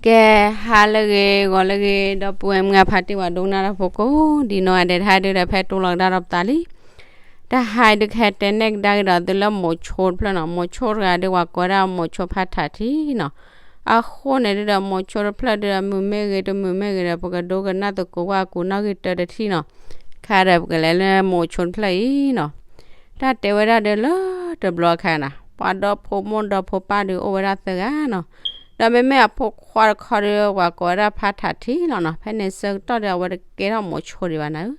ကဲ, ဟါလၢအဂ့ၤ ဂီၤလၢအဂ့ၤ ဒီပုၢ်ဝဲၢ်မုၢ်အဖါတံၢ် ပှၤဒိကနၣ်တၢ်ဖိကိးဒံနီၢ်ဂၤဒဲး, တဟါဒုဒီး ဖဲတိလီၤကဒါဒီးပသးလံ. တဟါအံၤဒုး ကဟဲတဲနဲၣ်ကဒါက့ၤဒီးသုလၢ မိၤဆိတဖျၢၣ်နီၤ. မိၤဆိတဂၤဒုး ပှၤကိးဝဲဒၣ်မိၤဆိဖါထးထံနီၤ. အဃိန့ၣ်ဒုဒီး မိၤဆိတဖျၢၣ်ဒုဒီး မုာ်မ့ၢ်ဂ့ၤ တမုာ်မ့ၢ်ဂ့ၤဒီး ပကဒိကနၣ်သကိးကွၢ်ကူနီၣ်ဂံၢ်တၢတထံၣ်နီၤ. ခဲဒီးပကလဲၤလၢမိၤဆိတဖျၢၣ်အံၤနီၤ. တၢ်တဲဝဲဒၣ်ဒုးလၢတဘျီခါနီၤ, ပှၤဒီဖိမိၢ်ဒီဖိပၢ်ဒုး အိၣ်ဝဲဒၣ်သၢဂၤနီၤ. ဒီးမ့မ့ၢ်အဖိခွါတခီဒုး ပှၤကိးဝဲဒၣ်ဖါထးထံလီၤနီၤ. ဖဲန့ၣ်ဆၢကတီၢ်ဒုး အဝဲတကဲထီၣ်မိၤဆိဒံးဘၣ်နၤဧၢ.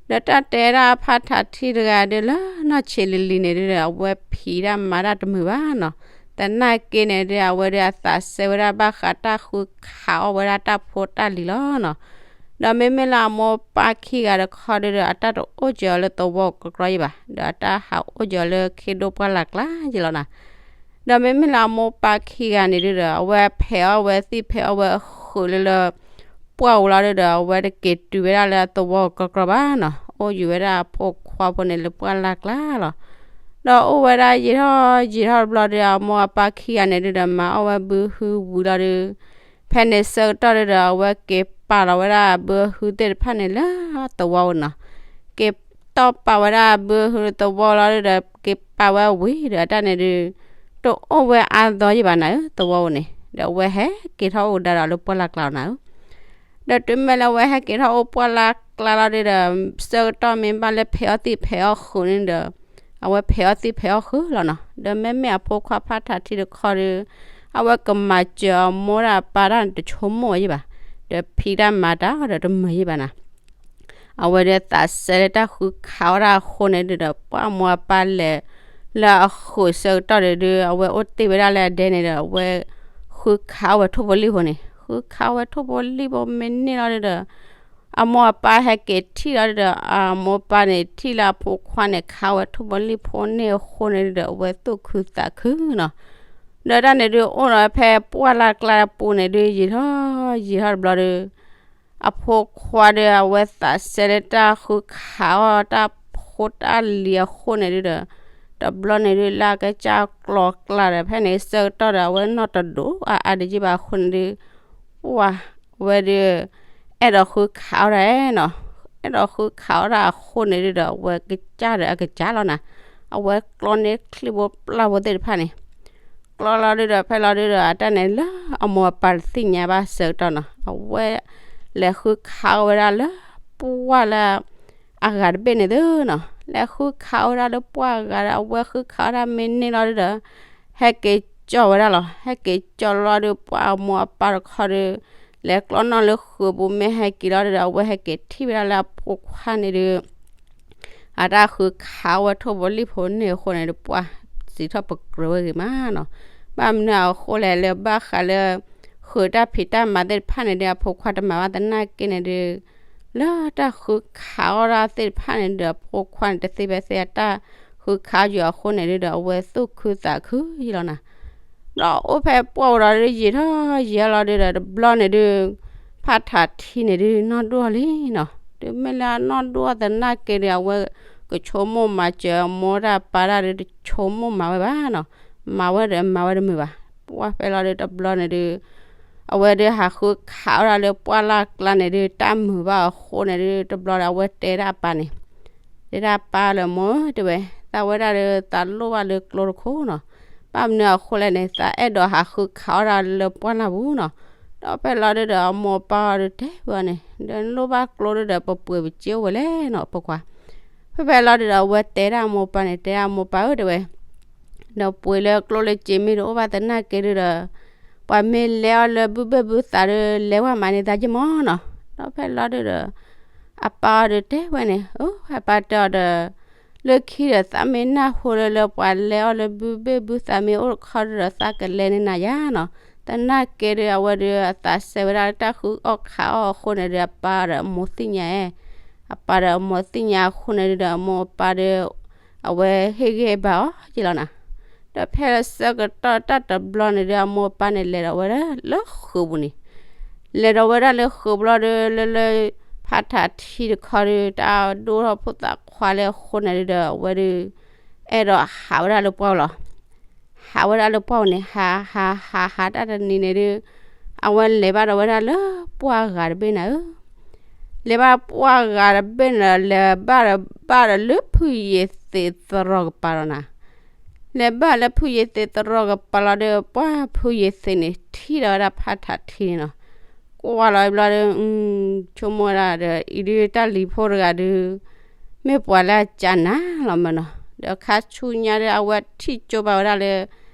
ဒီးတၢ်တဲဒၣ်ဖါထးထံတဂၤဒုး လၢနီၢ်ဆံးလံၤလံၤန့ၣ်ဒုဒီး အဝဲဖံးတၢ်မၤတၢ်တမုာ်ဘၣ်နီၤ. သနာ်က့န့ၣ်ဒုး အဝဲဒုးအသးစဲဝဲဒၣ်ဘၣ်ဃးတၢ်ဃုခးအီၣ်ဝဲဒၣ်တၢ်ဖိတၢ်လံၤလီၤနီၤ. ဒီးမ့မ့ၢ်လၢအမိၢ်ပၢ်ခံဂၤတခီဒုဒီး အတၢ်တအိၣ်က့ၤအီၤလၢသဝီကီကီယဲၢ်ဘၣ်, ဒီးအတၢ်ဟးအိၣ်က့ၤအီၤလၢခ့ဒိၣ်ပှၢ်လၢ်ကျါယဲၢ်လီၤနၤ. ဒီးမ့မ့ၢ်လၢအမိၢ်ပၢ်ခံဂၤန့ၣ်ဒုဒီး အဝဲဖံးအီၣ်ဝဲသံၣ်ဖံးအီၣ်ဝဲအဃုာ်လၢလၢ ပှၢ်ပူၤလီၤဒုဒီး အဝဲတက့ၤတုၤဝဲဒၣ်လၢအသဝီကီကီဘၣ်နီၤ. အိၣ်ယံၤဝဲဒၣ်အဖိခွါဖိန့ၣ်လၢပှၢ်လၢ်ကျါလီၤ. ဒီးအိၣ်ဝဲဒၣ်ယံာ်ထီၣ်ယံာ်ထီၣ်တဘျီဒုး အမိၢ်အပၢ်ခံဂၤန့ၣ်ဒုဒီး မၤအီၣ်ဝဲဘုဟုဝံၤလီၤဒုး ဖဲန့ၣ်ဆၢကတီၢ်ဒုဒီး အဝဲက့ၤပာ်လီၤဝဲဒၣ်ဘုဟုသ့ၣ်တဖၣ်န့ၣ်လၢသဝီဧိၤနီၤ. က့ၤတီၢ်ပာ်ဝဲဒၣ်ဘုဟုသဝီလီၤဒုဒီး က့ၤပာ်ဝဲဝံၤဒီး အတၢ်န့ၣ်ဒုး တအိၣ်ဝဲအါသီယဲၢ်ဘၣ်နၤဧၢ သဝီဧိၤန့ၣ်. ဒီးအဝဲဟဲက့ၤထီၣ်အိၣ်ကဒါဒီးလၢပှၢ်လၢ်ကျါလီၤနၤဧၢ. ဒီးတုၤမ့ၢ်လၢအဝဲဟဲက့ၤထီၣ်အိၣ်ပှၢ်လၢ်ကျါလီၤဒုဒီး ဆၢကတီၢ်မ့ၢ်ဘၣ်လၢဖံးအီၣ်သံၣ်ဖံးအီၣ်ဃုာ်န့ၣ်ဒီး အဝဲဖံးအီၣ်သံၣ်ဖံးအီၣ်ဃုာ်လီၤနီၤ. ဒီးမ့မ့ၢ်အဖိခွါဖါထးထံတခီဒုး အဝဲကမၤစၢၤအမိၢ်ဒၣ်အပၢ်ဒၣ်န့ၣ်တဆိကမိၣ်ယဲၢ်ဘၣ်, ဒီးဖံးတၢ်မၤတၢ်ဒီးတမုာ်ယဲၢ်ဘၣ်နၤ. အဝဲဒုးသးစဲလၢတၢ်ဃုခးအီၣ်တၢ်အဃိန့ၣ်ဒုဒီး ပှၢ်မိၢ်အပၢ်လဲၤလၢအဃုာ်ဆၢကတီၢ်ဒုဒီး အဝဲအိၣ်တ့ၢ်ဝဲဒၣ်လၢအဒဲန့ၣ်ဒီး အဝဲဃုခးအီၣ်ဝဲထိၣ်ဖိလံၣ်ဖိန့ၣ်, ဃုခးအီၣ်ဝဲထိၣ်ဖိလံၣ်ဖိမ့ၢ်န့ၢ်လီၤဒုဒီး အမိၢ်အပၢ်ဟဲက့ၤထံၣ်လီၤဒုဒီး အမိၢ်အပၢ်န့ၣ် ထံၣ်လၢအဖိခွါန့ၣ်ခးဝဲထိၣ်ဖိလံၣ်ဖိန့ၢ်အဃိန့ၣ်ဒုဒီး အဝဲသူၣ်ခုသးခုနီၤ. ဒီးတၢ်န့ၣ်ဒုးအိၣ်ဒီးဖဲပှၢ်လၢ်ကျါပူၤန့ၣ်ဒုး ယံာ်ထီၣ်ယံာ်ထီၣ်တဘျီဒုး အဖိခွါဒုး အဝဲသးစဲလၢတၢ်ဃုခးအီၣ်တၢ်ဖိတၢ်လံၤအဃိန့ၣ်ဒုဒီး တဘျီန့ၣ်ဒုး လၢအကစၢ်ကျီကျါဒီး ဖဲန့ၣ်ဆၢကတီၢ်ဒီး အဝဲနီၢ်တဒိၣ်အါအါဒံးယဲၢ်ဘၣ်အဃိန့ၣ်ဒုး ပှၢ်ဝဲဒုး အဲၣ်ဒိးဃုခးအီၣ်တၢ်နီၤ. အဲၣ်ဒိးဃုခးအီၣ်တၢ်အဃိန့ၣ်ဒုဒီး အဝဲကစၢ်ဒီးအကစၢ်လီၤနၤ. အဝဲကျီန့ၢ်ချံၣ်ဖိပျၢ်ဖိသ့ၣ်တဖၣ်န့ၣ် ကျီလီၤဒုဒီး ဖဲလီၤဒုဒီး အတၢ်န့ၣ်လၢအမိၢ်အပၢ်တသ့ၣ်ညါဘၣ်ဆၢကတီၢ်နီၤ. အဝဲ လဲၤဃုခးအီၣ်ဝဲဒၣ်လၢပှၢ်လၢအဂၤတဘ့ၣ်န့ၣ်သုနီၤ. လဲၤဃုခးအီၣ်ဝဲဒၣ်လၢပှၢ်အဂၤဒီး အဝဲဃုခးအီၣ်တၢ်မ့ၢ်န့ၢ်လီၤဒုဒီး ဟဲက့ၤကၠီဝဲဒၣ်လီၤ. ဟဲက့ၤကၠီလီၤဒုး ပှၢ်အမိၢ်အပၢ်တခီဒုး လဲၤကျီနီၣ်လၢဃုာ်ပူၤမ့ၢ်ဟဲက့ၤလီၤဒုဒီး အဝဲဟဲက့ၤထံၣ်ဝဲဒၣ်လၢအဖိခွါန့ၣ်ဒုး အတၢ်ဃုခးအီၣ်ဝဲထိၣ်ဖိလံၣ်ဖိန့ၢ်အဃိန့ၣ်ဒုး ပှၢ်စံးထီၣ်ပကြၢၤဝဲဂ့ၤမးနီၤ. ဘၣ်မနုၤအဃိလဲၣ်လၢဘၣ်ဃးလၢ ဃုာ်တၢ်ဖံးတၢ်မၤသ့ၣ်တဖၣ်န့ၣ်ဒုး အဖိခွါတမၤဘၣ်သနာ်က့န့ၣ်ဒုး လၢတၢ်ဃုခးအီၣ်တၢ်သ့ၣ်တဖၣ်န့ၣ်ဒုး အဖိခွါန့ၣ် တသ့ဖဲသ့အတၢ်ဃုခးအီၣ်ယုာ်အဃိန့ၣ်ဒုးဒီး အဝဲသူၣ်ခုသးခုယံာ်လီၤနၤ. ဒီးအိၣ်ဖဲပှၢ်ပူၤဒီး ယံာ်ထီၣ်ယံာ်ထီၣ်လီၤဒုဒီး တဘျီန့ၣ်ဒုး ဖါထးထံန့ၣ်ဒုး နီၢ်ဒိၣ်အီၤလံနီၤ. တုၤမ့ၢ်လၢအနီၢ်ဒိၣ်အီၤသနာ်က့ဒီး အဝဲကဆိကမိၣ်မၤစၢၤအမိၢ်တၢ်ပၢ်တၢ်ဒုး တဆိကမိၣ်မၤဝဲဘၣ်နီၤ. မၤဝဲဒီးမၤဝဲတမုာ်ဘၣ်. ပှၢ်ဖဲလီၤဒုး တဘျီန့ၣ်ဒုး အဝဲဒုးဟးဃုခးအီၣ်ဒၣ်လၢပှၢ်လၢ်ကျါန့ၣ်ဒုး တၢ်မုာ်ဘၣ်အဃိန့ၣ်ဒုး တဘျီဒီး အဝဲတဲဒၣ်အပၢ်န့ၣ် တဲဒၣ်ပၢ်လၢမိၢ်ဧၢ တဲဝဲ, သးဝဲဒၣ်ဒီး သးလိၣ်ဘၣ်လၢကျိတခိၣ်နီၤ. ဘၣ်မနုၤအဃိလဲၣ်န့ၣ် သးအဲၣ်ဒိးဟးဃုခးအီၣ်ဒၣ်လၢပှၢ်လၢ်ပူၤနီၤ. ဒီးဖဲလီၤဒုးဒီး အမိၢ်အပၢ်အီၤဒုးတဲဝဲန့ၣ် ဒီးနလိၣ်ဘၣ်ကျိဒုးဒီး ပပှ့ၤပစ့အိၣ်ဝဲလဲၣ်နီၤ ပိာ်ခွါ. ဖဲဖဲလီၤဒုးဒီး အဝဲတဲဒၣ်အမိၢ်အပၢ်န့ၣ် တဲဒၣ်အမိၢ်အပၢ်ဧၢ တဲဝဲ ဒီးပှ့ၤလၢကျိလၢစ့မ့ၢ်တအိၣ်ဘၣ်သနာ်က့ဒုးဒီး ပှၤမ့ၢ်လဲၤအီၣ်လၢဘုဘ့ၣ်ဘုသးဒီး လဲၤဝဲမးန့ၢ်သးက့မၢ်နီၤ. ဒီးဖဲလီၤဒုးဒီး အပၢ်အီၤဒုးတဲဝဲန့ၣ် အပၢ်တဲအီၤဒီး လၢခံဒီးသးမ့ၢ်နၢ်ဟူလၢလၢပှၤလဲၤအီၣ်လၢဘုဘ့ၣ်ဘုသးမ့ၢ်အိၣ်တခီဒုးဒီး သးကလဲၤန့ၢ်နၤယါနီၤ. သနာ်က့ဒုးအဝဲဒုးအသးစဲဝဲဒၣ်လၢတၢ်ဃုအီၣ်ခးအီၣ်အဃိန့ၣ်ဒုး အပၢ်ဒီးအမိၢ်သ့ၣ်ညါ, အပၢ်ဒီးအမိၢ်သ့ၣ်ညါအဃိန့ၣ်ဒုးဒီး အမိၢ်အပၢ်ဒီး အဝဲဟ့ၣ်ဂံၢ်ဟ့ၣ်ဘါအီၤက့လီၤနၤ. ဒီးဖဲလၢဆၢကတီၢ်တၢ်တဘျီန့ၣ်ဒုး အမိၢ်အပၢ်န့ၣ် လဲၤဒီးဝဲဒၣ်လၢဃုာ်ပူၤန့ၣ်, လဲၤဒီးဝဲဒၣ်လၢဃုာ်ဘျီဒုး လၢလၢ ဖါထးထံတခီဒုး တၢ်ဒိၣ်ထီၣ်ဖိသၣ်ခွါလၢအဃိန့ၣ်ဒုးဒီး အဝဲဒုး အဲၣ်ဒိးဟးဝဲဒၣ်လၢပှၢ်ပူၤလီၤ. ဟးဝဲဒၣ်လၢပှၢ်ပူၤန့ၣ် ဟးဟးဟးဟးတၢ်တနံၤန့ၣ်ဒုး အဝဲလဲၤဘၣ်ဒီးဝဲဒၣ်လၢပှၢ်ဂၤတဘ့ၣ်နၤဧၢ, လဲၤဘၣ်ပှၢ်ဂၤတဘ့ၣ်န့ၣ်ဒီး လဲၤဘၣ်ဒီးဘၣ်ဒီးလၢဖုယ့ၤသ့းသရိာ်ကပၤလီၤနၤ. လဲၤဘၣ်လၢဖုယ့ၤသ့းသရိာ်ကပၤလီၤဒီး ပှၢ်ဖုယ့ၤသ့းန့ၣ် ထံၣ်ဒီးဝဲဒၣ်ဖးထးထံန့ၣ်နီၤ. ကွၢ်လီၤဘျီဒီး ဆိကမိၣ်ဝဲဒၣ်ဒီး အံၤဒုးတၢ်လံၤဖိတဂၤဒုး မ့ၢ်ပှၤလၢအကၢနၤလီၤမၢ်နီၤ. ဒီးခါဆူညါဒီး အဝဲထံၣ်ကၠိဘၣ်ဝဲဒၣ်လၢ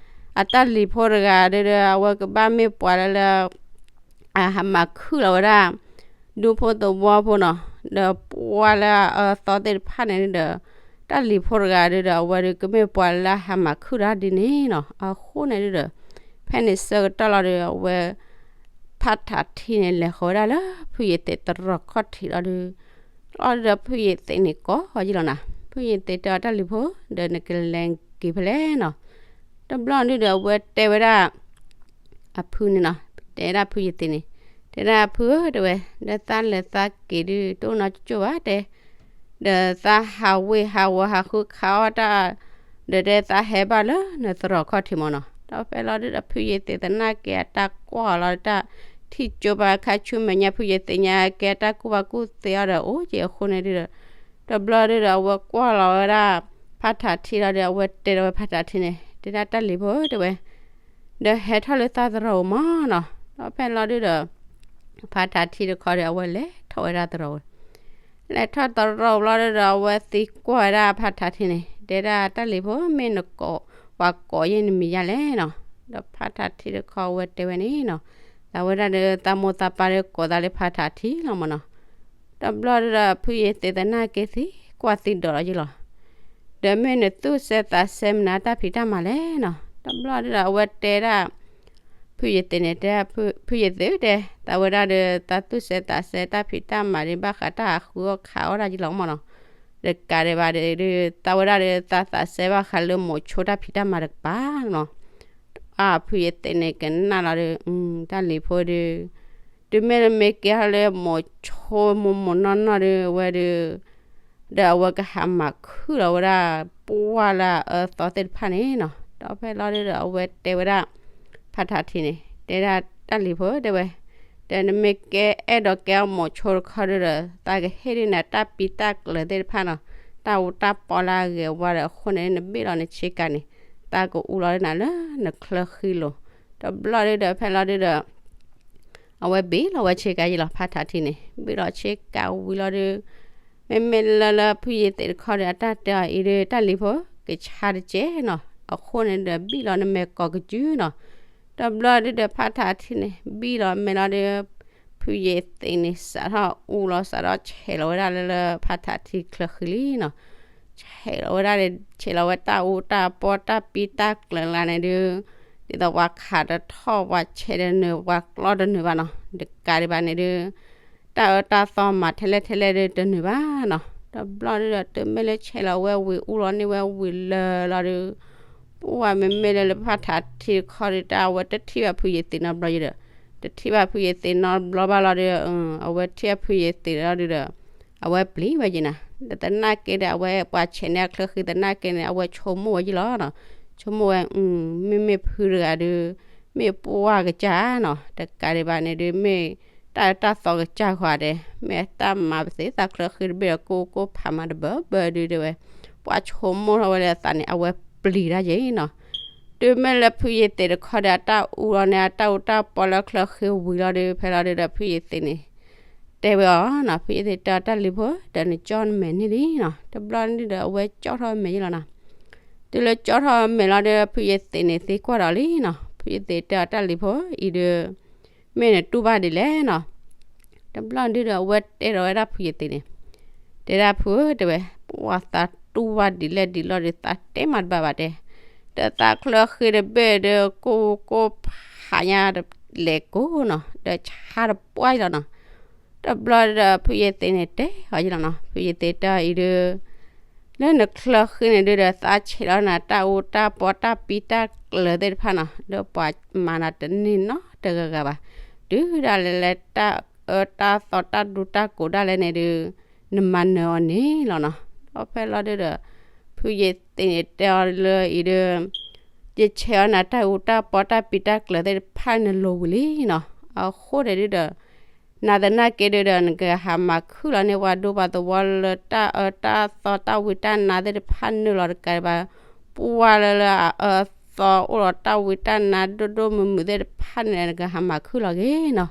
အတၢ်လံၤဖိတဂၤဒီး အဝဲကဘၣ်မ့ၢ်ပှၤလၢလၢ အဟးမၤခုၣ်လီၤဝဲဒၣ် ဒူဖိသဝီဖိနီၤ, ဒီးပှၢ်လၢအအၢသီသ့ၣ်တဖၣ်န့ၣ်ဒီး တၢ်လံၤဖိတဂၤဒီး အဝဲဒီးကမ့ၢ်ပှၤလၢအဟးမၤခုၣ်တၢ်ဒ်န့ၣ်နီၤ. အဃိန့ၣ်ဒီး ဖဲန့ၣ်ဆၢကတီၢ်လီၤဒီး အဝဲ ဖးထးထံန့ၣ် လဲၤဃီၤဝဲဒၣ်လၢဖုယ့ၤသ့းသရိာ်ခီၣ်ထံးလီၤဒီး လီၤဒီးဖုယ့ၤသ့းန့ၣ်ကိးယံၤလီၤနၤ. ဖုယ့ၤသ့းတဲအီၤ တၢ်လံၤဖိ ဒီးနကလဲၤက့ၤဖဲလဲၣ်နီၤ. တဘျီဒုးဒီး အဝဲတဲဝဲဒၣ် အဖုန့ၣ်နီၤ, တဲဒၣ်ဖုယ့ၤသ့းန့ၣ်, တဲဒၣ်ဖုဧၢ တဲဝဲ, ဒီးသးလဲၤသးက့ၤဒုး တအိၣ်နီတကၠိၢ်ဘၣ်တဲ, ဒီးသးဟးဝ့ၢ်ဟးဝီၤဟးဃုခးအီၣ်တၢ်, ဒီးတဲသးဟဲဘၣ်လၢနသရိာ်ခီၣ်ထံးမၢ်နီၤ. ဒီးဖဲလီၤဒုးဒီး ဖုယ့ၤသ့းသနာ်က့အတၢ်ကွၢ်လီၤတၢ်ထံၣ်ကၠိဘၣ် ခါဆူမဲာ်ညါ ဖုယ့ၤသ့းညါကဲတၢ်ကူၣ်ဘၣ်ကူၣ်သ့အီၤဒီး အိၣ်က့ၤအဃိန့ၣ်ဒုးဒီး တဘျီဒုးဒီး အဝဲကွၢ်လီၤဝဲဒၣ် ဖးထးထံလီၤဒီး အဝဲတဲဒီးဝဲဖးထးထံန့ၣ် တဲဒၣ်တၢ်လံၤဖိ တဲဝဲ ဒီးဟဲထီၣ်လၢသးသရိာ်ဧိၤမၢ်နီၤ. ဒီးဖဲလီၤဒုးဒီး ဖးထးထံတခီဒီး အဝဲလဲၤထီၣ်ဝဲဒၣ်သရိာ်ဝဲ, လဲၤထီၣ်သရိာ်ဘျီဒုးဒီး အဝဲသံကွၢ်ဝဲဒၣ်ဖးထးထံန့ၣ် တဲဒၣ်တၢ်လံၤဖိ မ့ၢ်နကိး ပှၤကိးယဲၢ်နမံၤယါလဲၣ်နီၤ. ဒီးဖးထးထံတခီအဝဲတဲဝဲန့ၣ်နီၤ, သးဝဲဒၣ်ဒီး သးမိၢ်သးပၢ်ဒီးကိးသးလၢဖးထးထံလီၤမၢ်နီၤ. တဘျီဒုးဒီး ဖုယ့ၤသ့းသနာ်က့သံကွၢ်သံဒိးလီၤယံၤလီၤ. ဒီးမ့ၢ်နသူၣ်စဲသးစဲမနုၤတၢ်ဖံးတၢ်မၤလဲၣ်နီၤ. တဘျီဒုးဒီး အဝဲတဲဒၣ် ဖုယ့ၤသ့းန့ၣ် တဲ ဖုယ့ၤသ့းတဲ သးဝဲဒၣ်ဒီး သးသူၣ်စဲသးစဲတၢ်ဖံးတၢ်မၤဒီး ဘၣ်ဃးတၢ်ဟးဃုအီၣ်ခးအီၣ်ဒၣ်ယံၤလီၤမၢ်နီၤ. တကးဒံးဘၣ်ဒီး သးဝဲဒၣ်ဒီး သးသးစဲဘၣ်ဃးလၢမိၤဆိတၢ်ဖံးတၢ်မၤတကပၤနီၤ. အဖုယ့ၤသ့းန့ၣ်ကနၣ်လီၤဒီး တၢ်လံၤဖိဒီး တုၤမ့ၢ်လၢမ့ၢ်ကဲထီၣ်လၢမိၤဆိမိၢ်မိၢ်နီၢ်နီၢ်ဒီး အဝဲဒီး ဒီးအဝဲကဟးမၤခုၣ်လီၤဝဲဒၣ် ပှၢ်လၢအအၢသီသ့ၣ်တဖၣ်န့ၣ်နီၤ. ဒီးဖဲလီၤဒုးဒီး အဝဲတဲဝဲဒၣ် ဖးထးထံန့ၣ် တဲဒၣ်တၢ်လံၤဖိ တဲဝဲ, ဒီးနမ့ၢ်ကဲအဲၣ်ဒိးကဲအီၣ်မိၤဆိတခီဒုးဒီး သးကဟ့ၣ်ဒုးနၤတၢ်ပံးတၢ်ကျၢၤသ့ၣ်တဖၣ်နီၤ, တၢ်အူတၢ်ပီလၢအဂ့ၤအဝါဒီး အဃိန့ၣ် နဘ့ၣ်လီၤနဆ့ကၤန့ၣ် သးကအူလီၤဒုးနၤလၢနချၢဃံလိၤ. တဘျီဒုးဒီး ဖဲလီၤဒုးဒီး အဝဲဘ့ၣ်လီၤဝဲဆ့ကၤယံၤလီၤ ဖးထးထံန့ၣ် ဘ့ၣ်လီၤဆ့ကၤဝံၤလီၤဒီး မ့မ့ၢ်လၢလၢဖုယ့ၤသ့းတခီဒီး အတၢ်တဲအီၤအံၤဒီး တၢ်လံၤဖိ ကဆါတကဲးနီၤ, အဃိန့ၣ်ဒီး ဘံၣ်လီၤနမဲာ်ကိးကစုနီၤ. တဘျီဒုးဒီး ဖးထးထံန့ၣ် ဘံၣ်လီၤမဲာ်လီၤဒီး ဖုယ့ၤသ့းန့ၣ် စးထီၣ်အူလီၤ စးထီၣ်ဆဲးလီၤဝဲဒၣ်လၢလၢဖးထးထံချၢဃံလံနီၤ. ဆဲးလီၤဝဲဒၣ်ဒီး ဆဲးလီၤဝဲတၢ်အူတၢ်ပီတၢ်ပံးတၢ်ကျၢၤလၢန့ၣ်ဒုး ဒ်သိးပှၤခးတထီၣ် ပှၤဆဲးတနုာ် ပှၤကျီတနုာ်ဘၣ်နီၤ. တကးဒံးဘၣ်န့ၣ်ဒုး တၢ်အၢတၢ်သီမၤထဲလဲၣ်ထဲလဲၣ်ဒုးတနုာ်ဘၣ်နီၤ. တဘျီဒုးဒီး တုၤမ့ၢ်လၢဆဲးလီၤဝဲဝံၤ အူလီၤန့ၢ်ဝဲဝံၤလၢာ်လီၤဒီး ပှၢ်မ့မ့ၢ်လၢလၢဖးထးထံတခီဒီး တၢ်အဝဲတထံၣ်ဘၣ်ဖုယ့ၤသ့းနီတဘျီယံၤဒီး တထံၣ်ဘၣ်ဖုယ့ၤသ့းနီတဘျီဘၣ်လီၤဒီး အဝဲထံၣ်ဘၣ်ဖုယ့ၤသ့းလီၤဒုးဒီး အဝဲပျံၤဝဲယံၤနၤ. ဒီးသနာ်က့ဒီး အဝဲပှၤဆဲးန့ၢ်အချၢဃံသနာ်က့န့ၣ် အဝဲဆိကမိၣ်ဝဲယံၤလီၤနီၤ. ဆိကမိၣ်ဝဲ မ့မ့ၢ်ဖုတဂၤဒုး မ့ၢ်ပှၢ်ကစၢ်နီၤ. တကးဒံးဘၣ်န့ၣ်ဒုး မ့ၢ်တၢ်အၢတၢ်သီကစၢ်ဃီဒဲး မ့ၢ်အတၢ်မၤပသ့သးချၢဃံတဘ့ၣ်ဒီး ကိၢ်ကိၢ်ဖးမၤတဘၢဘၢဒုးတဲဝဲ ပှၤဆိကမိၣ်ထီၣ်ဝဲလၢအသးန့ၣ် အဝဲပျံၤတၢ်ယံၤနီၤ. တုၤမ့ၢ်လၢဖုယ့ၤသ့းတခီဒီး အတၢ်အူလီၤန့ၣ် အတၢ်အူတၢ်ပီလၢချၢဃံဝံၤလီၤဒီး ဖဲလီၤဒုးဒီး ဖုယ့ၤသ့းန့ၣ် တဲဝဲအီၤနီၤ, ဖုယ့ၤသ့းတဲအီၤ တၢ်လံၤဖိ ဒီးနကၠီၣ်နမဲာ်န့ၣ်လံနီၤ. တဘျီန့ၣ်ဒီး အဝဲကၠီၣ်ထီၣ်မဲာ်ယံၤလီၤနီၤ. တုၤလၢကၠီၣ်ထီၣ်မဲာ်လီၤဒီး ဖုယ့ၤသ့းန့ၣ် သံကွၢ်ဒီးလံနီၤ. ဖုယ့ၤသ့းတဲအီၤ တၢ်လံၤဖိအံၤဒီး မ့ၢ်နတူၢ်ဘၣ်ဒ်လဲၣ်နီၤ. တဘျီန့ၣ်ဒီး အဝဲတဲဒီးဝဲဒၣ်ဖုယ့ၤသ့းန့ၣ် တဲဒၣ်ဖုဧၢ တဲဝဲ ပှၤသးတူၢ်ဘၣ်ဒ်လဲၣ်ဒ်လဲၣ်ဒီး သးတဲမၤတဘၣ်ဘၣ်တဲ, ဒီးသးချၢဃံတဘ့ၣ်ဒီး ကိၢ်ကိၢ်ဖးညါလဲၤကိၢ်နီၤ, ဒီးဆါတပှၢ်ယံၤလီၤနီၤ. တဘျီဒီး ဖုယ့ၤသ့းန့ၣ်တဲအီၤယံၤလီၤနီၤ. ဖုယ့ၤသ့းတဲအီၤအံၤဒီး လၢနချၢဃံန့ၣ်ဒုးဒီး သးဆဲးလီၤနၤတၢ်အူတၢ်ပီတၢ်ပံးတၢ်ကျၢၤသ့ၣ်တဖၣ်နီၤ, ဒီးပှၤမၤနၤတန့ၢ်နီတဂၤဂၤဘၣ်. တုၤဒၣ်လဲာ်လၢတၢ်အၢတၢ်သီတၢ်ဒူတၢ်ကိးဒၣ်လဲာ်န့ၣ်ဒုး နမၤနၢၤအီၤန့ၣ်လီၤနီၤ. ဒီးဖဲလီၤဒုးဒီး ဖုယ့ၤသ့းန့ၣ်တဲအီၤလၢအံၤဒီး ယဆဲးအီၤနၤတၢ်အူတၢ်ပီတၢ်ပံးတၢ်ကျၢၤသ့ၣ်တဖၣ်န့ၣ်လိၤဝံၤလံနီၤ. အဃိန့ၣ်ဒုဒီး နၤသနာ်က့ဒုဒီး နကဟးမၤခုၣ်လီၤန့ၢ်ပှၤဒူပှၤသဝီလၢတၢ်အၢတၢ်သီတၢ်ဝံတၢ်နါသ့ၣ်တဖၣ်န့ၣ်လီၤ. တကးဒံးဘၣ် ပှၤလၢလၢအအၢအသီအိၣ်ဒီးတၢ်ဝံတၢ်နါဒိၣ်ဒိၣ်မုၢ်မုၢ်သ့ၣ်တဖၣ်န့ၣ် နကဟးမၤခုၣ်လီၤက့ၤနီၤ.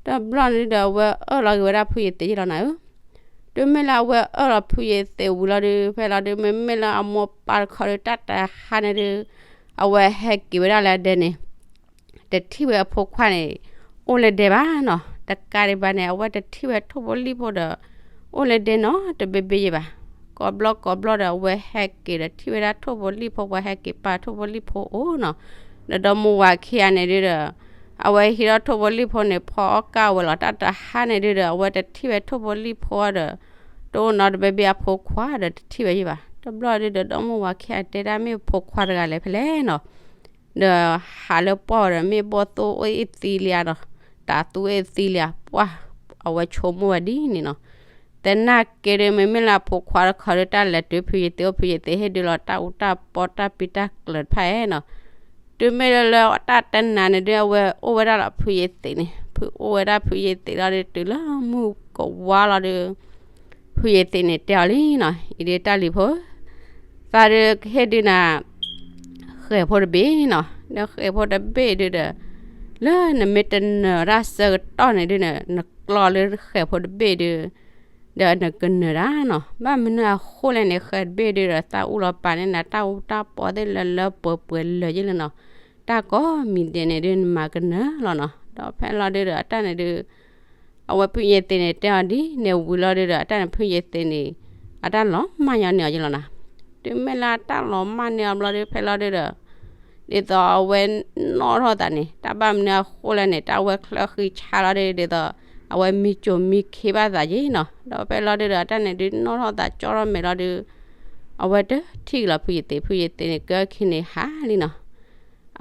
တဘျီန့ၣ်ဒုဒီး အဝဲအၢၣ်လီၤက့ၤဝဲဒၣ်ဖုယသ့းယ့ၢ်လီၤနၤဧၢ. တုၤမ့ၢ်လၢအဝဲအၢၣ်လီၤဖုယသ့းဝံၤလီၤဒု ဖဲလီၤဒု မ့မ့ၢ်လၢအမိၢ်ပၢ်တခီဒု တၢ်တဟါန့ၣ်ဒု အဝဲဟဲက့ၤဝဲဒၣ်လၢအဒဲန့ၣ် တထံၣ်ဝဲအဖိခွါန့ၣ် အိၣ်လၢဒဲဘၣ်နီၤ. တကးဒံးဘၣ်န့ၣ် အဝဲတထံၣ်ဝဲထိၣ်ဖိလံၣ်ဖိဒီး အိၣ်လၢဒဲနီတဘ့ၣ်ဘ့ၣ်ယ့ၢ်ဘၣ်. ကိးဘျီကိးဘျီဒီး အဝဲဟဲက့ၤဒီးထံၣ်ဝဲဒၣ်ထိၣ်ဖိလံၣ်ဖိ ပှၤဟဲက့ၤပာ်ထိၣ်ဖိလံၣ်ဖိအိၣ်နီၤ. ဒီးဒီမါဝၤခံဂၤန့ၣ်ဒုဒီး အဝဲဟံးထီၣ်ထိၣ်ဖိလံၣ်ဖိန့ၣ် ဖီအီၣ်ကၢ်ဝဲလီၤ. တၢ်တဟါန့ၣ်ဒုဒီး အဝဲတထံၣ်ဝဲထိၣ်ဖိလံၣ်ဖိဒီး တအိၣ်နီတဘ့ၣ်ဘ့ၣ်အဖိခွါဒီးတထံၣ်ဝဲယ့ၢ်ဘၣ်. တဘျီဒုဒီး ဒီမါဝၤခံဂၤတဲဒၣ် မ့ၢ်ဖိခွါတဂၤလဲၣ်ဖဲလဲၣ်နီၤ. ဒီးဟးလၢပှၢ်ဝဲဒီး မ့ၢ်ဘီၣ်သိၣ်အိၣ်အ့ၣ်သံလံဧါဒီး တၤသူအ့ၣ်သံလံဧါ ပှၢ် အဝဲဆိကမိၣ်ဝဲဒ်န့ၣ်နီၤ. သနာ်က့ဒု မ့မ့ၢ်လၢအဖိခွါတခီဒု တၢ်လဲၤတုၤဖုယသ့းအိၣ် ဖုယသ့းဟ့ၣ်ဒုးလီၤတၢ်အူတၢ်ပီတၢ်ပံတၢ်ကျၢၤတဖၣ်အံၤနီၤ. တုၤမ့ၢ်လၢလၢတၢ်တနၤန့ၣ်ဒု အဝဲအိၣ်ဝဲဒၣ်လၢဖုယသ့းန့ၣ် ဖုအိၣ်ဝဲဒၣ်ဖုယသ့းလီၤဒု တုၤလၢမုၢ်ကဝါလီၤဒု ဖုယသ့းန့ၣ်တဲအီၤလံနီၤ, အံၤဒုတၢ်လံၤဖိ, သးဒုကဟ့ၣ်ဒုနၤ ဃဲၤဖိတဘ့ၣ်နီၤ, ဒီးဃဲၤဖိတဘ့ၣ်ဒုဒီး လၢနမ့ၢ်တနၢၤတၢ်ဆၢကတီၢ်န့ၣ်ဒုန့ၣ် နကျီလၢဃဲၤဖိတဘ့ၣ်ဒု ဒီးနကနၢၤတၢ်နီၤ. ဘၣ်မနုၤအဃိလဲၣ်န့ၣ် ဃဲၤတဘ့ၣ်ဒုဒီး သးအူလီၤပာ်န့ၢ်နၤတၢ်အူတၢ်ပီသ့ၣ်လၢလၢပှဲၤပှဲၤလၢာ်ယ့ၢ်လၢနီၤ, တၢ်ကိးမံၤဒဲးန့ၣ်ဒု နမၤကနၢၤလီၤနီၤ. ဒီးဖဲလီၤဒုဒီး အတၢ်န့ၣ်ဒု အဝဲဖုယသ့းန့ၣ်တဲအီၤဒ်န့ၣ်ဝံၤလီၤဒုဒီး အတၢ်န့ၣ်ဖုယသ့းန့ၣ် အတၢ်လီၤမၢ်ညီန့ၢ်အီၤယ့ၢ်လီၤနီၤ. တုၤမ့ၢ်လၢအတၢ်လီၤမၢ်န့ၢ်အီၤဘျီဒု ဖဲလီၤဒုဒီး ဒ်သိးအဝဲနီၣ်ထီၣ်သးန့ၣ် တၢ်ဘၣ်မနုၤအဃိလဲၣ်န့ၣ် တၢ်ဝဲချၢဃံဆါလီၤဒု ဒ်သိး အဝဲမံစိၤမံခ့ဘၣ်သးယ့ၢ်နီၤ. ဒီးဖဲလီၤဒုဒီး အတၢ်န့ၣ်ဒု နီၣ်ထီၣ်သးကၠီထီၣ်မဲာ်လီၤဒု အဝဲတထံၣ်က့ၤလီၤဖုယသ့း, ဖုယသ့းန့ၣ် ကၢခံန့ၣ်ဟးလံနီၤ.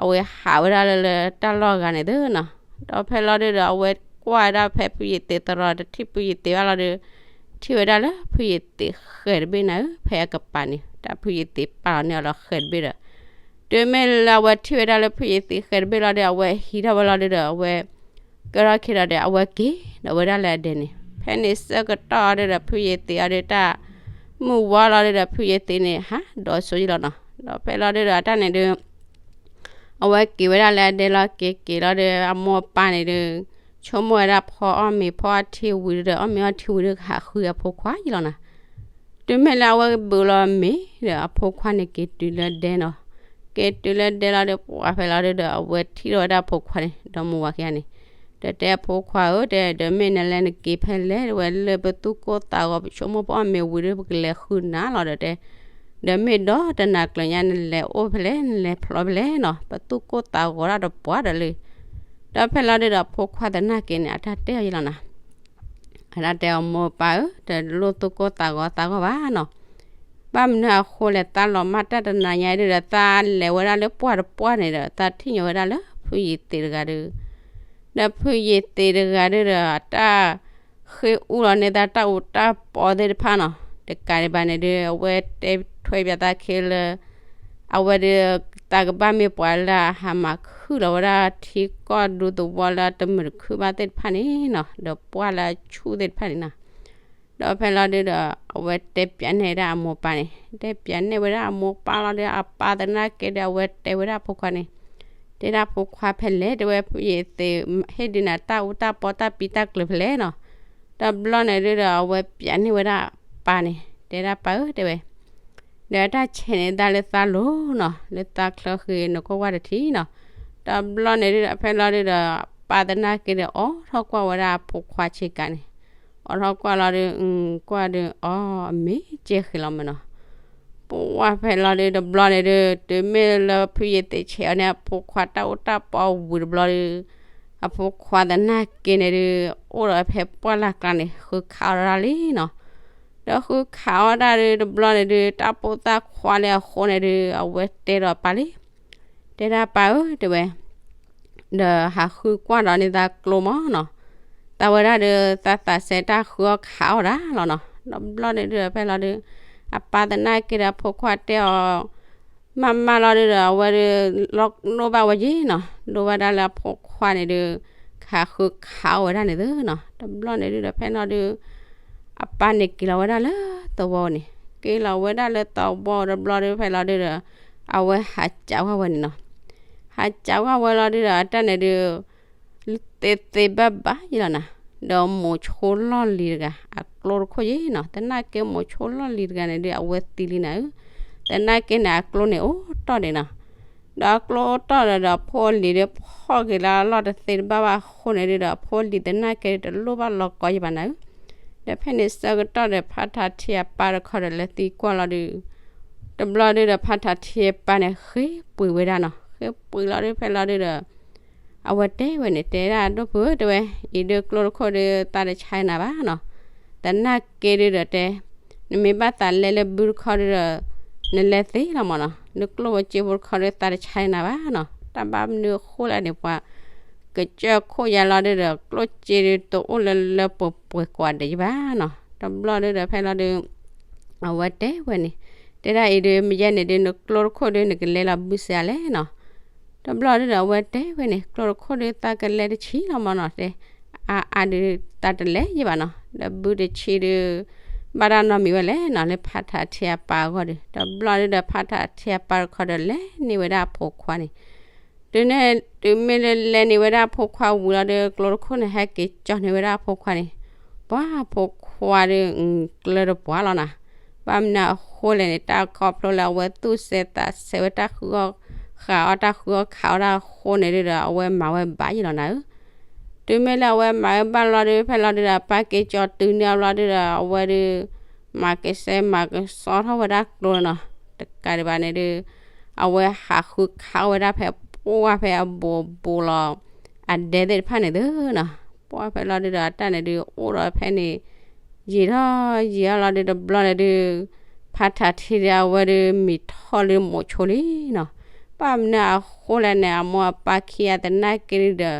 အဝဲဟးဝဲဒၣ်လၢလၢတၢ်လီၢ်ဂၤန့ၣ်သ့နီၤ. ဒီးဖဲလီၤဒုဒီး အဝဲကွၢ်ဝဲဒၣ်ဖဲဖုယသ့းသရီးတထံၣ်ဖုယသ့းဘၣ်လီၤဒု ထံၣ်ဝဲဒၣ်လၢဖုယသ့းဃဲၤတဘ့ၣ်နၤဧၢ, ဖဲအကပၤန့ၣ် တၢ်ဖုယသ့းပာ်လီၤန့ၢ်အီၤလီၤဃဲၤတဘ့ၣ်ဒီး တုၤမ့ၢ်လၢအဝဲထံၣ်ဝဲဒၣ်လၢဖုယသ့းဃဲၤတဘ့ၣ်လီၤဒု အဝဲဟံးထီၣ်ဝဲလီၤဒုဒီး အဝဲ ကဲထီၣ်ခံဒီးဒီး အဝဲက့ၤဒီးဝဲဒၣ်လၢအဒဲန့ၣ် ဖဲန့ၣ်ဆၢကတီၢ်အီၤဒုဒီး ဖုယသ့းအီၤဒု တၢ်မုၢ်ဝါလီၤဒုဒီး ဖုယသ့းန့ၣ် ဟးဒီးစိယ့ၢ်လီၤနီၤ. ဒီးဖဲလီၤဒုဒီး အတၢ်န့ၣ်ဒု အဝဲက့ၤဝဲဒၣ်လၢအဒဲလီၤ, က့ၤက့ၤလီၤဒီး အမိၢ်အပၢ်န့ၣ်ဒု ဆိကမိၣ်ဝဲဒၣ် ဖီအီၣ်မ့ၤဖီအီထံဝံၤဒုဒီး အီၣ်မ့ၤအီထံဝံၤဒု ကဟးဃုအဖိခွါယ့ၢ်လီၤနီၤ. တုၤမ့ၢ်လၢအဝဲကဘုးလီၤမ့ၤဒီး အဖိခွါန့ၣ်က့ၤတုၤလၢဒဲနီၤ. က့ၤတုၤလၢဒဲလီၤဒီး ပှၢ်ဖဲလီၤဒုဒီး အဝဲထံၣ်ထီၣ်ဝဲဒၣ်အဖိခွါန့ၣ် ဒီမါဝၤခံဂၤန့ၣ် ဒီးတဲအဖိခွါဧၢ တဲ ဒီးမ့ၢ်နလဲၤနက့ၤဖဲလဲၣ် တဲဝဲ လၢပသူၣ်ကိၢ်သးဂီၤ ပဆိကမိၣ်ပအီၣ်မ့ၤဝံၤဒု ပကလဲၤဃုနၤလီၤဒီးတဲ ဒီးမ့ၢ်ဒီတနၤကျၢၤညါနလဲၤအိၣ်ဖဲလဲၣ် နလဲၤဖျီဖဲလဲၣ်နီၤ, ပသူၣ်ကိၢ်သးဂီၤဒၣ်တပှၢ်ဒီးလံ. ဒီးဖဲလီၤဒုဒီး အဖိခွါသနာ်က့န့ၣ် အတၢ်တဲအီၤယ့ၢ်လီၤနီၤ. အတၢ်တဲအီၤ မိၢ်ပၢ်ဧၢ တလိၣ်သူၣ်ကိၢ်သးဂီၤသးဂီၢ်ဘၣ်နီၤ. ဘၣ်မနုၤအဃိလဲၣ် သးလီၤမၢ်တၢ်တနၤညါဒုဒီး သးလဲၤဝဲဒၣ်လၢပှၢ်တပှၢ်န့ၣ်ဒီး သးထံၣ်ညီဝဲဒၣ်လၢဖုယသ့းတဂၤဒု ဒီးဖုယသ့းတဂၤဒုဒီး တၢ်ဃ့အူလီၤန့ၢ်သးတၢ်အူတၢ်ပီသ့ၣ်တဖၣ်နီၤ. တကးဒံးဘၣ်န့ၣ်ဒု အဝဲတဲထွဲပၠးသးခဲလၢာ် အဝဲဒု သးကဘၣ်မ့ၢ်ပှၤလၢအဟးမၤခုၣ်လီၤဝဲဒၣ်ထံကီၢ်ဒူသဝီလၢတမုာ်တခုၣ်ဘၣ်သ့ၣ်တဖၣ်န့ၣ်နီၤ, ဒီးပှၢ်လၢအဆူၣ်သ့ၣ်တဖၣ်န့ၣ်နီၤ. ဒီးဖဲလီၤဒုဒီး အဝဲတဲပၠးန့ၢ်ဝဲဒၣ်အမိၢ်ပၢ်န့ၣ်, တဲပၠးန့ၢ်ဝဲဒၣ်အမိၢ်ပၢ်လီၤဒု အပၢ်သနာ်က့ဒီး အဝဲတဲဝဲဒၣ်အဖိခွါန့ၣ်, တဲဒၣ်ဖိခွါဖဲလဲၣ် တဲဝဲ ဖုယသ့းဟ့ၣ်ဒုးနၤတၢ်အူတၢ်ပီတၢ်ပံတၢ်ကျၢၤဖဲလဲၣ်နီၤ. တဘျီန့ၣ်ဒုဒီး အဝဲပၠးန့ၢ်ဝဲဒၣ်အပၢ်န့ၣ် တဲဒၣ်ပၢ်ဧၢ တဲဝဲ ဒီးတၢ်ဆဲးန့ၢ်သးလၢသးလိၤနီၤ, လၢသးချၢဃ့နကိၢ်ဝါတထံၣ်နီၤ. တဘျီန့ၣ်ဒုဒီး ဖဲလီၤဒုဒီး အပၢ်သနာ်က့ဒီး အိးထီၣ်ကွၢ်ဝဲဒၣ်အဖိခွါဆ့ကၤန့ၣ်, အိးထီၣ်ကွၢ်လီၤဒု ကွၢ်ဒု အိ အမ့ၢ်ကဲဃ့လီၤမ့ၢ်နီၤ. ပှၢ်ဖဲလီၤဒုတဘျီန့ၣ်ဒု တုၤမ့ၢ်လၢဖုယသ့းဆဲးအီၤန့ၣ် အဖိခွါတၢ်အူတၢ်ပီဝံၤတဘျီဒု အဖိခွါသနာ်က့န့ၣ်ဒု အိၣ်ဒီးဖဲပှၢ်လၢ်ကျါန့ၣ် ဃုခးအီၣ်ဒၣ်လံနီၤ. ဒီးဃုခးအီၣ်ဒၣ်ဒုတဘျီန့ၣ်ဒု တၢ်ပိာ်သၣ်ခွါလၢအဃိန့ၣ်ဒု အဝဲတဲဒီးပၢ်လံ, တဲဒၣ်ပၢ်ဧၢ တဲဝဲ ဒီးဟးဃုကွၢ်ဒီးန့ၢ်သးကျိမးနီၤ. သးဝဲဒၣ်ဒီး သးသးစဲတၢ်ဃုအီၣ်ခးအီၣ်ဒၣ်လီၤနီၤ. ဒီးဘျီန့ၣ်ဒုဒီး ဖဲလီၤဒု အပၢ်သနာ်က့ဒီးအဖိခွါတဲအီၤ မးမးလီၤဒုဒီး အဝဲဒု လီၤဒိၣ်ဘၣ်ဝဲယ့ၢ်နီၤ. ဒိၣ်ဘၣ်ဒၣ်လၢအဖိခွါန့ၣ်ဒု ခးဃုခးအီၣ်ဝဲဒၣ်န့ၣ်သုနီၤ. တဘျီန့ၣ်ဒုဒီး ဖဲလီၤဒု အပၢ်န့ၣ်က့ၤလီၤဝဲဒၣ်လၢသဝီန့ၣ်, က့ၤလီၤဝဲဒၣ်လၢသဝီတဘျီဒု ဖဲလီၤဒုဒီး အဝဲဟးစးဝၢ်ဝဲန့ၣ်နီၤ. ဟးစးဝၢ်ဝဲလီၤဒုဒီး အတၢ်န့ၣ်ဒု သ့သ့ဘၣ်ဘၣ်ယလီၤနၤ, ဒီးမိၤဆိလီၢ်လံၤတဂၤ အကျိတခိၣ်ယဲနီၤ. သနာ်က့မိၤဆိလီၢ်လံၤတဂၤန့ၣ်ဒု အဝဲသံလံနၤဧၢ, သနာ်က့န့ၣ် အကျိန့ၣ်အိၣ်တီၢ်ဒံးနီၤ. ဒီးအကျိအိၣ်တီၢ်ဒီး ဒီးဖိအလံၤဒု ဖီၣ်က့ၤလၢအလီၢ်တသ့တဘၣ်ဘၣ်အဃိန့ၣ်ဒုဒီး အဖိအလံၤသနာ်က့တလိၣ်ဘၣ်လီၤကီယဘၣ်နၤဧၢ. ဒီးဖဲန့ၣ်ဆၢကတီၢ်ဒီး ဖါထးထံအပၢ်တခီဒီး လဲၤသံကွၢ်လီၤဒု တဘျီဒုဒီး ဖါထးထံအပၢ်န့ၣ် ဃ့ပှ့ၤဝဲဒၣ်နီၤ. ဃ့ပှ့ၤလီၤဒု ဖဲလီၤဒုဒီး အဝဲတဲဝဲန့ၣ် တဲဒၣ်ဒိၣ်ဖုဧၢ တဲဝဲ, အံၤဒုကျိတခိၣ်ဒု သးတဆါနၤဘၣ်နီၤ. သနာ်က့ဒုဒီးတဲ, နမ့ၢ်ဘၣ်သးလဲလၢဘုတခီဒုဒီး နလဲသ့လီၤမၢ်နီၤ. နကျိဖိစ့ဖိတခီဒု သးတဆါနၤဘၣ်နီၤ. တၢ်ဘၣ်မနုၤအဃိလဲၣ်န့ၣ် ပှၤကစၢၢ်ခိၣ်ယါလီၤဒုဒီး ကျိစ့ဒုတအိၣ်လၢလၢပှဲၤပှဲၤကိးဂၤဒဲးယဘၣ်နီၤ. တဘျီဒုဒီး ဖဲလီၤဒု အဝဲတဲဝဲန့ၣ်, တဲဒၣ်အံၤဒု မ့ၢ်ယဲန့ၣ်ဒု နကျိတခိၣ်ဒု နကလဲလီၤဘုစ့လဲၣ်နီၤ. တဘျီဒုဒီး အဝဲတဲဝဲန့ၣ် ကျိတခိၣ်ဒု သးကလဲတဆံလီၤမၢ်နီၤ တဲ, အါအါဒု သးတလဲယဘၣ်နီၤ. ဒီးဘုတဆံဒု ဘၣ်တၢ်နီတမံၤဝဲလဲၣ်နီၤ လၢဖါထးထံအပၢ်အဂီၢ်ဒု. တဘျီဒုဒီး ဖါထးထံအပၢ်တခီဒီး လဲၤန့ၢ်ဝဲဒၣ်အဖိခွါန့ၣ် တုၤန့ၣ် တုၤမ့ၢ်လၢလဲၤန့ၢ်ဝဲဒၣ်အဖိခွါဝံၤလီၤဒု ကျိတခိၣ်န့ၣ် ဟဲက့ၤကၠီန့ၢ်ဝဲဒၣ်အဖိခွါန့ၣ်, ပှၤဖိခွါဒု ကျၢတပှၢ်လီၤနၤ. ဘၣ်မနုၤအဃိလဲၣ်န့ၣ် တၢ်ခီဖျိလၢအဝဲသူၣ်စဲသးစဲဝဲတၢ်ဃုအီၣ်ဃာ်အီၣ် တၢ်ဃုအီၣ်ခးအီၣ်တၢ်အဃိန့ၣ်ဒုဒီး အဝဲမၤဝဲဘၣ်ယလီၤနၤဧၢ. တုၤမ့ၢ်လၢအဝဲမၤဝဲဘၣ်လီၤဒု ဖဲလီၤဒုဒီး အပၢ်က့ၤကၠီတုၤန့ၢ်အီၤဘျီဒုဒီး အဝဲဒု မၤကဆှဲမၤကဆှီထီၣ်ဝဲဒၣ်ကျိနီၤ. တကးဒံးဘၣ်န့ၣ်ဒု အဝဲဟးဃုခးအီၣ်ဝဲဒၣ်ဖဲပှၢ်ဖဲအဘူးအဘူးလီၤ အဒဲသ့ၣ်တဖၣ်န့ၣ်သုနီၤ. ပှၢ်ဖဲလီၤဒုဒီး အတၢ်န့ၣ်ဒု အိၣ်ဒီးဖဲန့ၣ် ယံာ်ထီၣ်ယံာ်ထီၣ်လီၤဒု တဘျီန့ၣ်ဒု ဖါထးထံဒု အဝဲဒု မံၤထီၣ်လၢမိၤဆိလံနီၤ. ဘၣ်မနုၤအဃိလဲၣ်န့ၣ် အမိၢ်အပၢ်ခံဂၤသနာ်က့ဒုဒီး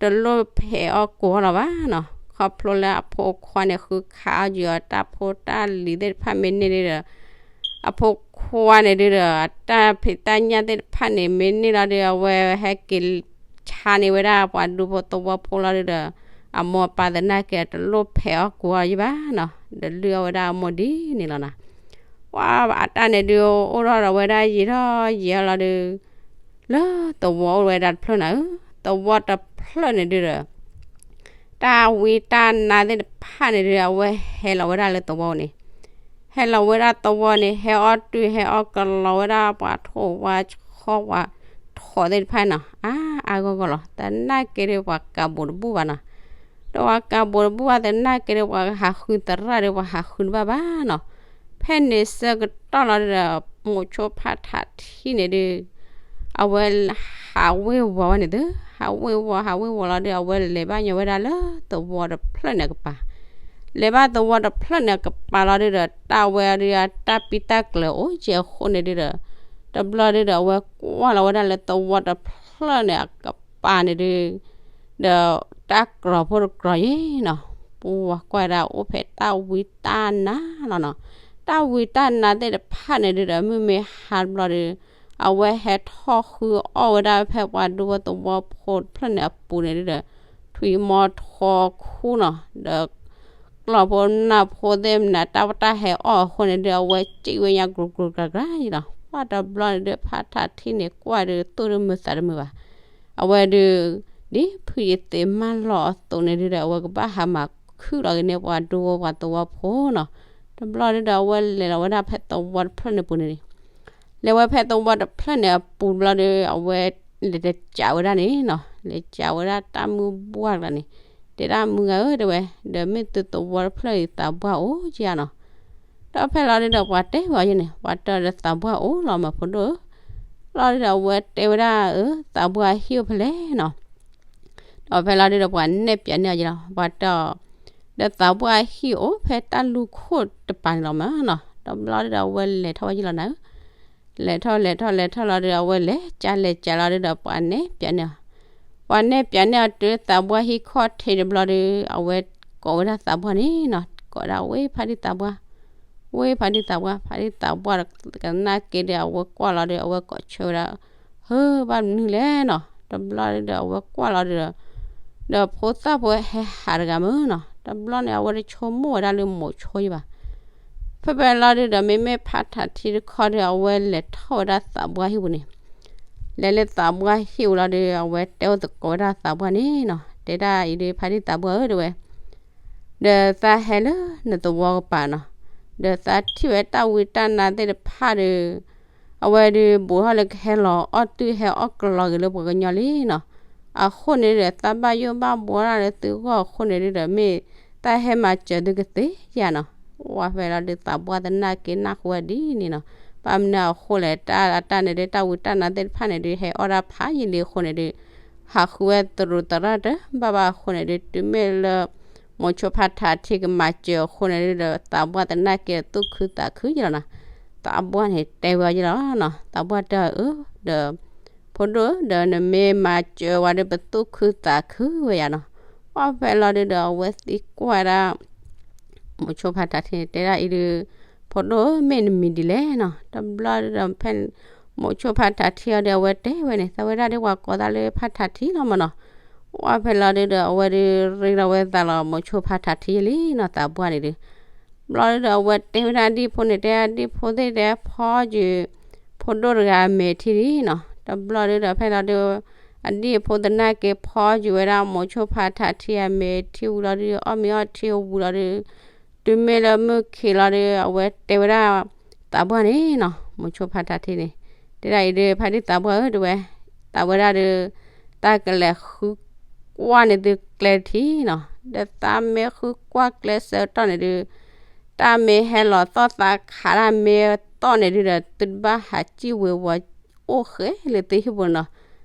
တလိၣ်ဖဲးအီၣ်ကိးအီၤလီၤဘၣ်နီၤ. ခီဖျိလၢအဖိခွါန့ၣ် ဃုခးအီၣ်က့ၤအီၤ တၢ်ဖိတၢ်လံၤသ့ၣ်တဖၣ်မ့ၢ်န့ၢ်ဒုဒီး အဖိခွါန့ၣ်ဒုဒီး အတၢ်ဖံးတၢ်ညၣ်သ့ၣ်တဖၣ်န့ၣ် မ့ၢ်န့ၢ်လီၤဒု အဝဲဟဲက့ၤ ဆါန့ၢ်ဝဲဒၣ်ပှၤဒူဖိသဝီဖိလီၤဒုဒီး အမိၢ်အပၢ်သနာ်က့ တလိၣ်ဖဲးအီၣ်ကိးအီၤယဘၣ်နီၤ. ဒီးလုၢ်အီၣ်ဝဲဒၣ်အမိၢ်ဒ်န့ၣ်လီၤနၤ. ပှၢ်အတၢ်န့ၣ်ဒု အိၣ်ထီၣ်ဒီးဝဲဒၣ်ယံာ်ထီၣ်ယံာ်ထီၣ်လီၤဒု လၢသဝီအိၣ်ဝဲဒၣ်တဖျၢၣ်နၤဧၢ, သဝီတဖျၢၣ်န့ၣ်ဒုဒီး တၢ်ဝံတၢ်နါသ့ၣ်တဖၣ်န့ၣ်ဒု အဝဲဟဲလီၤဝဲဒၣ်လၢသဝီန့ၣ်, ဟဲလီၤဝဲဒၣ်သဝီန့ၣ် ဟဲအီၣ်တုၤဟဲအီၣ်ကလီၤဝဲဒၣ်ပှၤထိၣ်ဝါဆှီပှၤထိၣ်သ့ၣ်တဖၣ်နီၤ, အါအါဂီၢ်ဂီၢ်လီၤ. သနာ်က့ဒု ပှၤကးဘိးတဘူၣ်ဘၣ်နီၤ. ဒီးပှၤကးဘိးတဘူၣ်ဘၣ်သနာ်က့ဒု ပှၤဟးဃုသရၣ်ဒု ပှၤဟးဃုတဘၣ်ဘၣ်နီၤ. ဖဲန့ၣ်ဆၢကတီၢ်လီၤဒုဒီး မိၤဆိဖါထးထံန့ၣ်ဒု အဝဲဟးဝ့ၤဝီၤဝဲန့ၣ်သု, ဟးဝ့ၤဝီၤ ဟးဝ့ၤဝီၤလီၤဒု အဝဲလဲၤဘၣ်ညီဝဲဒၣ်လၢသဝီတဖျၢၣ်န့ၣ်အကပၤ, လဲၤဘၣ်သဝီတဖျၢၣ်န့ၣ်အကပၤလီၤဒုဒီး တၢ်ဝဲဒု အတၢ်ပံတၢ်ကျၢၤအိၣ်ကဲအဃိန့ၣ်ဒုဒီး တဘျီဒုဒီး အဝဲကွၢ်လီၤဝဲဒၣ်လၢသဝီတဖျၢၣ်န့ၣ်အကပၤန့ၣ်ဒု ဒီးတၢ်ကြီၤဖိတကြီၤယဲနီၤ, ပှၤကွၢ်ဒၣ်အိၣ်ဖဲတၢ်ဝံတၢ်နါလီၤနီၤ. တၢ်ဝံတၢ်နါသ့ၣ်တဖၣ်န့ၣ်ဒုဒီး မုၢ်မ့ၢ်ဟါတဘျီဒု အဝဲဟဲထီၣ်ဃုအီၣ်ဝဲဒၣ်ဖဲပှၤဒူဖိသဝီဖိတဖျၢၣ်န့ၣ်အပူၤန့ၣ်ဒုဒီး ထွံၣ်မီၤထီခူနီၤ, ဒီး ကျီၢ်ဖိနၢ်ဖိသ့ၣ်မနုၤ တၢ်ဝဲတၢ်ဟဲအီၣ်အဃိန့ၣ်ဒု အဝဲစံၣ်ဝဲညါကြူးကြူးကြၤကြၤယဲလီၤ. ပှၢ်တဘျီန့ၣ်ဒု ဖါထးထံန့ၣ် ကွၢ်ဒု သူၣ်ဒုမုာ်သးတမုာ်ဘၣ်. အဝဲဒု ဒ်ဖုယသ့ၣ်မၢလီၤအသိးန့ၣ်ဒုဒီး အဝဲကဘၣ်ဟးမၤခုၣ်လီၤက့ၤန့ၢ်ပှၤဒူဖိပှၤသဝီဖိနီၤ. တဘျီဒုဒီး အဝဲလဲၤလီၤဝဲဒၣ်ဖဲသဝီတဖျၢၣ်န့ၣ်ပူၤန့ၣ် လဲၤဝဲဖဲသဝီတဖျၢၣ်န့ၣ်အပူၤတဘျီဒီး အဝဲလဲၤတကးဝဲဒၣ်န့ၣ်နီၤ, လဲၤကးဝဲဒၣ်တၢ်မုၢ်ဘှၢ်တဂၤန့ၣ်, တဲဒၣ်မုၢ်ဂၤဧၢ တဲဝဲ, ဒီးမ့ၢ်သုသဝီတဖျၢၣ်အံၤ သးပှၢ်အိၣ်က့ဧါနီၤ. ဒီးဖဲလီၤဒုဒီး ပှၤတဲဝဲအီၤယဲန့ၣ်, ပှၤတဲအီၤဒီး သးပှၢ်အိၣ်လီၤမးဖိဒိၣ်ဧၢ. လီၤဒုဒီး အဝဲတဲဝဲဒၣ်ဧၢ, သးပှၢ်ဟံၣ်အိၣ်ဖဲလဲၣ်နီၤ. ဒီးဖဲလီၤဒုဒီး ပှၤနဲၣ်ပၠးန့ၢ်အီၤယဲလီၤ, ပှၤတဲအီၤ, ဒီးသးပှၢ်ဟံၣ်အိၣ်ဖဲတၢ်လူၢ်ခိၣ်တပၤန့ၣ်လီၤမးနီၤ. တဘျီဒုဒီး အဝဲလဲၤထီၣ်ဝဲယဲလီၤနၤဧၢ. လဲၤထီၣ်လဲၤထီၣ်လဲၤထီၣ်လီၤဒုဒီး အဝဲလဲၤကၠါလဲၤကၠါလီၤဒုဒီး ပှၤနဲၣ်ပၠးန့ၢ်အီၤ, ပှၤနဲၣ်ပၠးန့ၢ်အီၤတုၤသးပှၢ်ဟံၣ်ခီၣ်ထံးတဘျီဒု အဝဲကိးဝဲဒၣ်သးပှၢ်န့ၣ်နီၤ, ကိးဒၣ်ဝဲဖါတံၢ်သးပှၢ်, ဝဲဖါတံၢ်သးပှၢ်, ဖါတံၢ်သးပှၢ်ကနၣ်က့ၤဒီး အဝဲကွၢ်လီၤဒု အဝဲကိးဆၢဝဲဒၣ်, ဟၢ ဘၣ်မနုၤလဲၣ်နီၤ. တဘျီဒုဒီး အဝဲကွၢ်လီၤဒုဒီး ဒီးဖိသၣ်ဖိဟဲဟးတဂၤမ့ၢ်နီၤ, တဘျီန့ၣ် အဝဲတဆိကမိၣ်ဝဲဒၣ်လၢမိၤဆိယဘၣ်. ဖဲဖဲလီၤဒုဒီး မ့မ့ၢ်ဖးထးထံတခီဒီး အဝဲလဲၤထီၣ်ဝဲဒၣ်သးပှၢ်ဟံၣ်ပူၤန့ၣ်, လဲၤလၢသးပှၢ်ဟံၣ်ပူၤလီၤဒီး အဝဲတဲအိၣ်သကိးဝဲဒၣ်သးပှၢ်န့ၣ်နီၤ, တဲဒၣ်အံၤဒီး ဖးဒံၣ်သးပှၢ်ဧၢ တဲဝဲ, ဒီးသးဟဲလၢနသဝီကပၤနီၤ, ဒီးသးထံၣ်ဝဲတၢ်ဝံတၢ်နါသ့ၣ်တဖၣ်ဒီး အဝဲဒုးဘူးထီၣ်လၢကဟဲလီၤအီၣ်တုၢ်ဟဲအီၣ်ကလီၤက့ၤလၢပှၤကညီလံနီၤ. အဃိန့ၣ်ဒီး သးဘၣ်ယိၣ်ဘၣ်ဘှီတၢ်လၢသုဂီၢ်အဃိန့ၣ်ဒုဒီး မ့ၢ်တၢ်ဟဲမၤစၢၤသုကသ့ဧါနီၤ. ဝံၤဖဲလီၤဒု သးပှၢ်သနာ်က့နၢ်ဟူဝဲဒ်န့ၣ်နီၤ, ဘၣ်မနုၤအဃိလဲၣ် တၢ်အတၢ်န့ၣ်ဒီး တၢ်ဝံတၢ်နါသ့ၣ်တဖၣ်န့ၣ်ဒု ဟဲအီၣ်ဒၣ်ဖးယံာ်လံအဃိန့ၣ်ဒု ဟးဃုဝဲသရူးသရၣ်တဘၣ်ဘၣ်အဃိန့ၣ်ဒု တုၤမ့ၢ်လၢ မိၤဆိဖးထးထံကမၤစၢၤအဃိန့ၣ်ဒုဒီး သးပှၢ်သနာ်က့သူၣ်ခုသးခုယလီၤနီၤ. သးပှၢ်န့ၣ်တဲဝဲအီၤယလီၤနီၤ, သးပှၢ်တဲအီၤအၢ ဒီး ဖိဒိၣ်ဧၢ ဒီးနမ့ၢ်မၤစၢၤဝဲဒီး ပသူၣ်ခုသးခုဝဲယၤနီၤ. ဝံၤဖဲလီၤဒုဒီး အဝဲသံကွၢ်ဒၣ် မိၤဆိဖးထးထံန့ၣ် တဲဒၣ်အံၤဒု ဖိဒိၣ်ဧၢ မ့ၢ်နမံၤဒ်လဲၣ်နီၤ. တဘျီဒုဒီး ဖဲ မိၤဆိဖးထးထံအီၤဒီး အဝဲတဲဝဲန့ၣ် သးဝဲဒၣ်ဒု ပှၤကိးသးလၢဖးထးထံလီၤမ့ၢ်နီၤ. ဝံၤဖဲလီၤဒုဒီး အဝဲဒု ရ့ဒီးဝဲသးလီၤ မိၤဆိဖးထးထံယလံနီၤ သးပှၢ်န့ၣ်ဒု ဘျီဒုဒီး အဝဲတဲဝဲဒၣ်အဒံၣ်ဖိန့ၣ် တဲအဒံၣ်ဖိသ့ၣ်တဲ ဖီယုၤ ဖိဒိၣ်တဂၤအမဲာ်ထံလံနီၤ. တဘျီဒုဒီး ဖဲလီၤဒု အဒံၣ်ဖိသနာ်က့ဖီယုၤဝဲဒၣ် မိၤဆိဖးထးထံအမဲာ်ထံဝံၤလီၤဒု အီၣ်မ့ၤအီထံဝံၤလီၤဒု တုၤမ့ၢ်လၢမုၢ်ခံးလီၤဒု အဝဲတဲဝဲဒၣ် သးပှၢ်န့ၣ်နီၤ, မိၤဆိဖးထးထံန့ၣ် တဲဒၣ်အံၤဒု ဖးဒံၣ်သးပှၢ်ဧၢ တဲဝဲ, သးဝဲဒၣ်ဒု တၢ်ကလဲၤဃုကွၢ်န့ၢ်သုကျဲတထံၣ်နီၤ, ဒီးသးမ့ၢ်ဃုကွၢ်ကျဲဆၢကတီၢ်န့ၣ်ဒု တၢ်မ့ၢ်ဟဲလီၤသီၣ်သးခးတၢ်မ့ၢ်သီၣ်န့ၣ်ဒုဒီး သုတဘၣ်ဟးစံၣ်ဝဲဝီအိၣ်ဃဲလၢသုဟံၣ်ပူၤနီၤ.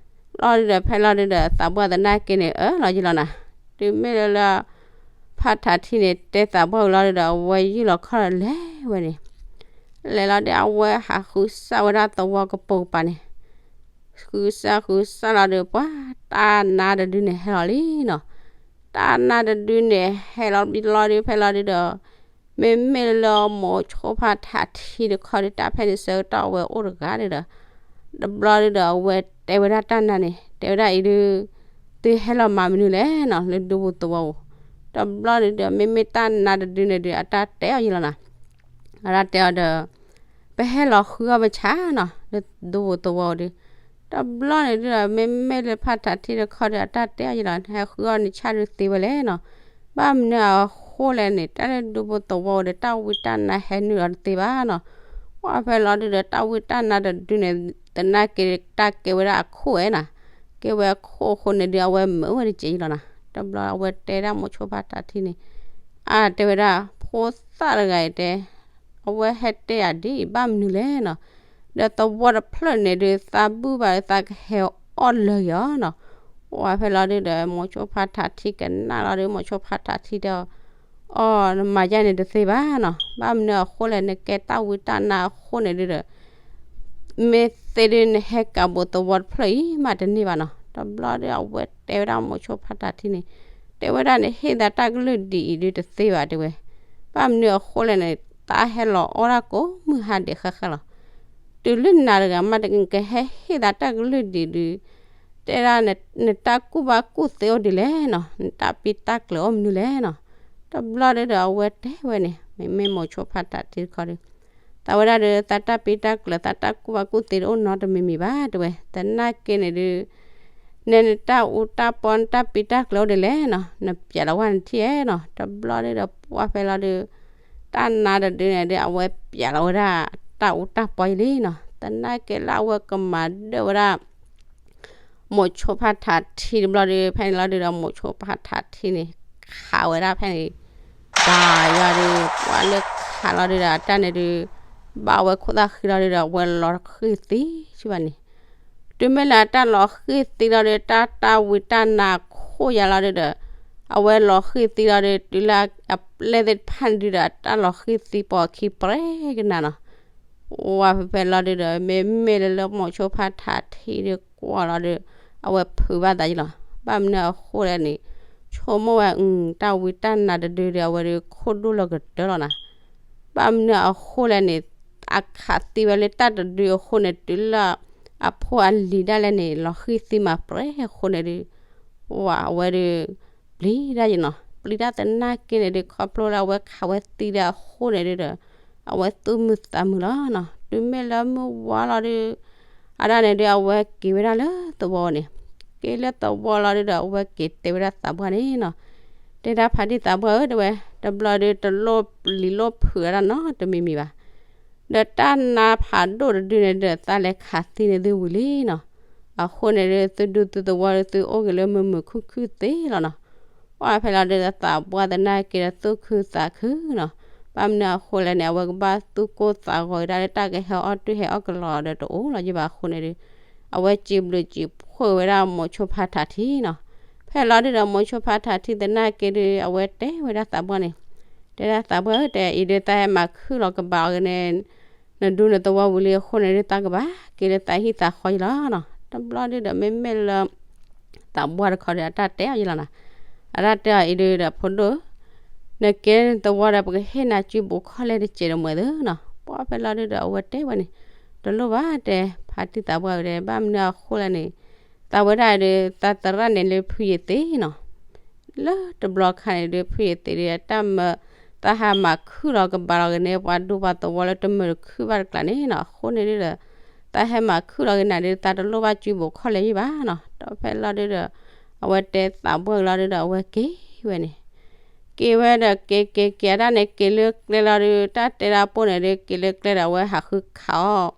လီၤဒုဒီး ဖဲလီၤဒုဒီး သးပှၢ်သနာ်က့န့ၣ် အၢၣ်လီၤယလီၤနီၤ, တုၤမ့ၢ်လၢလၢ ဖးထးထံန့ၣ် တဲသးပှၢ်ဝံၤလီၤဒုဒီး အဝဲယုၢ်လီၤခီၣ်ဒီးလဲၤဝဲန့ၣ် လဲၤလီၤဒု အဝဲဟးဃုစၢ်ဝဲဒၣ်သဝီကပိာ်ကပၤန့ၣ်, ဃုစၢ်ဃုစၢ်လီၤဒု ပှၤတၢ်နါတဒုန့ၣ်ဟဲလီၤလံနီၤ. တၢ်နါတဒုန့ၣ် ဟဲလီၤဘျီဒု ဖဲလီၤဒုဒီး မ့မ့ၢ်လၢမိၤဆိဖးထးထံတခီဒု တၢ်ဖဲန့ၣ်ဆၢကတီၢ်အဝဲအိၣ်တဂၤဒုဒီး တဘျီဒုဒီး အဝဲတဲဝဲဒၣ်တၢ်နါန့ၣ် တဲဝဲဒၣ်အံၤဒု သုဟဲလီၤမၤမနုၤလဲၣ်နီၤ လၢဒူပူၤသဝီပူၤ. တဘျီဒုဒီး မ့မ့ၢ်တၢ်နါတဒုန့ၣ်ဒု အတၢ်တဲအီၤယလီၤနီၤ, အတၢ်တဲအီၤဒီး ပဟဲလီၤဃုအီၣ်ပဆၣ်နီၤ လၢဒူပူၤသဝီပူၤဒု တဘျီန့ၣ်ဒုဒီး မ့မ့ၢ်လၢဖးထးထံတခီဒီး အတၢ်တဲအီၤယလီၤ ဟဲဃုအီၣ်နဆၣ်ဒုသ့ဝဲလဲၣ်နီၤ. ဘၣ်မနုၤအဃိလဲၣ်န့ၣ် တၢ်လၢဒူပူၤသဝီပူၤဒီး တၢ်ဝံတၢ်နါဟဲနုာ်လီၤတသ့ဘၣ်နီၤ. ပှၤဖဲလီၤဒုဒီး တၢ်ဝံတၢ်နါတဒုန့ၣ် သနာ်က့တၢ်ကဲဝဲဒၣ်အခိၣ်ဝဲနီၤ, ကဲဝဲအခိၣ်အဃိန့ၣ်ဒု အဝဲမုာ်ဝဲတစဲးယလီၤနီၤ. တဘျီအဝဲတဲဒၣ်မိၤဆိဖးထးထံန့ၣ် အါ တဲဝဲဒၣ် ဖိသၣ်တဂၤအံၤတဲ အဝဲဟဲတဲယၤဒ်အံၤ ဘၣ်မနုၤလဲၣ်နီၤ, ဒီးသဝီတဖျၢၣ်န့ၣ်ဒု သးဘုၣ်ဘၣ်ဒီး သးကဟဲအီၣ်လၢာ်က့ၤအီၤနီၤ. ပှၤဖဲလီၤဒုဒီး မိၤဆိဖးထးထံကနၣ်လီၤဒု မိၤဆိဖးထးထံတဲအီၤ အီ နမၤယါန့ၣ်တသ့ဘၣ်နီၤ, ဘၣ်မနုၤအဃိလဲၣ် နကဲတၢ်ဝံတၢ်နါအဃိန့ၣ်ဒုဒီး မ့ၢ်သ့ဒု နဟဲကးဘူးသဝီတဖျၢၣ်အံၤမးတန့ၢ်ဘၣ်နီၤ. တဘျီဒု အဝဲတဲဝဲဒၣ်မိၤဆိဖးထးထံန့ၣ် တဲဝဲဒၣ်န့ၣ် ဟ့ၣ်သးတၢ်ကလုၢ်ဒ်အံၤဒုတသ့ဘၣ်တဲဝဲ, ဘၣ်မနုၤအဃိလဲၣ်န့ၣ် သးဟဲလီၤအီၣ်တၢ်ကိးမုၢ်ဟါဒဲးဃၣ်ဃၣ်လီၤ. တုၤလၢနၤတဂၤမးတကဟဲဟ့ၣ်သးတၢ်ကလုၢ်ဒ်အံၤဒု တဲဒၣ် နတၢ်ကူၣ်ဘၣ်ကူၣ်သ့အိၣ်ဒ်လဲၣ်နီၤ, နတၢ်ပံတၢ်ကျၢၤအိၣ်မနုၤလဲၣ်နီၤ. တဘျီဒုဒီး အဝဲတဲဝဲန့ၣ် မ့မ့ၢ်မိၤဆိဖးထးထံတခီဒု သးဝဲဒၣ်ဒီး သးတၢ်ပံတၢ်ကျၢၤ သးတၢ်ကူၣ်ဘၣ်ကူၣ်သ့တအိၣ်နီတမံၤမံၤဘၣ်တဲဝဲ, သနာ်က့န့ၣ်ဒု နဲနတၢ်အူတၢ်ပီ နတၢ်ပံတၢ်ကျၢၤအိၣ်ဒ်လဲၣ်နီၤ, နပျးလီၤဝဲနထံၣ်နီၤ. တဘျီဒုဒီး ပှၤဖဲလီၤဒု တၢ်နါတဒုန့ၣ်ဒု အဝဲပျးလီၤဝဲဒၣ် တၢ်အူတၢ်ပီယလံနီၤ. သနာ်က့လၢအဝဲကမၤဒၢၣ်ဝဲဒၣ် မိၤဆိဖးထးထံတဘျီဒု ဖဲန့ၣ်လီၤဒုဒီး မိၤဆိဖးထးထံန့ၣ် ခးဝဲဒၣ်ဖဲန့ၣ် ဘၣ်ယွၤဒု ပှၤလၢခးလီၤဒုဒီး အတၢ်န့ၣ်ဒု ဘၣ်ဝဲခိၣ်သၣ်ဃံလီၤဒုဒီး အဝဲလီၤဃံၢ်သံဆူဘၣ်န့ၣ်, တုၤမ့ၢ်လၢအတၢ်လီၤဃံၢ်သံလီၤဒု တၢ်တၢ်ဝံတၢ်နါခိၣ်ယါလီၤဒုဒီး အဝဲလီၤဃံၢ်သံလီၤဒု တုၤလၢအပျဲၢ်သ့ၣ်တဖၣ်န့ၣ်ဒုဒီး အတၢ်လီၤဃံၢ်သံပိာ်အခံပြဲကနၤနီၤ. ဝံၤဖဲဖဲလီၤဒုဒီး မ့မ့ၢ်လၢလၢမိၤဆိဖးထးထံဒုကွၢ်လီၤဒု အဝဲဖုးဘၣ်သးယလီၤ. ဘၣ်မနုၤအဃိလဲၣ်န့ၣ် ဆိကမိၣ်ဝဲ တၢ်ဝံတၢ်နါတဒုဒီး အဝဲဒုခိၣ်ဒိၣ်လီၤကတၢၢ်လီၤနၤ. ဘၣ်မနုၤအဃိလဲၣ်န့ၣ် အခးသံဝဲလၢတၢ်တဒုအဃိန့ၣ် တုၤလၢအဖိအလံၤဒၣ်လဲာ်န့ၣ် လီၤဃံၢ်သံမးပြဲအဃိန့ၣ်ဒု ပှၤအဝဲဒုး ပျံၤတၢ်ယဲနီၤ, ပျံၤတၢ်သနာ်က့န့ၣ်ဒုး ခီဖျိလၢအဝဲခးဝဲသံလၢအဃိန့ၣ်ဒုးဒီး အဝဲသူၣ်မုာ်သးမုာ်လီၤနီၤ. တုၤမ့ၢ်လၢမုၢ် ဝါလီၤဒုး အဒၣ်န့ၣ်ဒုး အဝဲက့ၤဝဲဒၣ်လၢသဝီန့ၣ်, က့ၤလၢသဝီလီၤဒုးဒီး အဝဲက့ၤတဲဝဲဒၣ်သးပှၢ်န့ၣ်နီၤ, တဲဒၣ်ဖါတံၢ်သးပှၢ်ဧၢ တဲဝဲ, တဘျီဒုးတလိၣ်လံၤလိၣ်ဖုးအဒၣ်နီတမံၤမံၤဘၣ် ဒီးတၢ်နါဖးဒိၣ်တဒုန့ၣ်ဒီး သးလဲၤခးသံန့ၢ်သုဝံၤလံနီၤ. အဃိန့ၣ်ဒုး သုဒူသုသဝီဒုး သုအိၣ်က့ၤလၢမုာ်မုာ်ခုၣ်ခုၣ်သ့လီၤနီၤ. ပှၢ်ဖဲလီၤဒုးဒီး သးပှၢ်သနာ်က့ဒီး သူၣ်ခုသးခုနီၤ. ဘၣ်မနုၤအဃိလဲၣ်န့ၣ် အဝဲကဘၣ်သူၣ်ကိၢ်သးဂီၤက့ၤဒၣ်လၢ တၢ်ကဟဲအီၣ်တၢ်ဟဲအီၣ်ကလီဒီးတအိၣ်လီၤယံၤဘၣ်အဃိန့ၣ်ဒုး အဝဲစံးဘျုးစံးဖှိၣ်ဝဲဒၣ်မိၤဆိဖါထးထံနီၤ. ဖဲလီၤဒုးဒီး မိၤဆိဖါထးထံသနာ်က့ဒုး အဝဲတဲဝဲဒၣ်သးပှၢ်န့ၣ်, တဲဒၣ်သးပှၢ်ဧၢ တဲအံၤဒုး သးဟဲမၤခုၣ်လီၤကဘၣ်အီၤက့ၤန့ၣ် နဒူနသဝီဝံၤလံအဃိန့ၣ်ဒုး သးကဘၣ်က့ၤလၢသးဟံၣ်သးဃီယံၤလီၤနီၤ. တဘျီဒုးဒီး မ့မ့ၢ်လၢ သးပှၢ်တခီဒီး အတၢ်တဲအီၤယံၤလီၤနီၤ. အတၢ်တဲအီၤအံၤဒုးဒီး ဖိဒိၣ် နက့ၤနသဝီဒီး ပကဟ့ၣ်နၤစုဘိးခီၣ်လဲၢ်တစဲးတမှဲၤသုနီၤ. ပှၢ်ဖဲလီၤဒုးဒီး အဝဲတဲဝဲန့ၣ်, တလိၣ်ဘၣ်တဲ ဖါတံၢ်သးပှၢ်ဝဲတဲ, ဘၣ်မနုၤအဃိလဲၣ်န့ၣ် သးဝဲဒၣ်ဒုး သးသရၣ်န့ၣ်လၢဖုယသ့နီၤ. လၢတဘျီခါန့ၣ်ဒုး ဖုယသ့ဒုး အတၢ်မၢ သးဟးမၤခုၣ်လီၤကဘၣ်လီၤက့ၤန့ၣ် ပှၤဒူပှၤသဝီလၢတမုာ်တခုၣ်ဘၣ်တကျါန့ၣ်နီၤ. အဃိန့ၣ်ဒုးဒီး သးဟဲမၤခုၣ်လီၤက့ၤနၤဒုး သးတလိၣ်ဘၣ်စုဘိးခီၣ်လဲၢ်ယံၤဘၣ်နီၤ. ဒီးဖဲလီၤဒုးဒီး အဝဲတဲသးပှၢ်လီၤဒုးဒီး အဝဲက့ၤဝဲန့ၣ် က့ၤဝဲဒီး က့ၤက့ၤက့ၤအတၢ်န့ၣ် က့ၤလၢကျဲလီၤဒုး တၢ်တဲဒၣ်ပိၢ်န့ၣ်ဒုး က့ၤလၢကျဲဒီး အဝဲဟးဃုခးအီၣ်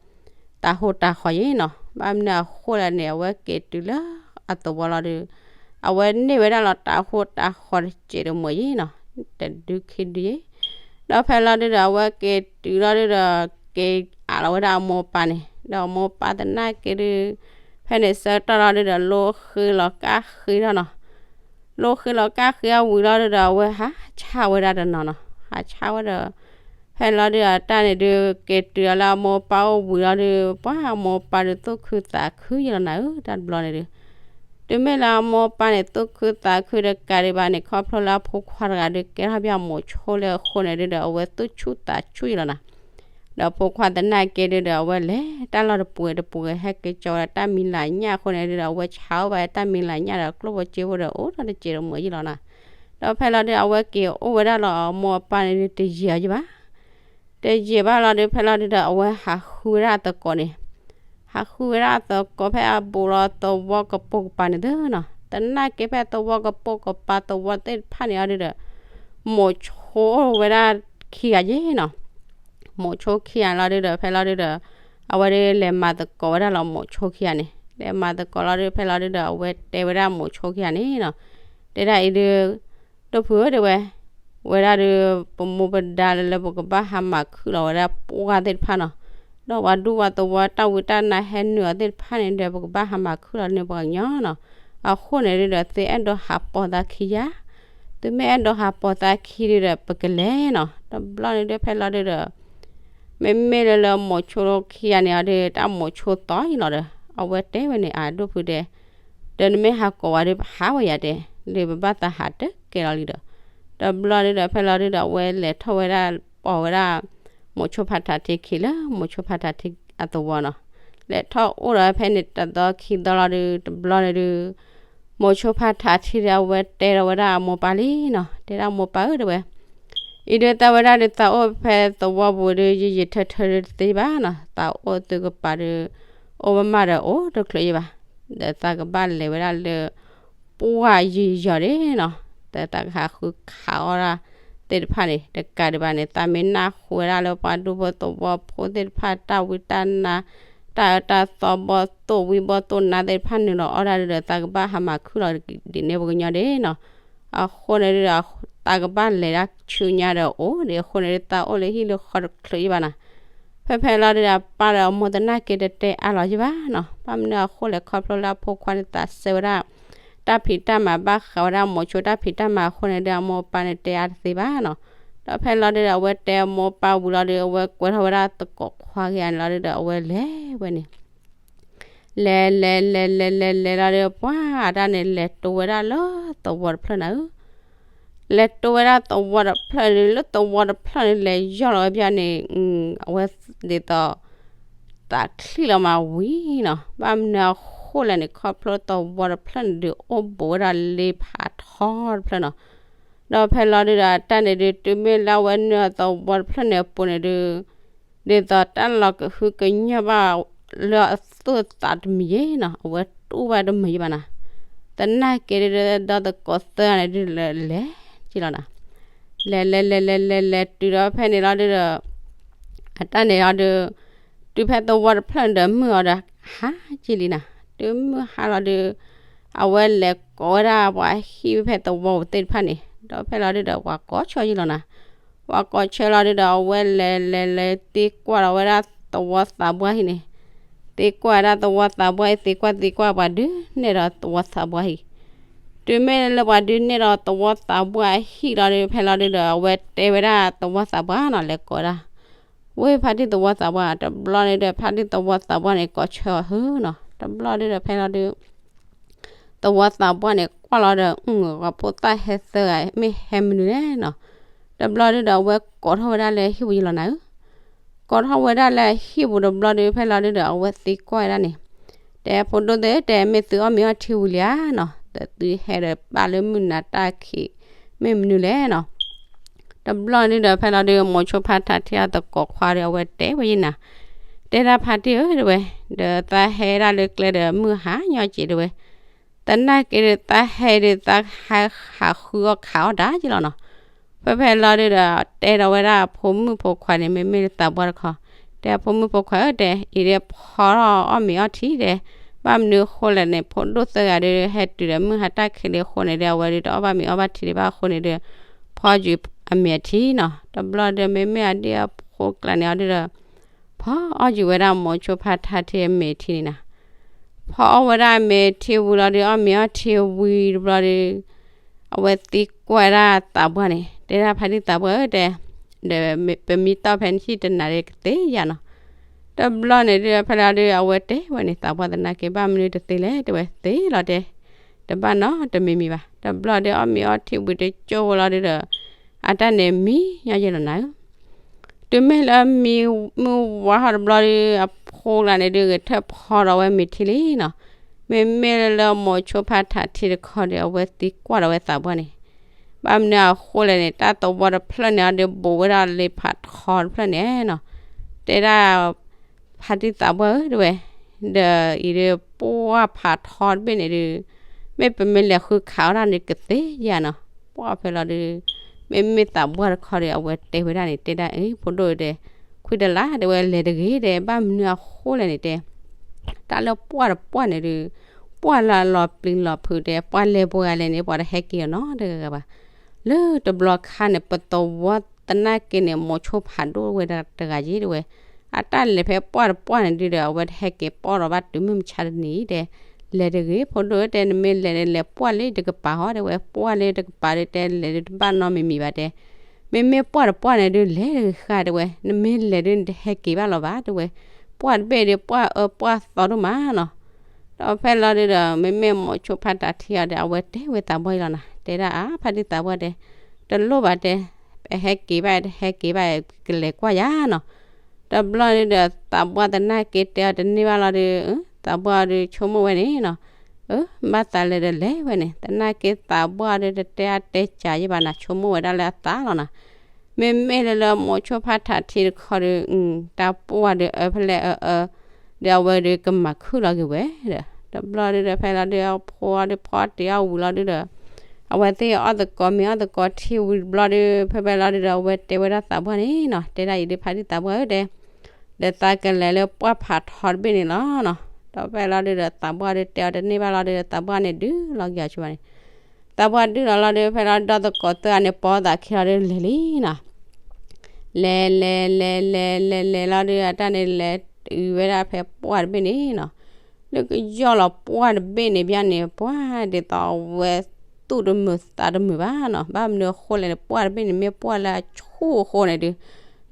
တၤဟိတၤဃီၤယံၤနီၤ. ဘၣ်မနုၤအဃိလဲၣ်န့ၣ် အဝဲက့ၤတုၤလၢအသဝီလီၤဒုး အဝဲန့ၢ်ဝဲဒၣ်လီၤတၤဟိတၤဃီၤတစဲးတမှဲၤယံၤနီၤ, တဒုခံဒုယံၤ. ဒီးဖဲလီၤဒုးဒီး အဝဲက့ၤတုၤလီၤဒုးဒီး က့ၤအးလီၤဝဲဒၣ်အမိၢ်အပၢ်န့ၣ် ဒီးအမိၢ်အပၢ်သနာ်က့ဒုး ဖဲန့ၣ်ဆၢကတီၢ်လီၤဒုးဒီး လိဃ့လီၤကၣ်ဃ့ထီၣ်နီၤ. လိဃ့လီၤကၣ်ဃ့အဝံၤလီၤဒုးဒီး အဝဲဟးဆါဝဲဒၣ်တနီၤနီၤ, ဟးဆါဝဲဒီး ဖဲလီၤဒုးဒီး တၢ်န့ၣ်ဒုး က့ၤတုၤအီၤလၢအမိၢ်အပၢ်အိၣ်ဝံၤလီၤဒုး ပှၤအမိၢ်အပၢ်ဒုး သူၣ်ခုသးခုယံၤလီၤနၤဧၢ တၢ်တဘျီန့ၣ်ဒုး တုၤမ့ၢ်လၢအမိၢ်အပၢ်န့ၣ် သူၣ်ခုသးခုတကးဒံးဘၣ်န့ၣ် ခီဖျိလၢအဖိခွါတဂၤဒုး ကဲထီၣ်ဘၣ်မိၤဆိလၢအဃိန့ၣ်ဒုးဒီး အဝဲသူၣ်ဆူၣ်သးဆူၣ်ယံၤလီၤနၤ. ဒီးဖိခွါသနာ်က့ဒုးဒီး အဝဲလဲၤတၢ်လီၢ်တပှဲၤတပှဲၤ ဟဲက့ၤကၠီဝဲဒၣ်တၢ်မံၤလၤညၣ်အဃိန့ၣ်ဒုးဒီး အဝဲဆါအီၣ်ဘၣ်တၢ်မံၤလၤညၣ်ဒီး ကျိၣ်ဖိစ့ဖိဒီး အိၣ်ထီၣ်တစဲးတမှဲၤယံၤလီၤနၤ. ဒီးဖဲလီၤဒုး အဝဲက့ၤအိၣ်ဝဲဒၣ်လီၤအမိၢ်အပၢ်န့ၣ်ဒုး တယံာ်အီၤယံၤဘၣ် တယံာ်ဘၣ်လီၤဒုး ဖဲလီၤဒုးဒီး အဝဲဟးဃုဝဲဒၣ်အသကိးန့ၣ်, ဟးဃုဝဲဒၣ်အသကိးဖဲအဘူးလီၤသဝီကပိာ်ကပၤန့ၣ်သုနီၤ. သနာ်က့ဖဲသဝီကပိာ်ကပၤသဝီသ့ၣ်တဖၣ်န့ၣ်အီၤဒုးဒီး မိၤဆိအိၣ်ဝဲဒၣ်ခံဂၤယ့ၣ်နီၤ. မိၤဆိခံဂၤလီၤဒုးဒီး ဖဲလီၤဒုးဒီး အဝဲဒုးလဲၤမၤသကိးဝဲဒၣ်လီၤမိၤဆိခံဂၤန့ၣ်, လဲၤမၤသကိးလီၤဒုး ဖဲလီၤဒုးဒီး အဝဲတဲဝဲဒၣ်မိၤဆိခံဂၤန့ၣ်နီၤ, တဲဒၣ်အံၤဒုး ဒိၣ်ဖုဧၢ တဲဝဲ, ဝဲဒၣ်ဒီး ပမူပဒါလၢလၢပကဘၣ်ဟးမၤခုၣ်လီၤဝဲဒၣ်ပှၢ်သ့ၣ်တဖၣ်နီၤ, ဒီးပှၤဒူပှၤသဝီတၢ်ဝံတၢ်နါဟဲနုာ်အီၤသ့ၣ်တဖၣ်န့ၣ်ဒီး ပကဘၣ်ဟးမၤခုၣ်လီၤန့ၢ်ပှၤကညီနီၤ. အဃိန့ၣ်ဒုးဒီး သုအဲၣ်ဒိးဟးပိာ်သးခံယၤ, သုမ့ၢ်အဲၣ်ဒိးဟးပိာ်သးခံဒုးဒီး ပကလဲၤနီၤ. တဘျီန့ၣ်ဒုး ဖဲလီၤဒုးဒီး မ့မ့ၢ်လၢလၢမိၤဆိခံဂၤန့ၣ်အီၤဒုး တၢ်မိၤဆိသီအံၤလီၤဒီး အဝဲတဲဝဲန့ၣ် အဒိၣ်ဖုတဲ ဒီးနမ့ၢ်ဟးကိးဝဲဒုး ပဟးဝဲယၤတဲ, လၢပဘၣ်သးဟးတကဲလီၤလံဒီး, တဘျီဒုးဒီး ဖဲလီၤဒုးဒီး အဝဲလဲၤထီၣ်ဝဲဒၣ် ပိာ်ဝဲဒၣ် မိၤဆိဖါထးထံခံလၢ မိၤဆိဖါထးထံအသဝီနီၤ. လဲၤထီၣ်အိၣ်ဒီးဖဲန့ၣ်တသီခံသီလီၤဒုး တဘျီန့ၣ်ဒုး မိၤဆိဖါထးထံဒီး အဝဲတဲထီၣ်ဝဲဒၣ်အမိၢ်ပၢ်လံနီၤ, တဲဒၣ်မိၢ်ပၢ်ဧၢ တဲဝဲ အံၤဒုးသးဝဲဒၣ်ဒုး သးအိၣ်ဖဲသဝီပူၤဒုး ယံာ်ယံာ်ထၢထၢဒုးတသ့ဘၣ်နီၤ, သးအိၣ်သုကပၤဒုး အိၣ်မးမးဒီးအိၣ်တချုးယံၤဘၣ်, ဒီးသးကဘၣ်လဲၤဝဲဒၣ်လၢ ပှၢ်ယံၤယီၤဒၣ်နီၤ, ဒီးသးကဟးဃုခးအီၣ်ဒၣ်သ့ၣ်တဖၣ်န့ၣ် တကးဒံးဘၣ်န့ၣ် သးမ့ၢ်နၢ်ဟူဝဲဒၣ်လၢပှၤဒူဖိသဝီဖိသ့ၣ်တဖၣ် တၢ်ဝံတၢ်နါ တၢ်အၢတၢ်သီဘီၣ်သိၣ်ဝံဘီၣ်သိၣ်နါသ့ၣ်တဖၣ်နုာ်လီၤအီၣ်ဒၣ်ဒုးဒီး သးကဘၣ်ဟးမၤခုၣ်လီၤဒ်န့ၣ်ပှၤကညီဒၣ်နီၤ. အဃိန့ၣ်ဒုးဒီး သးကဘၣ်လဲၤဒၣ်ဆူညါဒီးအိၣ်ဒ်အဃိန့ၣ်ဒုး သးအိၣ်လၢဟံၣ်လၢဃီတချုးယံၤဘၣ်နီၤ. ဖဲဖဲလီၤဒုးဒီး အပၢ်ဒီးအမိၢ်သနာ်က့တတဲအါလီၤယံၤဘၣ်နီၤ, ဘၣ်မနုၤအဃိလဲၣ် ခီဖျိလၢအဖိခွါန့ၣ်သးစဲဝဲဒၣ် တၢ်ဖံးတၢ်မၤဘၣ်ဃးဝဲဒၣ်မိၤဆိတၢ်ဖံးတၢ်မၤအဃိန့ၣ်ဒုး အမိၢ်အပၢ်န့ၣ်တဲအါတသ့ဘၣ်နီၤ. ဒီးဖဲလီၤဒုးဒီး အဝဲတဲအမိၢ်အပၢ်ဝံၤလီၤဒုး အဝဲကွဲထီၣ်ဝဲဒၣ်သကိးခွါက့ၤန့ၣ်လီၤဒုးဒီး အဝဲလဲၤဝဲန့ၣ် လဲၤလဲၤလဲၤလဲၤလဲၤလဲၤလီၤဒီး ပှၤအတၢ်န့ၣ် လဲၤတိဝဲဒၣ်လၢသဝီတဖျၢၣ်နၤဧၢ, လဲၤတိဝဲဒၣ်သဝီတဖျၢၣ်န့ၣ် လၢသဝီတဖျၢၣ်န့ၣ် လဲၤယီၢ်လီၤဝဲဘၣ်န့ၣ် အဝဲဒ်သိး သးချံၣ်လီၤမးဝံၤနီၤ, ဘၣ်မနုၤအဃိ အဃိလဲၣ်န့ၣ် ခီဖျိသဝီတဖျၢၣ်န့ၣ်ဒုး အိၣ်ဘူးဝဲဒၣ်လ့ဖးထီတဖျၢၣ်နီၤ. ဒီးဖဲလီၤဒုးဒီး အတၢ်န့ၣ်ဒုး တုၤမ့ၢ်လၢအဝဲနုာ်အသဝီတဖျၢၣ်န့ၣ်အပူၤန့ၣ်ဒုး ဒ်သိးတၢ်လီၤကဟုကညီၢ်ဘၣ်လၢအသူၣ်အသးတမံၤယဲနီၤ, အဝဲတူၢ်ဘၣ်တမံၤယဲဘၣ်နီၤ. သနာ်က့ဒုး ဒီသကိးသၢဂၤန့ၣ်ဒုးလဲၤ လဲၤက့ၤလီၤနီၤ. လဲၤလဲၤလဲၤလဲၤလဲၤလဲၤတုၤဒီးဖဲန့ၣ်လီၤဒုးဒီး အတၢ်န့ၣ်လီၤဒုး တုၤဖဲသဝီတဖျၢၣ်န့ၣ်ဒီး မုၢ်အီၤဒီး ဟါက့ၤလံနီၤ. တုၤမုၢ်ဟါလီၤဒုး အဝဲလဲၤကိးဝဲဒၣ်ပှၤဟံၣ်ဖဲသဝီပူၤသ့ၣ်တဖၣ်န့ၣ် ဒီးဖဲလီၤဒုးဒီး ပှၤကိးဆၢယဲလီၤနီၤ. ပှၤကိးဆၢလီၤဒုးဒီး အဝဲလဲၤလဲၤလဲၤသံကွၢ်ဒီးဝဲဒၣ်သဝီသးပှၢ်ဟံၣ်န့ၣ်, သံကွၢ်ဝဲဒၣ်သဝီသးပှၢ်ဟံၣ် သံကွၢ်သံကွၢ် ပှၤဒုးနဲၣ်ဒီးသဝီသးပှၢ်ဟံၣ်. တုၤမ့ၢ်လၢပှၤဒုးနဲၣ်ဒီးသဝီသးပှၢ်ဟံၣ်လီၤဒုး ဖဲလီၤဒုးဒီး အဝဲတဲဝဲဒၣ်သဝီသးပှၢ်နီၤ လဲၤကိးဒၣ် ဝ့ၢ်ဖါတံၢ်သဝီသးပှၢ် တဘျီန့ၣ်ဒီး ဖါတံၢ်သဝီသးပှၢ်န့ၣ် ကိးဆၢအီၤဟုနီၤ. တဘျီဒုးဒီး ဖဲလီၤဒုး သဝီသးပှၢ်န့ၣ် ကွၢ်လီၤဒီး ဂီၤဖိသၣ်ဟဲသၢဂၤ မ့ၢ်ဟဲမနုၤလဲၣ်နီၤ. တဘျီဒုးဒီး အဝဲကိးထီၣ်ဝဲဒၣ်လၢဟံၣ်ပူၤယဲလီၤနၤဧၢ. ကိးထီၣ်ဝဲဒၣ်လၢဟံၣ်ပူၤတဘျီဒုး ဖဲလီၤဒုးဒီး အဝဲသံကွၢ်ဝဲဒၣ်န့ၣ်, တဲဖိဒိၣ်သ့ၣ်ဧၢ တဲမ့ၢ်သုအီၣ်မ့ၤအီထံဝံၤလံဧါနီၤ, ဒီးသုဟဲဒီးပာ်လၢမုၢ်နၤတၢ်ခံး မ့ၢ်မနုၤလဲၣ်နီၤ. တဘျီဒုးဒီး ဖဲလီၤဒုး မိၤဆိဖါထးထံအသကိးခွါဒီး အဝဲတဲဝဲယဲနၤ, တဲဒၣ်ဖါတံၢ်ဧၢ တဲဝဲ, ဒီးသးဟဲဒၣ်လၢကျဲဒီး မုၢ်ဟါညီက့ၤ တဲဝဲ, သနာ်က့ဒီး သးဟဲဒုး သးဟးဃုအီၣ်ခးအီၣ်ဒၣ်ယဲလီၤနီၤ. ဖဲဖဲလီၤဒုးဒီး တဲဒီးဝဲဒၣ်အဖိမုၣ်ဖိခွါန့ၣ် မ့မ့ၢ်လၢသးပှၢ်တခီ, တဲအဖိမုၣ်ဖိခွါဧၢ တဲ, အံၤဒီးဖီထီၣ်အီၣ်မ့ၤအီထံဒီး, ဘၣ်မနုၤအဃိလဲၣ်န့ၣ် ဖိဒိၣ်သၢဂၤဒီး ဟဲတုၤဒီးမုၢ်ဟါတၢ်ခံးလံအဃိန့ၣ်ဒီး အဝဲဒုးတအီၣ်ဘၣ်မ့ၤအီဘၣ်ထံဒံးဘၣ်အဃိန့ၣ်ဒီး ဖီယူၤအမ့ၤအထံနီၤ. တဘျီဒီး မ့မ့ၢ်အဒံၣ်အဖိကျါန့ၣ်အီၤဒုးဒီး ဖီအီၣ်ယူၤဝဲဒၣ်မိၤဆိဖါထးထံအမ့ၤထံန့ၣ်နီၤ. ဖီအီၣ်ဝဲဒၣ်အမ့ၤထံဝံၤလီၤဒုး အီၣ်မ့ၤအီထံဝံၤတဘျီဒီး အဝဲသံကွၢ်ဒၣ်သးပှၢ်န့ၣ် တဲဒၣ်ဖါတံၢ်သးပှၢ်ဧၢ တဲ, ဒီးပမ့ၢ်တီၢ်ဖဲနဟံၣ်တနၤဒီးကသ့ယၤနီၤ. တဘျီန့ၣ်ဒုး ဖဲလီၤဒုး အဝဲတဲဝဲန့ၣ် သးပှၢ်သနာ်က့ ဘၣ်မနုၤတသ့လဲၣ် တဲဝဲ, သ့လီၤတဲ, တဘၣ်နီတမံၤမံၤဘၣ်. တဘျီဒီး အီၣ်မ့ၤအီထံဝံၤတကၠိဖိလီၤဒုးဒီး အတၢ်န့ၣ်မံညီယဲလီၤနၤဧၢ. တုၤမ့ၢ်လၢမံမုၢ်ဝါထီၣ်တဘျီဒီး အဖိကျါန့ၣ်ဒုး ဂဲၤထၢၣ်ဖီဒီးဝဲမ့ၤထံလံနီၤ. မ့မ့ၢ်လၢမိၤဆိဖါထးထံတခီဒီး အဝဲသံကွၢ်ဒီးဝဲသးပှၢ်န့ၣ် ဘၣ်မနုၤအဃိလဲၣ်န့ၣ် တၢ်သဝီတဖျၢၣ်န့ၣ် အဒုးဘူးဝဲဒၣ်လ့ဖးထီတဖျၢၣ်န့ၣ်နီၤ. တဲဒၣ် ဖါတံၢ်သးပှၢ်ဧၢ တဲဝဲ, ဒီးအံၤဒီးပှၢ်ဖးထီတဘ့ၣ်န့ၣ်ဒုး မ့ၢ်ပမ့ၢ်လဲၤဃုခးအီၣ်တၢ်န့ၣ်ကသ့ယၤနီၤ. ပှၢ်ဖဲလီၤဒုး မ့မ့ၢ်သးပှၢ်တခီဒီး အဝဲတဲဝဲဒၣ်န့ၣ် တဲဒၣ်အံၤ ဖိဒိၣ်တဲ, ခွံတလး တဲဝဲ လဲၤတဂ့ၤ တဲ ဘၣ်မနုၤအဃိလဲၣ်န့ၣ်တဲ တၢ်လၢပှၢ်တပှၢ်န့ၣ်ဒုး ပှၢ်လၢအလီၤပျံၤလီၤဖုးတဲ ပှၢ်လဲၤပှဲၤဂၤလဲၣ်န့ၣ် ပှၤတဟဲက့ၤအီၤနီတဂၤဘၣ်. လၢတဘျီခါန့ၣ် ပသဝီသနာ်က့န့ၣ် မိၤဆိဖးဒိၣ်ဝဲဒၣ်တဂၤယ့ တဲဝဲ, အတၢ်လဲၤဖဲပှၢ်တပှၢ်န့ၣ်ဒုးဒီး အဝဲတဟဲက့ၤပီၢ်ဒီးဘၣ်တုၤမုၢ်မဆါတနံၤအံၤ တဲ, လဲၤတဂ့ၤ ဖိဒိၣ်တဲ နမ့ၢ်လဲၤလဲၤပှၢ်လၢတကပၤဟီ တဲဝဲ ပှၢ်လၢတကပၤဒုးတဲ လဲၤဒုးတဘၣ်နီတမံၤမံၤဘၣ်တဲ မ့မ့ၢ်ပှၢ်တပှၢ်န့ၣ်ဒုး လဲၤတဂ့ၤဃါ တဲဝဲ, နမ့ၢ်လဲၤဒုး နတဟဲက့ၤဘၣ်လီၤဘၣ် တဲဝဲ, ပှၢ်တဘ့ၣ်ဒုး ပှၢ်အၢပှၢ်သီဒိၣ်မးနီၤ. ဒီးဖဲလီၤဒုးဒီး မ့မ့ၢ်မိၤဆိဖါတးထံအီၤဒီး အဝဲတဲဝဲသးပှၢ်အံၤလီၤနီၤ, တဲဒၣ်အါ ဖါတံၢ်သးပှၢ်တဲ, တလိၣ်ဘၣ်တဲ, ပဟဲက့ၤဘၣ် တဟဲက့ၤဘၣ် ကလဲၤကွၢ်ယၤနီၤ. တဘျီဒုးဒီး သးပှၢ်သနာ်က့တဲအီၤတန့ၢ်ဘၣ်လီၤဒုး သးပှၢ်အီၤဒုးဆိကမိၣ်ဝဲန့ၣ်နီၤ, အၢ ဘၣ်သးလဲၤဒီးလဲၤဝဲန့ၣ် သနာ်က့သးပှၢ်အီၤဒုး တတဲအါတဲစှၤယဲဘၣ်နီၤ ဆိကမိၣ်ဝဲဒၣ်လၢအသးလီၤနီၤ. မ့မ့ၢ်လၢလၢမိၤဆိဖါတးထံတခီဒီး တၢ်ပှၢ်ဒုးအၢဖဲလဲၣ်အၢအၢ ဒီးအဝဲဒုးကမၤခုၣ်လီၤက့ၤဝဲဒီး တဘျီဒုးဒီး ဖဲလီၤဒုးအဖိအီၤဒုးဖီတ့ၢ်အီၣ်ဝံၤလီၤဒုးဒီး အဝဲသ့ၣ်အီၣ်သကိးမ့ၤအီၣ်သကိးထံဝံၤတဘျီဒုး ဖဲဖဲလီၤဒုးဒီး အဝဲတဲဝဲဒၣ်သးပှၢ်န့ၣ်နီၤ, တဲဒၣ်အံၤဒုး ဖါတံၢ်သးပှၢ်ဧၢ တဲ ဒီးသးကလဲၤလၢပှၢ်ဖးထီတဘ့ၣ်န့ၣ်လီၤနီၤ. ဒီးဖဲလီၤဒုးဒီး သးပှၢ်ဒုးတဲအီၤတန့ၢ်ဘၣ်လီၤဒုးဒီး သးပှၢ်န့ၣ်ဒုးလီၤက့ၤအီၤဆူဘၣ်န့ၣ် သးပှၢ်ဒုးလီၤလီၤဒုး ဖဲလီၤဒီသကိးသၢဂၤန့ၣ် ပိာ်သးခံလီၤဒုးလဲၤလံနီၤ. လဲၤလဲၤလဲၤလဲၤလဲၤလဲၤလီၤဒုး အတၢ်န့ၣ်လဲၤတုၤဝဲဒၣ်ဖဲပှၢ်တဘ့ၣ်န့ၣ်နီၤ. လၢကယီၢ်လီၤပှၢ်တဘ့ၣ်န့ၣ် ဘၣ်န့ၣ် ပှၢ်ဒ်သိးအဝဲသူၣ်တမုာ်သးတမုာ်ဘၣ်နီၤ. ဘၣ်မနုၤအဃိလဲၣ်န့ၣ် ပှၢ်တဘ့ၣ်န့ၣ် မ့ၢ်ပှၢ်လၢအဆူၣ်အဃိန့ၣ်ဒုး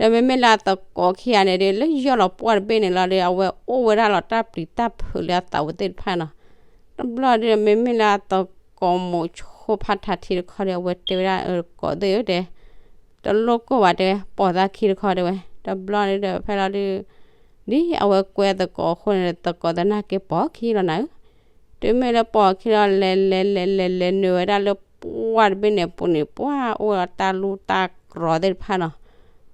ဒီးမ့မ့ၢ်လၢအသကိးခံဂၤန့ၣ်ဒုး လၢယီၢ်လီၤပှၢ်တဘ့ၣ်န့ၣ်လီၤဒုး အဝဲအိၣ်ဝဲဒၣ်လီၤတၢ်ပျံၤတၢ်ဖုးလၢအသးဝဲသ့ၣ်တဖၣ်နီၤ. တဘျီဒုး မ့မ့ၢ်လၢအသကိးမိၤဆိဖါတးထံတခီဒီး အဝဲတဲဝဲဒၣ် သကိးသ့ၣ်ဧၢ တဲ တလိၣ်ကိၢ်ဘၣ်တဲ ပိာ်သးခံတခီတဲဝဲ တဘျီဒုးဒီး ဖဲလီၤဒုး ဒ်အဝဲကွဲသကိးအဃိန့ၣ် သကိးသနာ်က့ပိာ်ခံလီၤနၤဧၢ တုၤမ့ၢ်လၢပိာ်အခံဒီး လဲၤလဲၤလဲၤလဲၤလဲၤနုာ်ဝဲဒၣ်လၢပှၢ်တဘ့ၣ်န့ၣ်အပူၤန့ၣ် ပှၢ်အိၣ်ဒီးတၢ်လူၢ်တၢ်ကြီၤသ့ၣ်တဖၣ်နီၤ.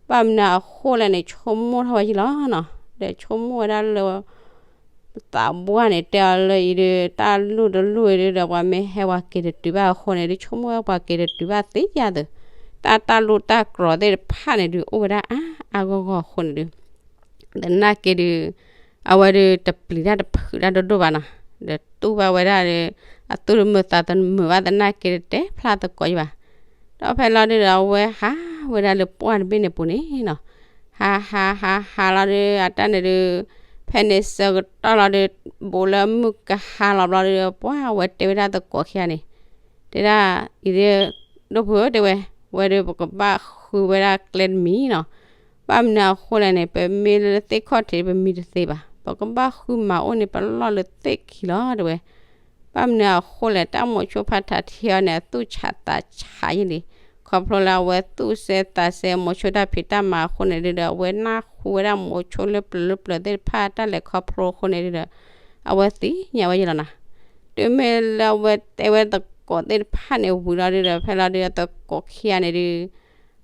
ဘၣ်မနုၤအဃိလဲၣ်န့ၣ် ဆိကမိၣ်ထီၣ်ဝဲယလီၤနီၤ. ဒီးဆိကမိၣ်ဝဲဒၣ်လၢ သးပှၢ်န့ၣ် တဲအီၤလၢအံၤဒီး တၢ်လူၢ်တလူၢ်အံၤဒီး ပှၤမ့ၢ်ဟဲပှၤက့ၤတတုၤဘၣ်အဃိန့ၣ် ဒုးဆိကမိၣ်ဝဲပှၤက့ၤတတုၤဘၣ်သ့ယၤသ့ၣ်, တၢ်တၢ်လူၢ်တၢ်ကြီၤသ့ၣ်တဖၣ်န့ၣ်ဒုး အိၣ်ဝဲဒၣ်အါအါဂီၢ်ဂီၢ်အဃိန့ၣ်ဒုး သနာ်က့ဒုး အဝဲဒုးတပျံၤတၢ်တဖုးတၢ်ဒိၣ်ဒိၣ်ဘၣ်နီၤ. ဒီးတူၢ်ဘၣ်ဝဲဒၣ်ဒီး အသူၣ်တမုာ်သးတမုာ်ဘၣ်သနာ်က့ဒီး တဲဖျါသကိးယဘၣ်. ဒီးဖဲလီၤဒုးဒီး အဝဲဟးဝဲဒၣ်လၢပှၢ်တဘ့ၣ်န့ၣ်ပူၤန့ၣ်နီၤ. ဟးဟးဟးဟးလီၤဒုး အတၢ်န့ၣ်ဒုး ဖဲန့ၣ်ဆၢကတီၢ်လီၤဒုး ဘူးလၢမုၢ်ကဟါလီၤဘျီဒုး ပှၢ်ဝဲတဲဝဲဒၣ်သကိးခံဂၤန့ၣ် တဲဒၣ်အံၤဒုး ဒိၣ်ဖုဧၢ တဲဝဲ, ဝဲဒုးပကဘၣ်ဃုဝဲဒၣ်ကျဲတမံၤနီၤ. ဘၣ်မနုၤအဃိလဲၣ်န့ၣ် ပမ့ၢ်လၢသ့ၣ်ခီၣ်ထံးပမံတသ့ဘၣ်. ပကဘၣ်ဃုမၤအိၣ်န့ၣ် ပလီၢ်လၢသ့ၣ်ခံလီၤ တဲဝဲ. ဘၣ်မနုၤအဃိလဲၣ် တၢ်မိၤဆိဖးထးထံအီၤန့ၣ် အသူၣ်ဆးသးဆးယဲလံ. ခီဖျိလၢအဝဲသူၣ်စဲသးစဲမိၤဆိတၢ်ဖံးတၢ်မၤအဃိန့ၣ်ဒုးဒီး အဝဲနၢ်ဟူဝဲဒၣ်မိၤဆိလၢပျၢၤလၢပျၢၤသ့ၣ်တဖၣ်တၢ်လဲၤခီဖျိအဃိန့ၣ်ဒုးဒီး အဝဲသ့ၣ်ညါဝဲယဲလီၤနီၤ. တုၤမ့ၢ်လၢအဝဲတဲဝဲသကိးသ့ၣ်တဖၣ်န့ၣ်ဝံၤလီၤဒုးဒီး ဖဲလီၤဒုးအသကိးခံဂၤန့ၣ်ဒုး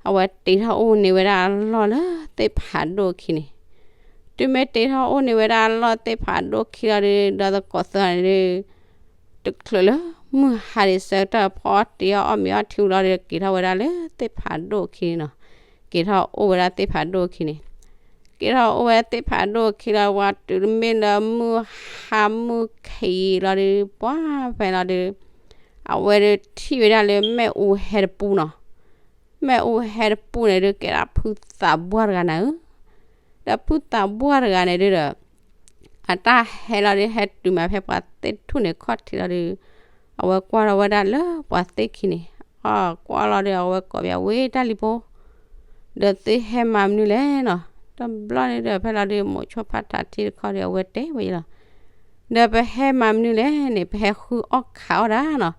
အဝဲတ့ထီၣ်အိၣ်န့ၢ်ဝဲဒၣ်အလီၢ်လၢသ့ၣ်ဖးဒိၣ်ခံန့ၣ် တုၤမ့ၢ်တ့ထီၣ်အိၣ်န့ၢ်ဝဲဒၣ်အလီၢ်သ့ၣ်ဖးဒိၣ်ခံလီၤဒုး ဒီးသကိးသၢဂၤန့ၣ်ဒုး တချုးလၢမုၢ်ဟါဒံးဆၢကတီၢ်ဖီအီၣ်တ့အီၣ်အီၣ်မ့ၤအီထံဝံၤလီၤဒီး က့ၤထီၣ်ဝဲဒၣ်လၢသ့ၣ်ဖးဒိၣ်ခံန့ၣ်နီၤ. က့ၤထီၣ်အိၣ်ဝဲဒၣ်သ့ၣ်ဖးဒိၣ်ခံန့ၣ် က့ၤထီၣ်အိၣ်ဝဲသ့ၣ်ဖးဒိၣ်ခံလီၤ ဝံၤတုၤမ့ၢ်လၢမုၢ်ဟါမုၢ်ခံလီၤဒုး ပှၢ်ဖဲလီၤဒုး အဝဲဒုးထံၣ်ဝဲဒၣ်လၢမ့ၣ်အူဟဲတပူၤနီၤ. မ့ၣ်အူဟဲတပူၤန့ၣ်ဒုး ကဲဒၣ်ဖုသးပှၢ်တဂၤနၤဧၢ. ဒီးဖုသးပှၢ်တဂၤန့ၣ်ဒုးဒီး အတၢ်ဟဲလီၤဒုးဟဲတုၤမးဖဲပှၤသ့ၣ်တထူၣ်န့ၣ်ခီၣ်ထံးလီၤဒုး အဝဲကွၢ်ထီၣ်ဝဲဒၣ်လၢပှၤသ့ၣ်ခံန့ၣ် အကွၢ်လီၤဒုး အဝဲကိးပၠးဝဲတၢ်လံၤဖိ ဒီးသုဟဲမၤမနုၤလဲၣ်နီၤ. တဘျီန့ၣ်ဒီး ဖဲလီၤဒုး မိၤဆိဖးထးထံတခီဒီး အဝဲတဲဝဲအံၤလီၤ. ဒီးပဟဲမၤမနုၤလဲၣ်န့ၣ် ပဟဲဃုအီၣ်ခးအီၣ်ဒၣ်နီၤ.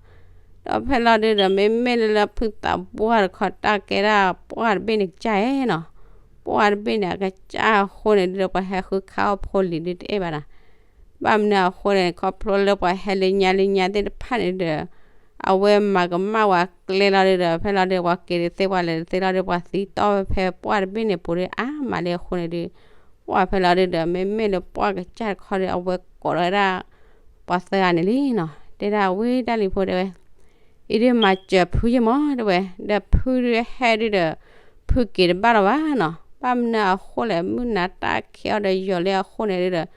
ဒီးဖဲလီၤဒုးဒီး မ့မ့ၢ်လၢလၢဖုသးပှၢ်တခီ တၢ်ကဲဒၣ်ပှၢ်တဘ့ၣ်န့ၣ်ကစၢ်ဧါနီၤ. ပှၢ်တဘ့ၣ်န့ၣ် အကစၢ်အဃိန့ၣ်ဒုးဒီး ပှၤဟဲဃုခးအီၣ်ဖိလံၤဒုးတအဲၣ်ဘၣ်နီၤ. ဘၣ်မနုၤအဃိလဲၣ်န့ၣ် ခီဖျိလၢပှၤဟဲလၢညါလၢညါသ့ၣ်တဖၣ်န့ၣ်ဒီး အဝဲမၤကမၣ်ဝဲကျဲလီၤဒုးဒီး ဖဲလီၤဒုး ပှၤက့ၤတသ့ပှၤလဲၤတသ့လီၤဒုး ပှၤသံတီၢ်ဝဲဖဲပှၢ်တဘ့ၣ်န့ၣ်ပူၤဒုး အါမးလၢအဃိန့ၣ်ဒုး ပှၢ်ဖဲလီၤဒုးဒီး မ့မ့ၢ်လၢပှၢ်ကစၢ်တခီဒီး အဝဲကိးထီၣ်ဝဲဒၣ် ပှၤသၢဂၤန့ၣ်လံနီၤ. တဲဒၣ်ဝဲတၢ်လံၤဖိတဲဝဲ အံၤဒုးမၤစၢၤဖုယဲၢ်မးတဲဝဲ, ဒီးဖုဒုးဟဲဒုးဒီး ဖုက့ၤတဘၣ်လီၤဘၣ်နီၤ. ဘၣ်မနုၤအဃိလဲၣ် မုၢ်နၤတၢ်ခံးအီၤဒီးယီၤလၢအဃိန့ၣ်ဒုးဒီး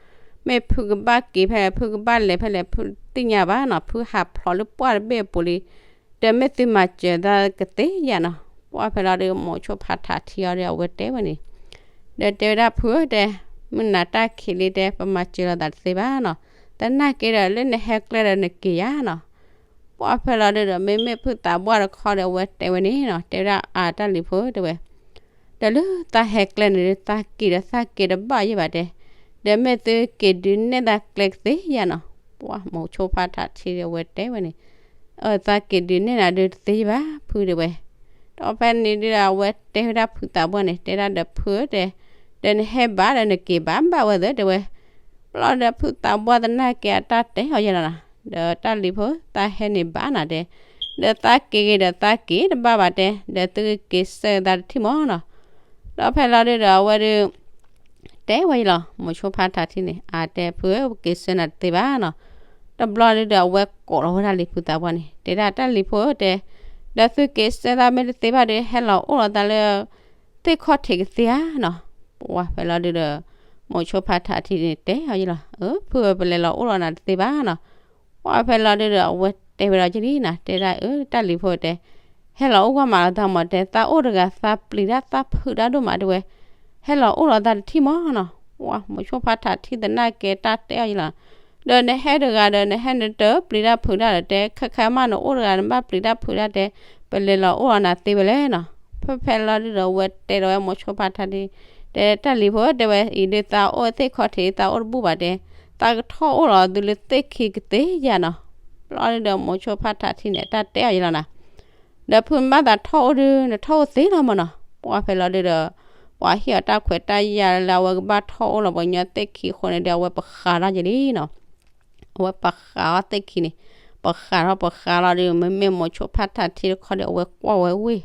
မ့ၢ်ဖုကဘၣ်က့ၤဖဲလဲၣ် ဖုကဘၣ်လဲၤဖဲလဲၣ် ဖုတသ့ၣ်ညါဘၣ်နီၤ. ဖုဟးဖျိးလၢပှၢ်တဘ့ၣ်အပူၤလံ. ဒီးမ့ၢ်သုမၤစၢၤသးကသ့ယဲၢ်နီၤ. ပှၢ်ဖဲလီၤဒုး မိၤဆိဖးထးထံအီၤဒီး အဝဲတဲဝဲန့ၣ် ဒီးတဲဝဲဒၣ်ဖုဧၢတဲ, မုၢ်နၤတၢ်ခံးလံတဲ ပမၤစၢၤလိာ်သးတသ့ဘၣ်နီၤ. သနာ်က့ဒီး လၢနဟဲကျဲဒီးနက့ၤယၤနီၤ. ပှၢ်ဖဲလီၤဒုးဒီး မ့မ့ၢ်ဖုသးပှၢ်တခီဒီး အဝဲတဲဝဲန့ၣ်နီၤ. တဲဝဲဒၣ်အတၢ်လံၤဖိတဲဝဲ ဒီးလၢသးဟဲကျဲန့ၣ်ဒုး သးက့ၤဒီးသးက့ၤတဘၣ်ယဲၢ်ဘၣ်တဲ, ဒီးမ့ၢ်သုက့ၤဒုးနဲၣ်သးကျဲကသ့ယဲၢ်နီၤ. ပှၢ်မိၤဆိဖးထးထံဒီး အဝဲတဲဝဲန့ၣ် အသးက့ၤဒုးနဲၣ်နၤဒုးတသ့ယဲၢ်ဘၣ်ဖုတဲဝဲ. ဒီးဖဲန့ၣ်ဒုးဒီး အဝဲတဲဝဲဒၣ်ဖုသးပှၢ်န့ၣ် တဲဒၣ်ဒီးဖုဧၢတဲ, ဒီးနဟဲဘၣ်ဒီးနက့ၤဘၣ်ဘၣ်ဝဲသၢတဲဝဲ. ဘျီဒီးဖုသးပှၢ်သနာ်က့အတၢ်တဲအီၤယဲၢ်လီၤနီၤ. ဒီးတၢ်လံၤဖိသးဟဲန့ၣ်ဘၣ်နၤတဲ, ဒီးသးက့ၤက့ၤဒီးသးက့ၤတဘၣ်ဘၣ်တဲ, ဒီးသုက့ၤဆၢသးတထံၣ်မးနီၤ. ဒီးဖဲလီၤဒုးဒီးအဝဲဒုး တဲဝဲယဲၢ်လီၤ မိၤဆိဖးထးထံန့ၣ် အတဲဖုဧၢ ပက့ၤဆၢနၤတသ့ဘၣ်နီၤ. တဘျီဒုးဒီးအဝဲကိးလီၤဝဲဒၣ်လံၤဖုသးပှၢ်န့ၣ် တဲဒၣ်တၢ်လံၤဖိတဲ, ဒီးသုက့ၤဆၢသးမ့ၢ်တသ့ဘၣ်ဒီး ဟဲလီၤအိၣ်လီၤသးလၢ သ့ၣ်ခီၣ်ထံးကသ့ဧါနီၤ. ပှၢ်ဖဲလီၤဒုးဒီး မိၤဆိဖးထးထံန့ၣ်တဲအီၤယဲၢ်လီၤ အၢ ဖုဧၢ ပလဲၤလီၤအိၣ်လီၤနၤတသ့ဘၣ်နီၤ. ပှၢ်ဖဲလီၤဒုးဒီးအဝဲတဲဝဲဒီးယဲၢ်လံနီၤ တဲဒၣ်အၢ တၢ်လံၤဖိတဲ, ဟဲလီၤအိၣ်ကွၢ်မးလီၤသးမးတဲ သးအိၣ်တဂၤသးပျံၤတၢ်သးဖုးတၢ်ဒိၣ်မးတဲဝဲ, ဟဲလီၤအိၣ်လီၤသးတထံၣ်မးနီၤ. ပှၢ်မိၤဆိဖးထးထံသနာ်က့တၢ်တဲအီၤယဲၢ်လီၤ ဒီးနဟဲတဂၤဒီးနဟဲနတပျံၤတၢ်ဖုးတၢ်ဒီးတဲ ခဲခါမးနအိၣ်တဂၤနဘၣ်ပျံၤတၢ်ဖုးတၢ်တဲ, ပလဲၤလီၤအိၣ်လီၤနၤသ့ဝဲလဲၣ်နီၤ. ဖဲဖဲလီၤဒုးဒီးအဝဲတဲဒီးဝဲမိၤဆိဖးထးထံ, တဲတၢ်လံၤဖိတဲဝဲ အံၤဒုးသးအိၣ်သ့ၣ်ခီၣ်ထံးသးအိၣ်တဘူၣ်ဘၣ်တဲ, သးကထီၣ်အိၣ်လီၤသုလၢသ့ၣ်ခံကသ့ယဲၢ်နီၤ. ဘျီဒုးဒီးမိၤဆိဖးထးထံန့ၣ် တၢ်တဲအီၤယဲၢ်လီၤနီၤ ဒီးဖုမ့ၢ်ဘၣ်သးထီၣ်အိၣ်ဒုး နထီၣ်အိၣ်သ့လီၤမးနီၤ. ပှၢ်ဖဲလီၤဒုးဒီး ပှၤဟ့ၣ်အီၤတၢ်ခွဲးတၢ်ယာ်လၢအဝဲကဘၣ်ထီၣ်အိၣ်လီၤပှၤကညီသ့ၣ်ခံအဃိန့ၣ်ဒီး အဝဲပဃးထီၣ်က့ၤလံနီၤ. အဝဲပဃးအီၣ်သ့ၣ်ခံန့ၣ်, ပဃးထီၣ်ပဃးလီၤဒီး မ့မ့ၢ်မိၤဆိဖးထးထံတခီဒီး အဝဲကွၢ်ဝဲဝ့ၢ်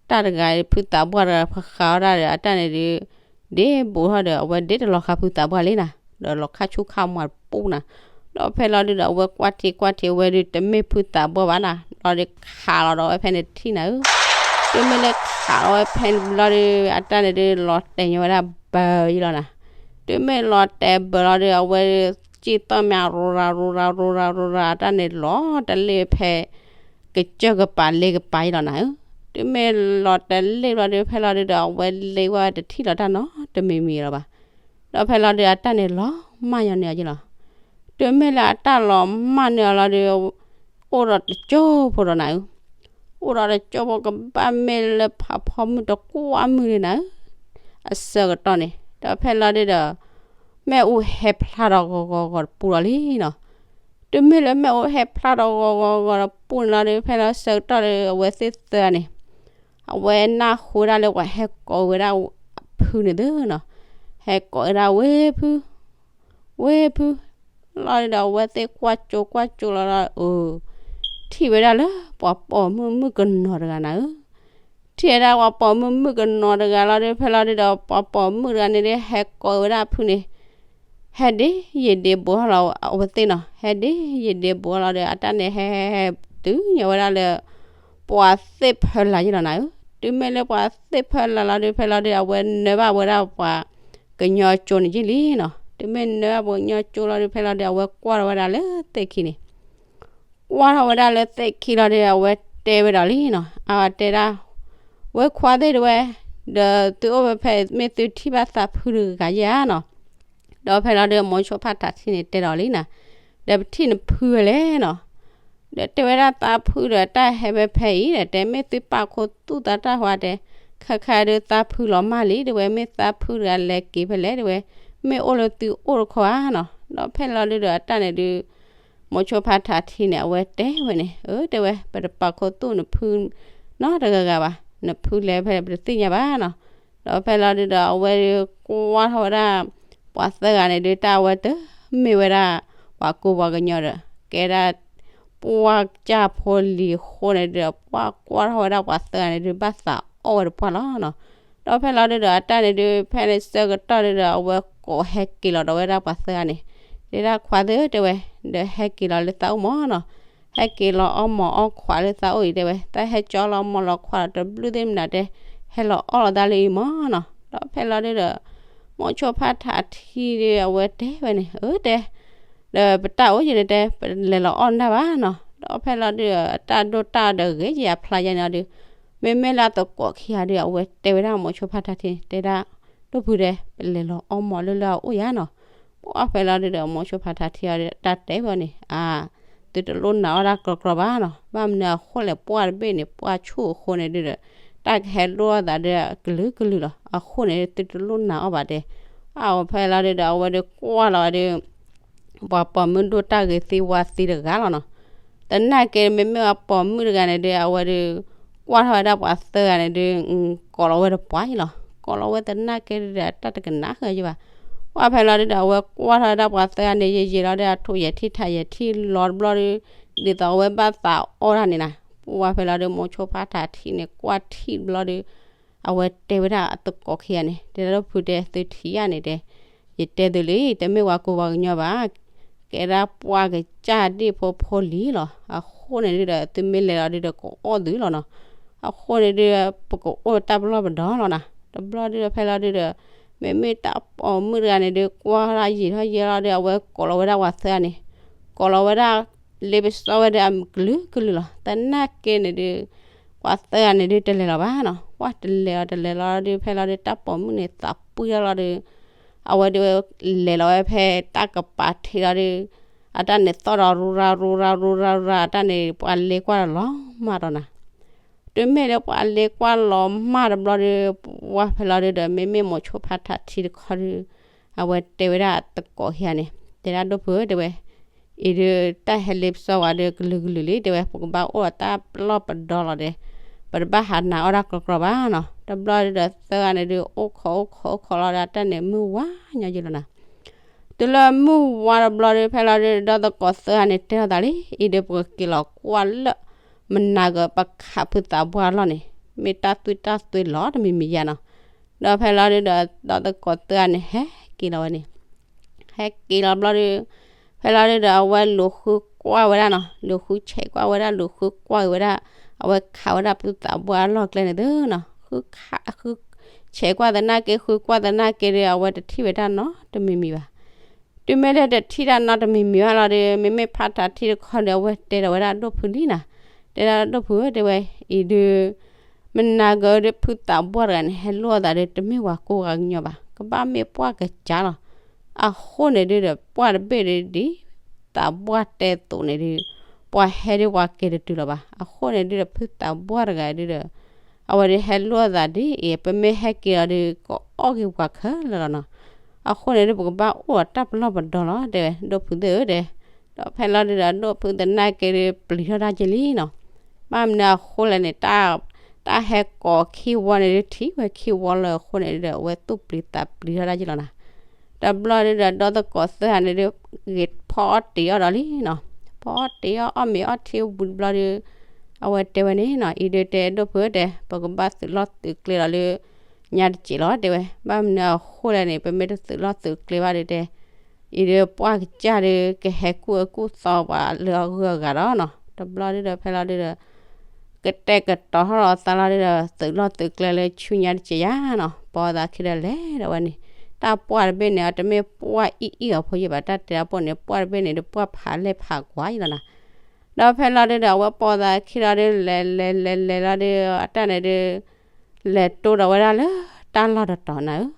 တၢ်တဂၤ ဖုသးပှၢ်တဂၤ ပဃးအီၣ်တၢ်ဒီး အတၢ်န့ၣ်ဒုး ဒ့ဘူးထီၣ်ဒီး အဝဲဒ့တလီၤဃာ်ဖုသးပှၢ်လံနၤ, ဒီးလီၤခါဆူၣ်ခါမးတပူၤနၤ, ဒီးဖဲလီၤဒုးဒီး အဝဲကွၢ်ထံကွၢ်ထံ အဝဲဒုးတမ့ၢ်ဖုသးပှၢ်ဘၣ်နၤ, လီၤဒီးခးလီၤဒီးဝဲဖဲန့ၣ်တထံၣ်နၤဧၢ, တုၤမ့ၢ်လၢခးလီၤဝဲဖဲန့ၣ်ဘျီဒီး အတၢ်န့ၣ်ဒုးလီၤတဲာ်ညီဝဲဒၣ်ဘၢယလီၤနၤ, တုၤမ့ၢ်လီၤတဲာ်ဘၢလီၤဒီး အဝဲစံၣ်သီၣ်မး ရူရၤရူရၤရူရၤရူရၤ အတၢ်န့ၣ်လီၤတလ့ၣ်ဖဲ ကစၢၢ်ကပၤလ့ကပၤယလီၤနၤဧၢ, တုၤမ့ၢ်လီၤတလ့ၣ်ဘျီဒီး ဖဲလီၤဒုးဒီး အဝဲလ့ဝဲတထံၣ်လီၤတၢ်နီတမံၤမံၤလီၤဘၣ်, ဒီးဖဲလီၤဒုး အတၢ်န့ၣ်လီၤမၢ်ညီန့ၢ်အီၤယလီၤ, တုၤမ့ၢ်လၢအတၢ်လီၤမၢ်န့ၢ်အီၤလီၤဒီး အိၣ်ဒီးတစိၢ်ဖိဒီးနၤဧၢ, အိၣ်ဒီးတစိၢ်ဖိ ကဘၣ်မ့ၢ်လၢဖးဖီမုၢ်တကွၢ်မုၢ်ဒံးနၤဧၢ, အဆၢကတီၢ်န့ၣ် ဒီးဖဲလီၤဒုးဒီး မ့ၣ်အူဟဲဖျါဒီးဂီၤဂီၤဂီၤတပူၤလီၤလံနီၤ, တုၤမ့ၢ်လၢမ့ၣ်အူဟဲဖျါဒီးဂီၤဂီၤဂီၤတပူၤန့ၣ်လီၤဒီး ဖဲလီၤဆၢကတီၢ်ဒီး အဝဲသ့ၣ်သၢဂၤန့ၣ် အဝဲနၢ်ဟူဝဲဒၣ်လၢပှၤဟဲကိးဝဲဒၣ်ဖုန့ၣ်သုနီၤ, ဟဲကိးဝဲဒၣ်ဝ့ၢ်ဖု ဝ့ၢ်ဖု, လီၤဒုးဒီး အဝဲသ့ၣ်ကွၢ်ကၠိကွၢ်ကၠိလီၤလီၤ အၢ ထံၣ်ဝဲဒၣ်လၢပှၤပိာ်မုၣ်မုၣ်ကနီၤတဂၤနၤဧၢ, ထံၣ်ဝဲဒၣ်ပှၤပိာ်မုၣ်မုၣ်ကနီၤတဂၤလီၤဒီး ဖဲလီၤဒုးဒီး ပှၤပိာ်မုၣ်တဂၤန့ၣ်ဒီး ဟဲကိးဝဲဒၣ်ဖုန့ၣ် ဟဲဒ့ယံာ်ဒ့ဘူးထီၣ်လီၤ အဝဲသ့ၣ်နီၤ, ဟဲဒ့ယံာ်ဒ့ဘူးထီၣ်လီၤဒီး အတၢ်န့ၣ်ဟဲဟဲဟဲတုၤညီဝဲဒၣ်လၢ ပှၤသ့ၣ်ဖၢလာ်ယလီၤနၤဧၢ, တုၤမ့ၢ်လၢပှၤသ့ၣ်ဖၢလာ်လီၤဒီး ဖဲလီၤဒုးဒီး အဝဲနၢဘၣ်ဝဲဒၣ်ပှၤကညီကၠိန့ၣ်ယလံနီၤ, တုၤမ့ၢ်နၢဘၣ်ပှၤကညီကၠိလီၤဒီး ဖဲလီၤဒုး အဝဲကွၢ်ထီၣ်ဝဲဒၣ်လၢသ့ၣ်ခံန့ၣ် ကွၢ်ထီၣ်ဝဲဒၣ်လၢသ့ၣ်ခံလီၤဒီး အဝဲတဲဝဲဒီးလံနီၤ, အဝဲတဲဒၣ် ဝဲခွါသ့ၣ်တဝဲ, ဒီးသုအိၣ်ဝဲဖဲ မ့ၢ်သုထံၣ်ဘၣ်သးဖုတဂၤယဲဧါနီၤ, ဒီးဖဲလီၤဒုး မိၤဆိဖးထးထံန့ၣ်တဲဒီးလံနၤ, ဒီးပထံၣ်နဖုဝဲလဲၣ်နီၤ, ဒီးတဲဝဲဒၣ်သးဖုဒီးတၢ်ဟဲဝဲဖဲအံၤဒီး တဲမ့ၢ်သုပာ်ခူသူၣ်သးတၢ်ဟါတဲ, ခဲခါဒုးသးဖုလီၤမၢ်လံ တဲဝဲ မ့ၢ်သးဖုတဂၤလဲၤက့ၤဖဲလဲၣ် တဲဝဲ, မ့ၢ်အိၣ်လၢသုအိၣ်တခီဧါနီၤ, ဒီးဖဲလီၤဒုးဒီးအတၢ်န့ၣ်ဒုး မိၤဆိဖးထးထံန့ၣ် အဝဲတဲဝဲန့ၣ်, အၢ တဲဝဲ ပတပာ်ခူသူၣ်နဖုနီတဂၤဂၤဘၣ်, နဖုလဲၤဖဲလဲၣ် ပတသ့ၣ်ညါဘၣ်နီၤ, ဒီးဖဲလီၤဒုးဒီး အဝဲကွၢ်ထီၣ်ဝဲဒၣ် ပှၤသၢဂၤန့ၣ်ဒုး တၢ်အဝဲတမ့ၢ်ဝဲဒၣ် ပှၤကိးပှၤကညီဒီး ကဲဒၣ် ပှၢ်ကၢ်ဖိလံၤအဃိန့ၣ်ဒုး ပှၢ်ကွၢ်ထီၣ်ဝဲဒၣ်ပှၤသၢဂၤန့ၣ်ဒုး ဘၣ်သးအီၣ်ဝဲတပှၢ်လီၤနီၤ, ဒီးဖဲလီၤဒုးဒီး အတၢ်န့ၣ်ဒုး ဖဲန့ၣ်ဆၢကတီၢ်ဒုးဒီး အဝဲကိးဟဲက့ၤလီၤဒီးဝဲဒၣ်ပှၤသၢဂၤန့ၣ်, တဲဒၣ်ခွါသ့ၣ်ဧၢ တဲဝဲ, ဒီးဟဲက့ၤလီၤလၢသးအိၣ်မၢ်နီၤ, ဟဲက့ၤလီၤအီၣ်မီၤအီၣ်ခွးလၢသးအိၣ်အံၤ တဲဝဲ, တၢ်ဟဲကၠီလီၤမီၤလီၤခွးလီၤတဘျုးသ့ၣ်မနုၤတဲ, ဟဲလီၤအီၣ်လီၤသးလၢအံၤမၢ်နီၤ, ဒီးဖဲလီၤဒုးဒီး မိၤဆိဖးထးထံဒုး အဝဲတဲဝဲန့ၣ်, အၢ တဲ ဒီးပတၢ်အိၣ်ယဲန့ၣ်တဲ ပလဲၤလီၤအီၣ်နၢ်ဘၣ်နီၤ, ဒီးဖဲလီၤဒုးဒီး အတၢ်ဒိၣ်တၢ်ဒီးဂ့ၤယဲအဖျါယဲန့ၣ်အီၤဒုး, မ့မ့ၢ်လၢအသကိးခံဂၤဒုး အဝဲတဲဝဲဒၣ်မိၤဆိဖးထးထံန့ၣ် တဲဒၣ်, ဒိၣ်ဖုတဲ ပလဲၤလီၤအီၣ်မီၤလၢလၢအအိၣ်ယါနီၤ, ပှၢ်ဖဲလီၤဒုးဒီး မိၤဆိဖးထးထံအီၤဒုး တၢ်တဲဝဲန့ၣ် အါ သုတလိၣ်နာ်အီၣ်တၢ်ကြီကြီဘၣ်နီၤ, ဘၣ်မနုၤအဃိလဲၣ်ပှၢ်တဘ့ၣ်န့ၣ် ပှၢ်ဆူၣ်အဃိန့ၣ်ဒုးဒီး တၢ်ကဟဲဒိၣ်အသးဒီးကလုာ်ကလုာ်လီၤ, အဃိန့ၣ်သုတလိၣ်နာ်အီၣ်ဘၣ်တဲ, အါ ဖဲလီၤဒုးဒီး အဝဲဒုးကွၢ်လီၤဝဲဒုး ပှၤပိာ်မုၣ်ဒိၣ်တၢ်ဂ့ၤသ့ဝါသ့တဂၤလီၤနီၤ, သနာ်က့ မ့မ့ၢ်ပှၤပိာ်မုၣ်တဂၤန့ၣ်ဒုး အဝဲဒုး ကွၢ်ထီၣ်ဝဲဒၣ်ပှၤသၢဂၤန့ၣ်ဒုး ကိးလီၤဝဲတပှၢ်အံၤလီၤ, ကိးလီၤဝဲသနာ်က့ဒုးဒီး တၢ်တကနၣ်ဃၢၤယဘၣ်, ပှၢ်ဖဲလီၤဒုးဒီး အဝဲကွၢ်ထီၣ်ဝဲဒၣ်ပှၤသၢဂၤန့ၣ် ယံာ်ယံာ်လီၤဒီး အထူၣ်ယဲၤထံၣ်ထးယဲၤထံၣ်လီၤတဘျီဒီး ဒ်သိးအဝဲဘၣ်သးအီၣ်တၢ်န့ၣ်နီၤ, ပှၢ်ဖဲလီၤဒုး မိၤဆိဖးထးထံန့ၣ် ကွၢ်ထံၣ်တဘျီဒီး အဝဲတဲဝဲဒၣ်အသကိးခံဂၤန့ၣ် တဲဒၣ်ဒိၣ်ဖုတဲ သုထံၣ်ယါန့ၣ်တဲ, ယတဲသုလံ တမ့ၢ်ပှၤကိးပှၤကညီဘၣ်, ကဲဒၣ်ပှၢ်ကစၢ်ဒ့ၣ်ဖိဖိလံၤလီၤ, အဃိန့ၣ်ဒုးဒီး သုမ့ၢ်လဲၤလီၤဒုးဒီး ကအီၣ်သုလီၤနီၤ, အဃိန့ၣ်ဒုး ပကအိၣ်တၢ်ပလီၢ်ပဒီလီၤနီၤ, တဘျီဒုးဒီးဖဲလီၤဒုးဒီး မ့မ့ၢ်တၢ်ပိာ်မုၣ်တဂၤန့ၣ်ဒုး ကွၢ်ထီၣ်ယံာ်ထီၣ်ယဲလီၤဒီး အဝဲကိးလီၤဝဲဒၣ်ပှၤသၢဂၤန့ၣ်, ကိးလီၤဝဲဒၣ် လ့ပစီဝဲဒီးအကလုာ်ကလုာ်လီၤ, သနာ်က့န့ၣ်ဒုး ပှၤသၢဂၤန့ၣ်ဒုး တလဲၤလီၤဘၣ်နီၤ, ပှၤတလဲၤလီၤတလဲၤလီၤဒုး ဖဲလီၤဒုး တၢ်ပိာ်မုၣ်န့ၣ်သးပှံၢ်ထီၣ်လီၤဒီး အဝဲဒုး လဲၤလီၤဝဲဖဲတၢ်ကပၤထံးလီၤဒီး အတၢ်န့ၣ်သီၣ်ဒီးရူရၤရူရၤရူရၤရူရၤ အတၢ်န့ၣ် ပှၤလ့ကွၢ်လီၤမၢ်ဒီးနၤ တုၤမ့ၢ်လၢပှၤလ့ကွၢ်လီၤမၢ်တဘျီဒီး ပှၢ်ဖဲလီၤဒုးဒီး မ့မ့ၢ်မိၤဆိဖးထးထံတခီဒုး အဝဲတဲဝဲဒၣ်သကိးခံဂၤန့ၣ် တဲဒၣ်ဒိၣ်ဖုဧၢ တဲဝဲ အံၤဒုး တၢ်ဟဲလ့ပစီဝဲဒုး ကလုာ်ကလုာ်လံ တဲဝဲ ပကဘၣ်အိၣ်ဒီးတၢ်ပလီၢ်ပဒီလီၤ တဲ ပတဘၣ်ဟးနာ်အီၣ်တၢ်ကြီကြီဘၣ်နီၤ, တဘျီဒုးဒီးသၢဂၤန့ၣ်ဒုး အိၣ်ခိးအိၣ်ခိးအိၣ်ခိးလီၤဒီး အတၢ်န့ၣ်မုၢ်ဝါညီယုာ်လီၤနၤ တုၤလၢမုၢ်ဝါတဘျီဒီး ဖဲလီၤဒုးဒီး ဒီသကိးသၢဂၤန့ၣ်တဲလိာ်သးလံ, အံၤဒုးပကက့ၤလီၤကွၢ်လၢ မနၤကပခးဖုသးပှၢ်အလီၢ်န့ၣ် မ့ၢ်တၢ်သွံၣ်တၢ်သွဲလီၤတမံၤမံၤယါနီၤ. ဒီးဖဲလီၤဒုးဒီး ဒီသကိးသၢဂၤန့ၣ် ဟဲက့ၤလီၤဝဲန့ၣ် ဟဲက့ၤလီၤဘျီဒီး ဖဲလီၤဒုးဒီး အဝဲလူၤဃုကွၢ်ဝဲဒၣ်နီၤ, လူၤဃုဆဲးကွၢ်ဝဲဒၣ် လူၤဃုကွၢ်က့ၤဝဲဒၣ် အဝဲခးဝဲဒၣ်ဖုသးပှၢ်အလီၢ်ကျဲန့ၣ်သုနီၤ, ဃုခး ဃု ဆဲးကွၢ်သနာ်က့ ဃုကွၢ်သနာ်က့ဒီး အဝဲတထံၣ်ဝဲဒၣ်နီတမံၤမံၤဘၣ်. တုၤမ့ၢ်လၢတထံၣ်တၢ်နီတမံၤမံၤဘၣ်လီၤဒီး မ့မ့ၢ်ဖးထးထံတခီဒီး အဝဲတဲဒီးဝဲဒၣ်ဒိၣ်ဖုလံနီၤ, တဲဒၣ်ဒိၣ်ဖုဧၢ တဲဝဲ, အံၤဒုး မနၤကဒုးဖုသးပှၢ်တဂၤန့ၣ် ဟဲလိၣ်အသးဒီး တမ့ၢ်ပှၤကိးဂၤကညီဘၣ်, ကဘၣ်မ့ၢ်ပှၢ်ကစၢ်လီၤ. အဃိန့ၣ်ဒုးဒီး ပှၢ်တဘ့ၣ်ဒီး ဒ်သးပှၢ်တဲသိးန့ၣ်ဒုး ပှၤဟဲဒုးပှၤက့ၤတတုၤလီၤဘၣ်. အဃိန့ၣ်ဒုးဒီး ဖုသးပှၢ်တဂၤဒုးဒီး အဝဲဒုးဟဲလိၣ်အသးဒ်အံၤ ပမ့ၢ်ဟဲက့ၤလီၤဒီး ကအီၣ်က့ၤပှၤခဲလၢာ်လီၤနီၤ. အဃိန့ၣ်ဒုး ပကဘၣ်အိၣ်ဒီးတၢ်ပလီၢ်ပဒီလီၤ တဲဝဲ ဒိၣ်ဖုသ့ၣ်ဧၢ တဲ ဒီးဖဲလီၤဒုးဒီး ဒိၣ်ဖုသနာ်က့ဒီး ပျံၤထီၣ်တၢ်က့ၤလံနီၤ. ဘၣ်မနုၤအဃိလဲၣ်န့ၣ် တၢ် တၢ်ဟဲကိးခံဝီန့ၣ်ဒုး ထံၣ်ဝဲခံဝီလၢအဃိန့ၣ်ဒုးဒီး အဝဲသူၣ်ပျံၤသးပျံၤထီၣ်တၢ်က့ၤလီၤနီၤ. တဘျီဒုးဒီး ဒီသကိးသၢဂၤန့ၣ်ဒုး ဂ့ၤဖီအီၣ်တ့ၤအီၣ်ဒီးလံနီၤ. ဖီအီၣ်တ့ၤအီၣ်အီၣ်မ့ၤအီၣ်ထံဝံၤတဘျီဒီး အဝဲတဲဝဲန့ၣ်နီၤ, အံၤဒုးတဲဒိၣ်ဖုဧၢ တဲ ပကဘၣ်သုးလီၢ်သုးကျဲလီၤလၢ ညါတစဲးလီၤ တဲဝဲ. ဘၣ်မနုၤအဃိလဲၣ်န့ၣ် ပမ့ၢ်တသုးလီၢ်သုးကျဲဘၣ်ဒုးတဲ အံၤဒုးပှၢ်ကစၢ်ဒုး ကဟဲကူၣ်အၢကူၣ်သီပှၤလၢအဂုၤအဂၤဒီးနီၤ. တဘျီဒုးဒီး ဖဲလီၤဒုးဒီး ကတဲာ်ကတီၤထီၣ်လီၤအသးလီၤဒုးဒီး သုးလီၢ်သုးကျဲလၢဆူညါတစဲးယါနီၤ. ပိာ်သးခံဒီးလဲၤဒီးဝဲန့ၣ် တၢ်ပှၢ်တဘ့ၣ်န့ၣ် အတမ့ၢ်ပှၢ်အံၣ်အံၣ်အီၤဖိယဲၢ်ဘၣ်, တၢ်တဲတၢ်ပိာ်န့ၣ် ပှၢ်တဘ့ၣ်န့ၣ်ဒုး ပှၢ်ဖးလဲၢ်ဖးကွၢ်ယဲၢ်လီၤနီၤ. ဒီးဖဲလီၤဒုးဒီး အဝဲပိာ်သးခံလီၤဒုး လဲၤလဲၤလဲၤလဲၤလီၤဒုး အတၢ်န့ၣ်ဒုး လဲၤတိၢ်ဒီးဝဲဒၣ်လၢတၢ်လီၢ်တတီၤနၤဧၢ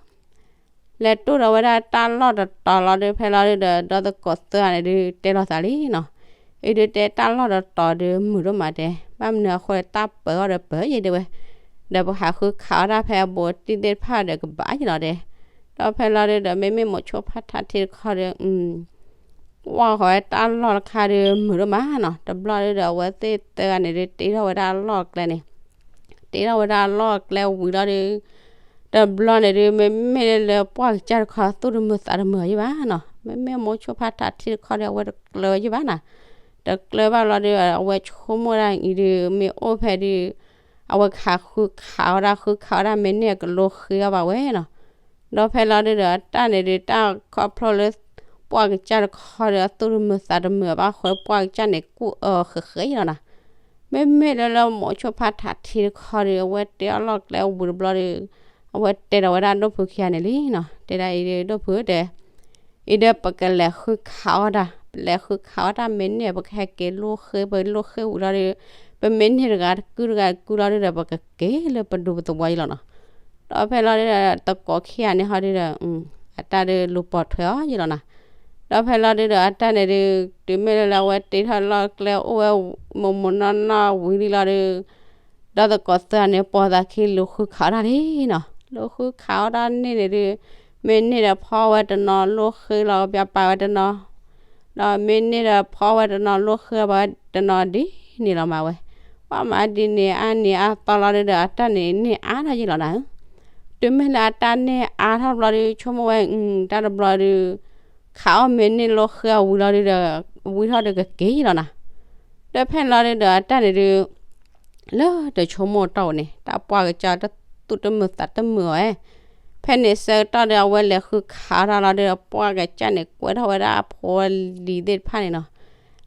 လဲၤတိၢ်ဒီးဝဲဒၣ်တၢ်လီၢ်တတီၤလီၤဒုး ဖဲလီၤဒုးဒီး ဒီသကိးသၢဂၤန့ၣ်ဒုး တဲလိာ်သးလံနီၤ, အံၤဒုးတဲတၢ်လီၢ်တတီၤဒုး မုာ်ဒိၣ်မးတဲ, ဘၣ်မနုၤအဃိတၢ်ပၢၤအီၤဒီးပၢၤယဲၢ်တဲဝဲ, ဒီးပဟးဃုခးအီၣ်တၢ်ဖဲအဘူးအတံၢ်သ့ၣ်တဖၣ်ဒီးကဘၣ်ယဲၢ်လီၤတဲ. ဒီးဖဲလီၤဒုးဒီး မ့မ့ၢ်မိၤဆိဖးထးထံတခီဒီး ကွၢ်ဃီၤဝဲတၢ်လီၢ်တခါဒီး မုာ်ဒိၣ်မးနီၤ. တဘျီဒုးဒီး အဝဲသ့ၣ်သၢဂၤန့ၣ်ဒုး တ့ထီၣ်ဝဲဒၣ်အလီၢ်အကျဲန့ၣ်, တ့ထီၣ်ဝဲဒၣ်အလီၢ်အကျဲဝံၤလီၤဒုး တဘျီန့ၣ်ဒုး မ့မ့ၢ်လၢပှၢ်ကစၢ်တခီ သူၣ်တမုာ်သးတမုာ်ယဲၢ်ဘၣ်နီၤ. မ့မ့ၢ်မိၤဆိဖးထးထံတခီဒီး အဝဲတကျၢၤယဲၢ်ဘၣ်နီၤ. တကျၢၤဘၣ်လီၤဒုး အဝဲဆိကမိၣ်ဒၣ်အံၤဒုး မ့ၢ်အိၣ်ဖဲဒုး အဝဲကဟးဃုခးအီၣ်ဒၣ် ဃုခးအီၣ်ဒၣ်မ့ၢ်န့ၢ်အကလိဃ့အီၣ်ဘၣ်ဝဲနီၤ. ဒီးဖဲလီၤဒုးဒီး အတၢ်န့ၣ်ဒုး တၢ်ခီဖျိလၢ ပှၢ်ကစၢ်တခီဒီး အသူၣ်တမုာ်သးတမုာ်ဘၣ်ဃီ ပှၢ်ကစၢ်န့ၣ် ကူၣ်အၢဃဲးဃဲးယဲၢ်လီၤနီၤ. မ့မ့ၢ်လၢလၢမိၤဆိဖးထးထံတခီဒီး အဝဲတ့အီၣ်လီၢ်ကျဲဝံၤတဘျီဒီး အဝဲတဲဒီးဝဲဒၣ်ဒိၣ်ဖုခံဂၤန့ၣ်လံနီၤ, တဲဒၣ်အံၤဒုး ဒိၣ်ဖုဧၢတဲ အံၤဒီးပကလဲၤဃုခးအီၣ်တၢ်, ပလဲၤဃုခးအီၣ်တၢ်မ့ၢ်န့ၢ် ပကဟဲက့ၤလိဃ့ ပလိဃ့ဝံၤလီၤဒီး ပမ့ၢ်န့ၢ်တဂၤတကုၢ်တဂၤတကုၢ်လီၤဒုးဒီး ပကက့ၤလၢပဒူပသဝီယဲၢ်လီၤနီၤ. ဒီးဖဲလီၤဒုးဒီး သကိးခံဂၤန့ၣ်ဟီဒုးဒီး အတၢ်ဒုးလူၤပိာ်ထွဲအီၤယဲၢ်လီၤနီၤ. ဒီးဖဲလီၤဒုးဒီး အတၢ်န့ၣ်ဒုး တုၤမ့ၢ်လၢလၢအဝဲတ့ထီၣ်လီၢ်ကျဲအိၣ်ဝဲ မိၢ်မိၢ်နီၢ်နီၢ်ဝံၤလံလီၤဒုး ဒီးသကိးသၢဂၤန့ၣ် ပိာ်သးခံလူၤဃုခးအီၣ်တၢ်လံနီၤ. လူၤဃုခးအီၣ်တၢ်န့ၢ်န့ၣ်ဒုး မ့ၢ်န့ၢ်ဒီးဖီဝဲတနီၤ လိဃ့လီၤပျၢ်ပာ်ဝဲတနီၤ, ဒီးမ့ၢ်န့ၢ်ဒီးဖီဝဲတနီၤ လိဃ့လီၤပာ်ဝဲတနီၤဒ်န့ၣ်လီၤမးဝဲ. ပှၤမၤဒ်န့ၣ်အါန့ၣ်အါသီလီၤဒုးဒီး အတၢ်န့ၣ်န့ၢ်အါထီၣ်ယဲၢ်လီၤနၤဧၢ. တုၤမ့ၢ်လၢအတၢ်န့ၢ်အါထီၣ်ဘျီဒုး ဆိကမိၣ်ဝဲ တၢ်တဘျီဒုး ခးအီၣ်မ့ၢ်န့ၢ်လိဃ့အဝံၤလီၤဒုးဒီး ဝံထီၣ်ဒုးကက့ၤယဲၢ်လီၤနၤ. ဒီးဖဲလီၤဒုးဒီး အတၢ်န့ၣ်ဒုး လၢတဆိကမိၣ်တီၢ်ဝဲန့ၣ် တၢ်ပှၢ်ကစၢ်တသူၣ်တမုာ်သးတမုာ်အီၤဝဲ. ဖဲန့ၣ်ဆၢကတီၢ်ဒီး အဝဲလဲၤဃုခးအီၣ်တၢ်လီၤဒုးဒီး ပှၢ်ကစၢ်န့ၣ် ကွဲထီၣ်ဝဲဒၣ်အဖိအလံၤသ့ၣ်တဖၣ်န့ၣ်နီၤ,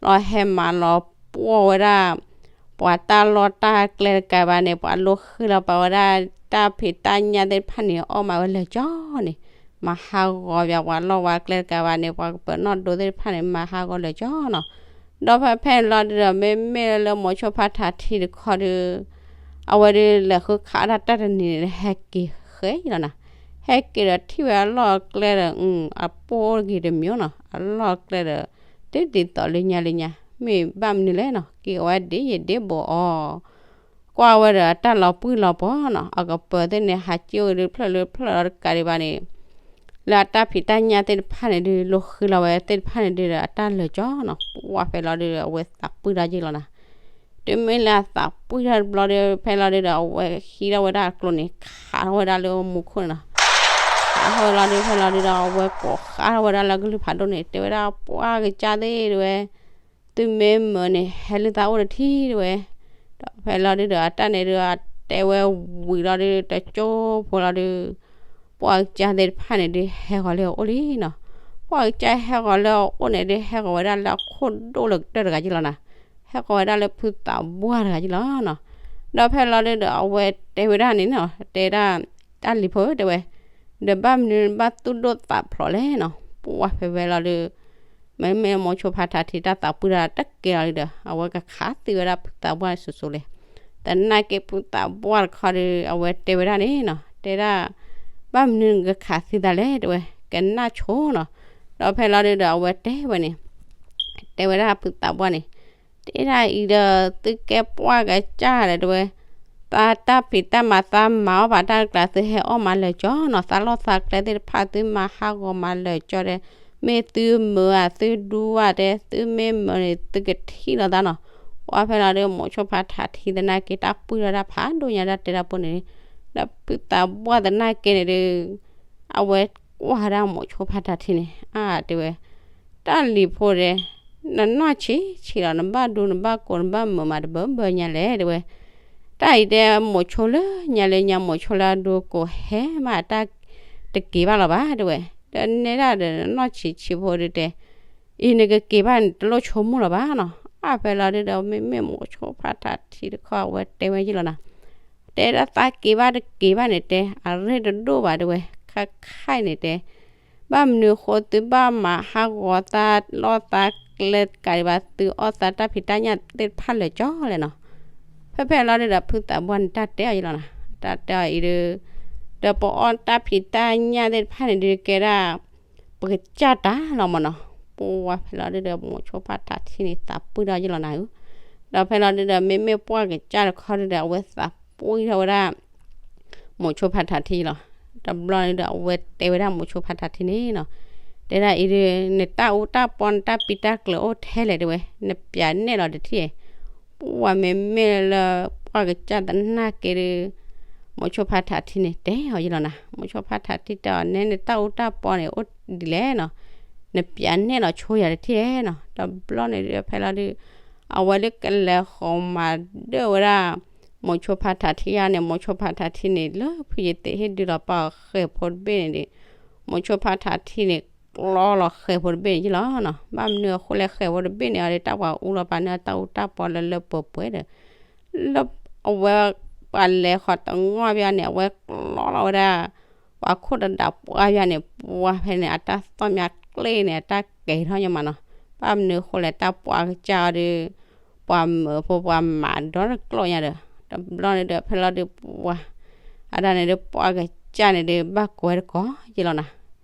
လီၤဟဲမၤလီၤပှီၢ်ဝဲဒၣ် ပှၤတၢ်လီၢ်တၢ်ကျဲတကးဘၣ်န့ၣ် ပှၤလိဃ့လီၤပာ်ဝဲဒၣ် တၢ်ဖံးတၢ်ညၣ်သ့ၣ်တဖၣ်န့ၣ် အီၣ်မးဝဲလၢာ်ကၠီန့ၣ်, မၤဟးဂီၤပှၤလီၢ်ဝဲကျဲတကးဘၣ်န့ၣ် ပှၤကပၢၤနီၣ်ဒိသ့ၣ်တဖၣ်န့ၣ် မၤဟးဂီၤလၢာ်ကၠီနီၤ. ဒီးဖဲဖဲန့ၣ်လီၤဒုးဒီး မ့မ့ၢ်လၢမိၤဆိဖးထးထံတခီဒီး အဝဲဒုးလဲၤဃုခးအီၣ်တၢ်တနံၤန့ၣ် ဟဲက့ၤဃဲယဲၢ်လီၤနၤ. ဟဲက့ၤဒီးထံၣ်ဝဲအလီၢ်အကျဲဒီး အပိၢ်ဂ့ၤတမံၤနီၤ, အလီၢ်အကျဲဒီး တဒ်သိးလၢညါလၢညါ, မ့ၢ်ဘၣ်မနုၤလဲၣ်နီၤ, က့ၤအဝဲဒ်ယဒ့ဘိးအီၤ ကွၢ်ဝဲဒီးအတၢ်လီၤပှံၢ်လီၤပှီၤနီၤ, အကပၢၤသ့ၣ်န့ၣ် ဟးက့ၣ်အိၣ်ဒုးဖျၢၣ်လၢဖျၢၣ်လီၤတကးဒံးဘၣ်န့ၣ်, လၢအတၢ်ဖံးတၢ်ညၣ်သ့ၣ်တဖၣ်န့ၣ်ဒုး လိဃ့လီၤဝဲသ့ၣ်တဖၣ်န့ၣ်ဒုးဒီး အတၢ်လၢာ်ကၠီနီၤ, ပှၢ်ဖဲလီၤဒုးဒီးအဝဲသးပှံၢ်တၢ်ယဲၢ်လီၤနၤ. တုၤမ့ၢ်လၢအသးပှံၢ်တၢ်တဘျီဒီး ဖဲလီၤဒုးဒီး အဝဲဟံးထီၣ်ဝဲဒၣ်အကျိန့ၣ် ခးထီၣ်ဝဲဒၣ်လၢမူခိၣ်န့ၣ်နီၤ. အဃိလီၤဒုး ဖဲလီၤဒုးဒီး အဝဲကိးဃါထီၣ်ဝဲဒၣ်လၢကလုၢ်ဖးဒိၣ်န့ၣ် တဲဝဲဒၣ် ပှၢ်ကစၢ်သ့ၣ် တဲဝဲ, သုမ့ၢ်မၢန့ၣ် ဟဲလၢသးအိၣ်တထံၣ် တဲဝဲ. ဒီးဖဲလီၤဒုးဒီး အတၢ်န့ၣ်ဒုး အတဲဝဲဝံၤလီၤဒုး တကၠိဖိလီၤဒုး ပှၢ်ကစၢ်သ့ၣ်တဖၣ်န့ၣ်ဒုး ဟဲဃီၤလၢအအိၣ်လံနီၤ. ပှၢ်ကစၢ်ဟဲဃီၤလၢအအိၣ်န့ၣ်ဒုး ဟဲဃီၤဝဲဒၣ်လၢအခိၣ်ဒိၣ်လၢကတၢၢ်တဂၤက့လီၤနီၤ. ဟဲဃီၤဝဲဒၣ်လၢဖုသးပှၢ်တဂၤက့လီၤနီၤ. ဒီးဖဲလီၤဒုးဒီး အဝဲတဲဝဲဒၣ်န့ၣ်နီၤ, တဲဒၣ် တၢ်လံၤဖိ တဲဝဲ, ဒီးဘၣ်မနုၤဘၣ်သူၣ်ဒိၣ်သးဖျိးလဲၣ်နီၤ. ပှၢ်ဖဲဝဲလီၤဒုး မ့မ့ၢ်မိၤဆိဖါထးထံတၢ်သးပှၢ်တၢ်တကဲလီၤဒုးဒီး အဝဲကခးသံဝဲဒၣ်ဖုသးပှၢ်န့ၣ်စိၤစိၤလဲၣ်. သနာ်က့ဖုသးပှၢ်တခီဒုး အဝဲတဲဝဲဒၣ်န့ၣ်နီၤ, တဲဒၣ် ဘၣ်မနုၤနကခးသံသးလဲၣ် တဲဝဲ, ကနၣ်ဆိနီၤ. ဒီးဖဲလီၤဒုးဒီး အဝဲတဲဝဲန့ၣ် တဲဝဲဒၣ်ဖုသးပှၢ်န့ၣ်, တဲဒၣ်အံၤဒီး သုကဲပှၢ်ကစၢ်ဒီး တဲဝဲ, သးတၢ်ဖံးတၢ်မၤသးမၤအီၣ်ဘၣ်တၢ်ကျါ သုဟဲအီၣ်မၤလၢာ်ကၠီနီၤ, သးလီၢ်သးကျဲသ့ၣ်တဖၣ် သုမၤဟးဂီၤမၤလၢာ်ကၠီဒီး မ့ၢ်သုမၢဧါ သုဒူဧါ တဲ, သုမ့ၢ်မၢန့ၣ် သုကထံၣ်လိာ်သးနီၤ. ပှၢ်ဖဲလီၤဒုး မိၤဆိဖါထးထံ သနာ်က့တၢ်ပှၢ်ထီၣ်ဒၣ်ဖးဒိၣ်ညါဒၣ်တဲတၢ်ဖိန့ၣ်, ဒီးဖုသးပှၢ်သနာ်က့န့ၣ်ဒုး အဝဲကွၢ်ဒၣ်မိၤဆိဖါထးထံန့ၣ် အါ တဲဝဲ, တၢ်လံၤဖိတဲ, နနီၢ်ဆံးဆံးလီၤ, နဘၣ်ဒူနဘၣ်ကိး နဘၣ်မၢမးတဘၢဘၢညါလဲၣ် တဲဝဲ. တၢ်အံၤတဲမိၤဆိလၢညါလၢညါ မိၤဆိလၢအဒိကိးဟဲမး တၢ်တက့ၤဘၣ်လီၤဘၣ် တဲဝဲ. ဒီးနဲဒၣ်ဒီး နနီၢ်ဆံးဆံးဖိဒုးတဲ, အံၤနကက့ၤဘၣ်န့ၣ် တလိၣ်ဆိကမိၣ်လီၤဘၣ်နီၤ. အါ ဖဲလီၤဒုးဒီး မ့မ့ၢ်မိၤဆိဖါထးထံတခီ အဝဲတဲဝဲယ့ၣ်လီၤနၤ, တဲဒၣ်သးက့ၤဘၣ်တက့ၤဘၣ်န့ၣ်တဲ အရ့တဒိၣ်ဘၣ် တဲဝဲ, ခါခါအံၤန့ၣ်တဲ ဘၣ်မနုၤအဃိ သုဘၣ်မၤဟးဂီၤသးလီၢ်သးကျဲတကးဒံးဘၣ် သုအီၣ်သးတၢ်ဖံးတၢ်ညၣ်သ့ၣ်တဖၣ်လၢာ်ကၠီလဲၣ်နီၤ. ဖဲဖဲလီၤဒုးဒီး ဖုသးပှၢ်န့ၣ် တၢ်တဲအီၤယ့ၣ်လီၤနၤ, တၢ်တဲအီၤအံၤဒုး, ဒီးပအီၣ်တၢ်ဖံးတၢ်ညၣ်သ့ၣ်တဖၣ်န့ၣ်ဒုးကဲဒၣ် ပကစၢ်တၢ်လီၤမၢ်နီၤ. ပှၢ်ဖဲလီၤဒုးဒီး မိၤဆိဖါထးထံန့ၣ် သးပှၢ်ထီၣ်ယ့ၣ်လီၤနၤဧၢ. ဒီးဖဲလီၤဒုးဒီး မ့မ့ၢ်ပှၢ်ကစၢ်တခီဒုးဒီး အဝဲသးပှၢ်ထီၣ်ဝဲဒၣ် မိၤဆိဖါထးထံလီၤ. တဘျီန့ၣ်ဒီး အဝဲတဲဝဲဒၣ်မိၤဆိဖါထးထံန့ၣ်နီၤ, တဲဒၣ်အံၤဒုး နတၢ်အူတၢ်ပီ နတၢ်ပံတၢ်ကျၢၤအိၣ်ထဲလဲၣ် တဲဝဲ, နပျးနဲၣ်လီၤတထံၣ်, ပှၢ်မ့မ့ၢ်လၢပှၢ်ကစၢ်သနာ်က့ဒုး မိၤဆိဖါထးထံန့ၣ် တဲအီၤယ့ၣ်လီၤနၤ. မိၤဆိဖါထးထံတဲအီၤ နဲနတၢ်အူတၢ်ပီန့ၣ် အိၣ်ဒ်လဲၣ်နီၤ, နပျးနဲၣ်လီၤဆိယၤတထံၣ်နီၤ. တဘျီန့ၣ်ဒုး ဖဲလီၤဒုး အဝဲလၢကလဲၤဃီၤမၤဒၢၣ်ဝဲဒၣ် မိၤဆိဖါထးထံယါန့ၣ် မိၤဆိဖါထးထံန့ၣ် လၢဖုယသ့ၣ်ဟ့ၣ်ဒုးလီၤပာ်အီၤဃဲၤဖိတဘ့ၣ်န့ၣ်ဒီး မိၤဆိဖါထးထံန့ၣ် ကျီလီၤဃဲၤဖိတဘ့ၣ်န့ၣ်ယ့ၣ်လီၤနီၤ. ဘၣ်မနုၤအဃိလဲၣ် ဃဲၤဖိတဘ့ၣ်န့ၣ် အီၤဒီးတၢ်ပှၤအူလီၤပာ်န့ၢ်အတၢ်အူတၢ်ပီလၢလၢပှဲၤပှဲၤဒီး လၢအဝဲပှၤလဲၤဃီၤတငီၢ်ဘၣ်န့ၣ် အဝဲကျီလီၤဝဲဒၣ် ပှၤခိၣ်တဒးပှၢ်ဘၣ်န့ၣ် ပှၢ်ဖဲန့ၣ် အတၢ်သီၣ်မၠါကျ့ၣ်န့ၣ် အတၢ်ကဲၤထီၣ်ညါမးနီၤ. ဘၣ်မနုၤအဃိလဲၣ် တၢ်ပှၢ်ကစၢ်အီၤဒီး ပှၤမၢဖိပှၤမၤဒီတကျိာ်ညါဒီး တဘျီန့ၣ်ဒီး ဖဲလီၤဒုးပှၢ် အတၢ်န့ၣ်ဒုး ပှၢ်ကစၢ်န့ၣ်ဒုး ဘၣ်ကိးဝဲတကိးယ့ၣ်လီၤနၤ.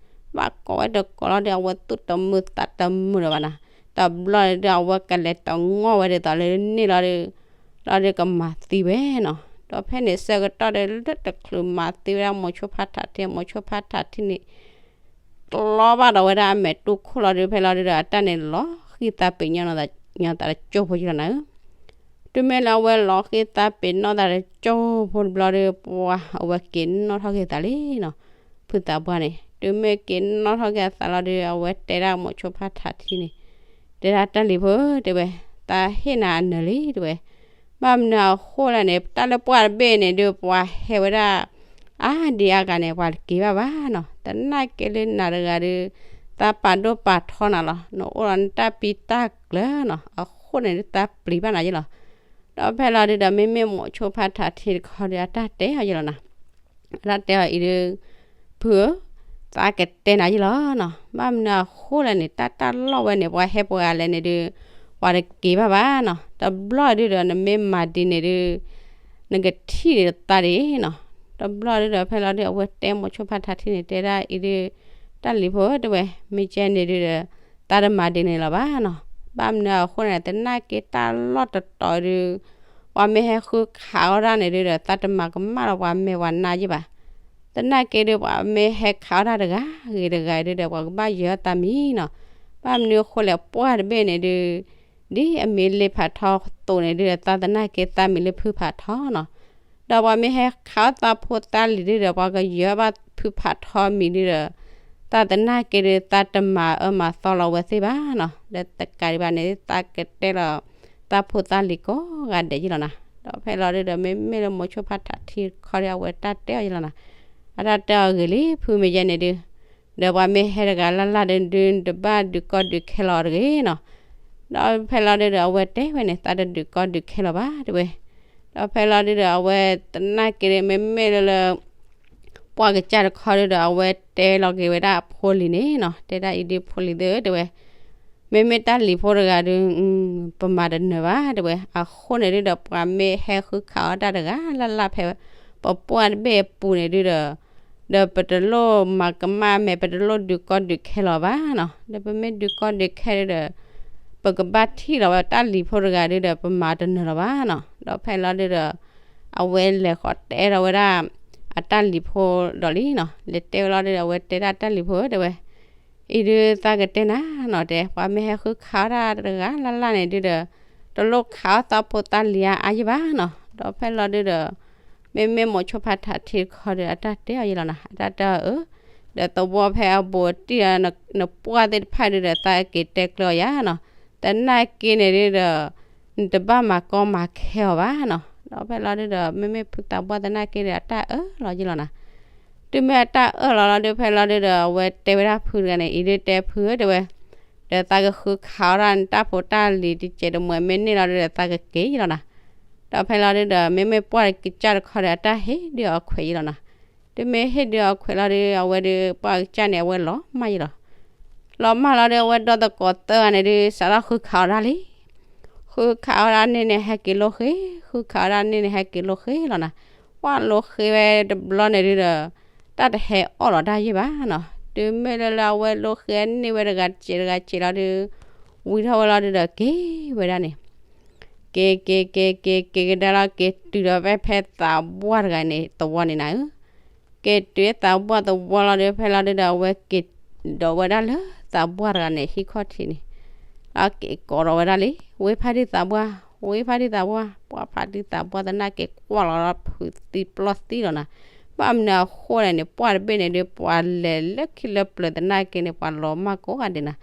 ဘၣ်ကိးဝဲတကိးလီၤဒီး အဝဲသူၣ်တမုာ်သးတမုာ်ဒီးဘၣ်နၤ. တဘျီန့ၣ်ဒီး အဝဲကလဲၤတငီၢ်ဝဲဒ်သိးလၢန့ၣ်လီၤဒီး လီၤဒီးကမၤသံဝဲနီၤ. ဒီးဖဲန့ၣ်ဆၢကတီၢ်ဒီး လၢတချုးမၤသံဝဲဒၣ်မိၤဆိဖါထးထံ မိၤဆိဖါထးထံန့ၣ် ကျီဘၣ်ဒီးဝဲဒၣ်အမဲာ်တူၢ်ခိၣ်လီၤဒီး ဖဲလီၤဒုးဒီး အတၢ်န့ၣ်လီၤဃံသးပ့ၤညီနုၢ်သးတကၠိဖိယ့ၣ်လီၤနၤဧၢ. တုၤမ့ၢ်လၢအဝဲလီၤဃံသးပ့ၤနီၣ်သးတကၠိဖိတဘျီဒီး ပှၢ်အဝဲက့ၤနီၣ်ထီၣ်က့ၤသးလံနီၤ. ဖုသးပှၢ်န့ၣ် တုၤမ့ၢ်က့ၤနီၣ်ထီၣ်က့ၤအသးလီၤဒီး အဝဲတဲဒၣ်မိၤဆိဖါထးထံန့ၣ် တဲဒၣ်တၢ်လံၤဖိ တဲဝဲ, သးဟ့ၣ်နၤအနၢၤလံ တဲဝဲ. ဘၣ်မနုၤအဃိလဲၣ်န့ၣ် တၢ်လၢပှၢ်တဘ့ၣ်န့ၣ်ဒီး ပှၤဟဲဝဲဒၣ် အါဒံအါဂၤန့ၣ် ပှၤတက့ၤဘၣ်ဘၣ်နီၤ. သနာ်က့လၢနၤတဂၤဒီး သးပာ်ဒိၣ်ပာ်ထီနၤလီၤ. နအိၣ်ဒီးနတၢ်ပံတၢ်ကျၢၤနီၤ. အဃိန့ၣ်ဒုးသးပျံၤဘၣ်နၤယ့ၣ်လီၤ. ဒီးဖဲလီၤဒုးဒီး မ့မ့ၢ်မိၤဆိဖါထးထံတခီဒီး အတၢ်တဲအီၤယ့ၣ်လီၤနၤ. အတၢ်တဲအီၤအံၤဒီး ဖုဧၢ, သးကတဲနၤယ့ၣ်လီၤနီၤ. ဘၣ်မနုၤအဃိလဲၣ်န့ၣ် တၢ်တၢ်လီၢ်ဝဲန့ၣ် ပှၤဟဲပှၤဂၤလဲၣ်န့ၣ်ဒီး ပှၤတက့ၤဘၣ်ဘၣ်နီၤ. တဘျီဒုးဒီး နမ့ၢ်မၤဒ်န့ၣ်ဒုး နကထံၣ်န့ၣ်သးဒ်နီၤ. တဘျီဒုးဒီး ဖဲလီၤဒုး အဝဲတဲမိၤဆိဖါထးထံန့ၣ် တဲဒၣ်အံၤဒုး တၢ်လံၤဖိ တဲဝဲ, မ့ၢ်ကဲန့ၣ်ဒုးဒီး သးတမၤဒ်န့ၣ်လီၤဘၣ်နီၤ. ဘၣ်မနုၤအဃိန့ၣ် သနာ်က့တၢ်လီၢ်တတီၤဒုး ပှၤမ့ၢ်ဟဲဃုခးအီၣ်တၢ်န့ၣ်ဒုးဒီး သးတမၤကမၣ်ဒီးပှၤမဲာ်ပှၤနါယ့ၣ်ဘၣ်. သနာ်က့ဒုး ပှၤမ့ၢ်ဟဲခးအီၣ်တၢ်တဂၤဂ့ၤတဂၤဒုးဒီး ပှၤကဘၣ်ယၢၤအီၣ်သးမံၤနီၤ. ဘၣ်မနုၤအဃိလဲၣ် ပှၢ်တဘ့ၣ်န့ၣ်ဒုး ဒ်အမံၤလ့ဖးထီအသိးန့ၣ်ဒုးဒီး သးသနာ်က့သးမံၤလၢဖုဖးထီနီၤ. ဒီးပှၤမ့ၢ်ဟဲခးအီၣ်သးဖိသးလံၤဒုးဒီး ပှၤကယၢၤဘၣ်ဖု ဖုဖးထီမံၤဒုဒီး သးသနာ်က့ဒုး သးတမၤအၢမၤသီလီၤဝဲသ့ၣ်ဘၣ်နီၤ. ဒီးတကးဒံးဘၣ်န့ၣ် သးကတဲလီၤ သးဖိသးလံၤကိးဂၤဒဲးယလီၤနီၤ. ဒီးဖဲလီၤဒုဒီး မ့မ့ၢ်လၢမိၤဆိဖးထးထံတခီဒီး အဝဲတၢ်တဲအီၤယလီၤနီၤ. အတၢ်တဲအီၤဂ့ၤလံ ဖုမ့ၢ်ယဲန့ၣ်ဒု ဒီးပှၤမ့ၢ်ဟဲတဂၤလၢ်လၢ်ဒုဒု နတဘၣ်ဒုးကီဒုးခဲလီၤတဂ့ၤနီၤ. ဒီးဖဲလီၤဒုဒီး အဝဲတဲဝဲန့ၣ် သးတဒုးကီဒုးခဲလီၤဘၣ်တဲဝဲ. ဒီးဖဲလီၤဒုဒီး အဝဲသနာ်က့ဒု မ့မ့ၢ်လၢလၢ ပှၢ်ကစၢ်တခီဒုဒီး အဝဲတဲလီၤက့ၤဝဲဒၣ်အဖိလံၤန့ၣ်နီၤ, တဲဒၣ်အံၤဒု ဖိလံၤသ့ၣ်ဧၢ တဲဝဲ, မ့မ့ၢ်တၢ်လံၤဖိတဂၤဒု ပမၤတနၢၤဘၣ် တဲဝဲ. အဃိန့ၣ်ဒုဒီး ပှၤမ့ၢ်ဟဲဃုခးအီၣ်တၢ်တဂၤလၢ်လၢ်ဖဲ ပပှၢ်တဘ့ၣ်အပူၤန့ၣ်ဒုဒီး ဒီးပတလိၣ်မၤကမၣ်မဲာ် ပတလိၣ်ဒုးကီဒုးခဲလီၤဘၣ်နီၤ. ဒီးပမ့ၢ်ဒုးကီဒုးခဲဒုဒီး ပကဘၣ်ထံၣ်လီၤဝဲတၢ်လံၤဖိတဂၤဒုဒီး ပမၤတနၢၤလီၤဘၣ်နီၤ. ဒီးဖဲလီၤဒုဒီး အဝဲလဲၤဃီၤတဲဒီးဝဲဒၣ် အတၢ်လံၤဖိဒီးလံနီၤ. လဲၤတဲဝဲလီၤဒုဒီး အဝဲတဲဒၣ်တၢ်လံၤဖိ တဲဝဲ, အံၤဒုသးကတဲနၤနီၤ တဲ ပှၤမ့ၢ်ဟဲဃုခးအီၣ်တၢ်တဂၤလၢ်လၢ်န့ၣ်ဒုဒီး တလိၣ်ခးအီၣ်သးဖိသးလံၤအါယံၢ်ဘၣ်နီၤ. ဒီးဖဲလီၤဒုဒီး မ့မ့ၢ်မိၤဆိဖးထးထံတခီဒီး အတၢ်တဲအီၤယလီၤနီၤ, အတၢ်တဲအီၤအၢ, ဒီးသဝီဖဲအဘူးအတံၢ်ဒီး နပှၢ်သ့ၣ်တဖၣ်ဒုဒီး သးက့ၤတဲကျၢၤအီၤယၤနီၤ. သနာ်က့န့ၣ်ဒုဒီး နတဘၣ်မၤကီမၤခဲအီၤဘၣ်နီၤ. ဒီးဖဲလီၤဒုဒီး မ့မ့ၢ်ဖုသးပှၢ်သနာ်က့ဒီး အတၢ်အၢၣ်လီၤယလီၤနီၤ. တုၤမ့ၢ်အတၢ်အၢၣ်လီၤလီၤဒု ဖဲလီၤဒုဒီး အဝဲတဲဝဲဒၣ်ဖုတဂၤန့ၣ် အံၤဒုတဲဖုဧၢ တဲဝဲ, ဒီးသးကဃုခးအီၣ်ဒၣ်နတၢ်ဖိတၢ်လံၤတစဲးတမှဲၤမ့ၢ်န့ၢ်လီၤဒုဒီး သးကက့ၤယလီၤနီၤ. ဒီးဖဲလီၤဒုဒီး မ့မ့ၢ်ပှၢ်ကစၢ်တခီဒီး အတၢ်ဟ့ၣ်ဒုအီၤခွဲးယလီၤနီၤ. တုၤမ့ၢ်ဟ့ၣ်ဒုအီၤခွဲးလီၤဒု အဝဲဒု ပှၢ်ကစၢ်န့ၣ် အဝဲလီၤမၢ်ယလီၤ. လီၤမၢ်လီၤဒု အဝဲဒီသကိးသၢဂၤန့ၣ်ဒု စးထီၣ်ဃုခးအီၣ်ဒၣ်လံ ဃုခးအီၣ်ဒၣ်န့ၣ်န့ၣ် ဟဲက့ၤလိၣ်ဃ့, ဃုခးအီၣ်ဒၣ်န့ၣ်န့ၣ် ဟဲက့ၤလိၣ်ဃ့လီၤနီၤ. ပှၢ်လိၣ်ဃ့ဝဲတဘျီန့ၣ်ဒုဒီး တၢ်တဟဲအီၣ်လီၤတၢ်ယံၢ်ဘၣ်နီၤ. တုၤမ့ၢ်လၢလၢအဝဲလိၣ်ဃ့န့ၢ်ဝဲတဂၤစဲးတဂၤစဲးလီၤဒု ဝံထီၣ်ဝဲလီၤဒုဒီး က့ၤဝဲဒၣ်န့ၣ် က့ၤက့ၤက့ၤက့ၤ က့ၤကဒါလီၤ က့ၤတုၤဒီးဖဲ ဖဲသးပှၢ်တဂၤန့ၣ် သဝီန့ၣ်နၤဧၢ. က့ၤတုၤသးပှၢ်သဝီလီၤဒု ဖဲလီၤဒုဒီး အဝဲက့ၤဒီးဝဲဒၣ်လၢသးပှၢ်တဂၤန့ၣ် ဟံၣ်ခီၣ်ထံးန့ၣ် လၢက့ၤကိးဒီးဝဲဒၣ်လံ ဝ့ဖါတံၢ်သးပှၢ်, ဝ့ဖါတံၢ်သးပှၢ်, ပှၢ်ဖါတံၢ်သးပှၢ်သနာ်က့ ကွၢ်လီၤဒီးဖုးသံပျီၢ်သံလီၤနီၤ. ဘၣ်မနုၤအဃိလဲၣ်န့ၣ် ပှၢ်တဘ့ၣ်န့ၣ်ဒု ပှၤလဲၤလၢခံလၢပျၢၤသနာ်က့န့ၣ် ပှၤလီၤမၢ်ကိးဂၤဒဲးနီၤ.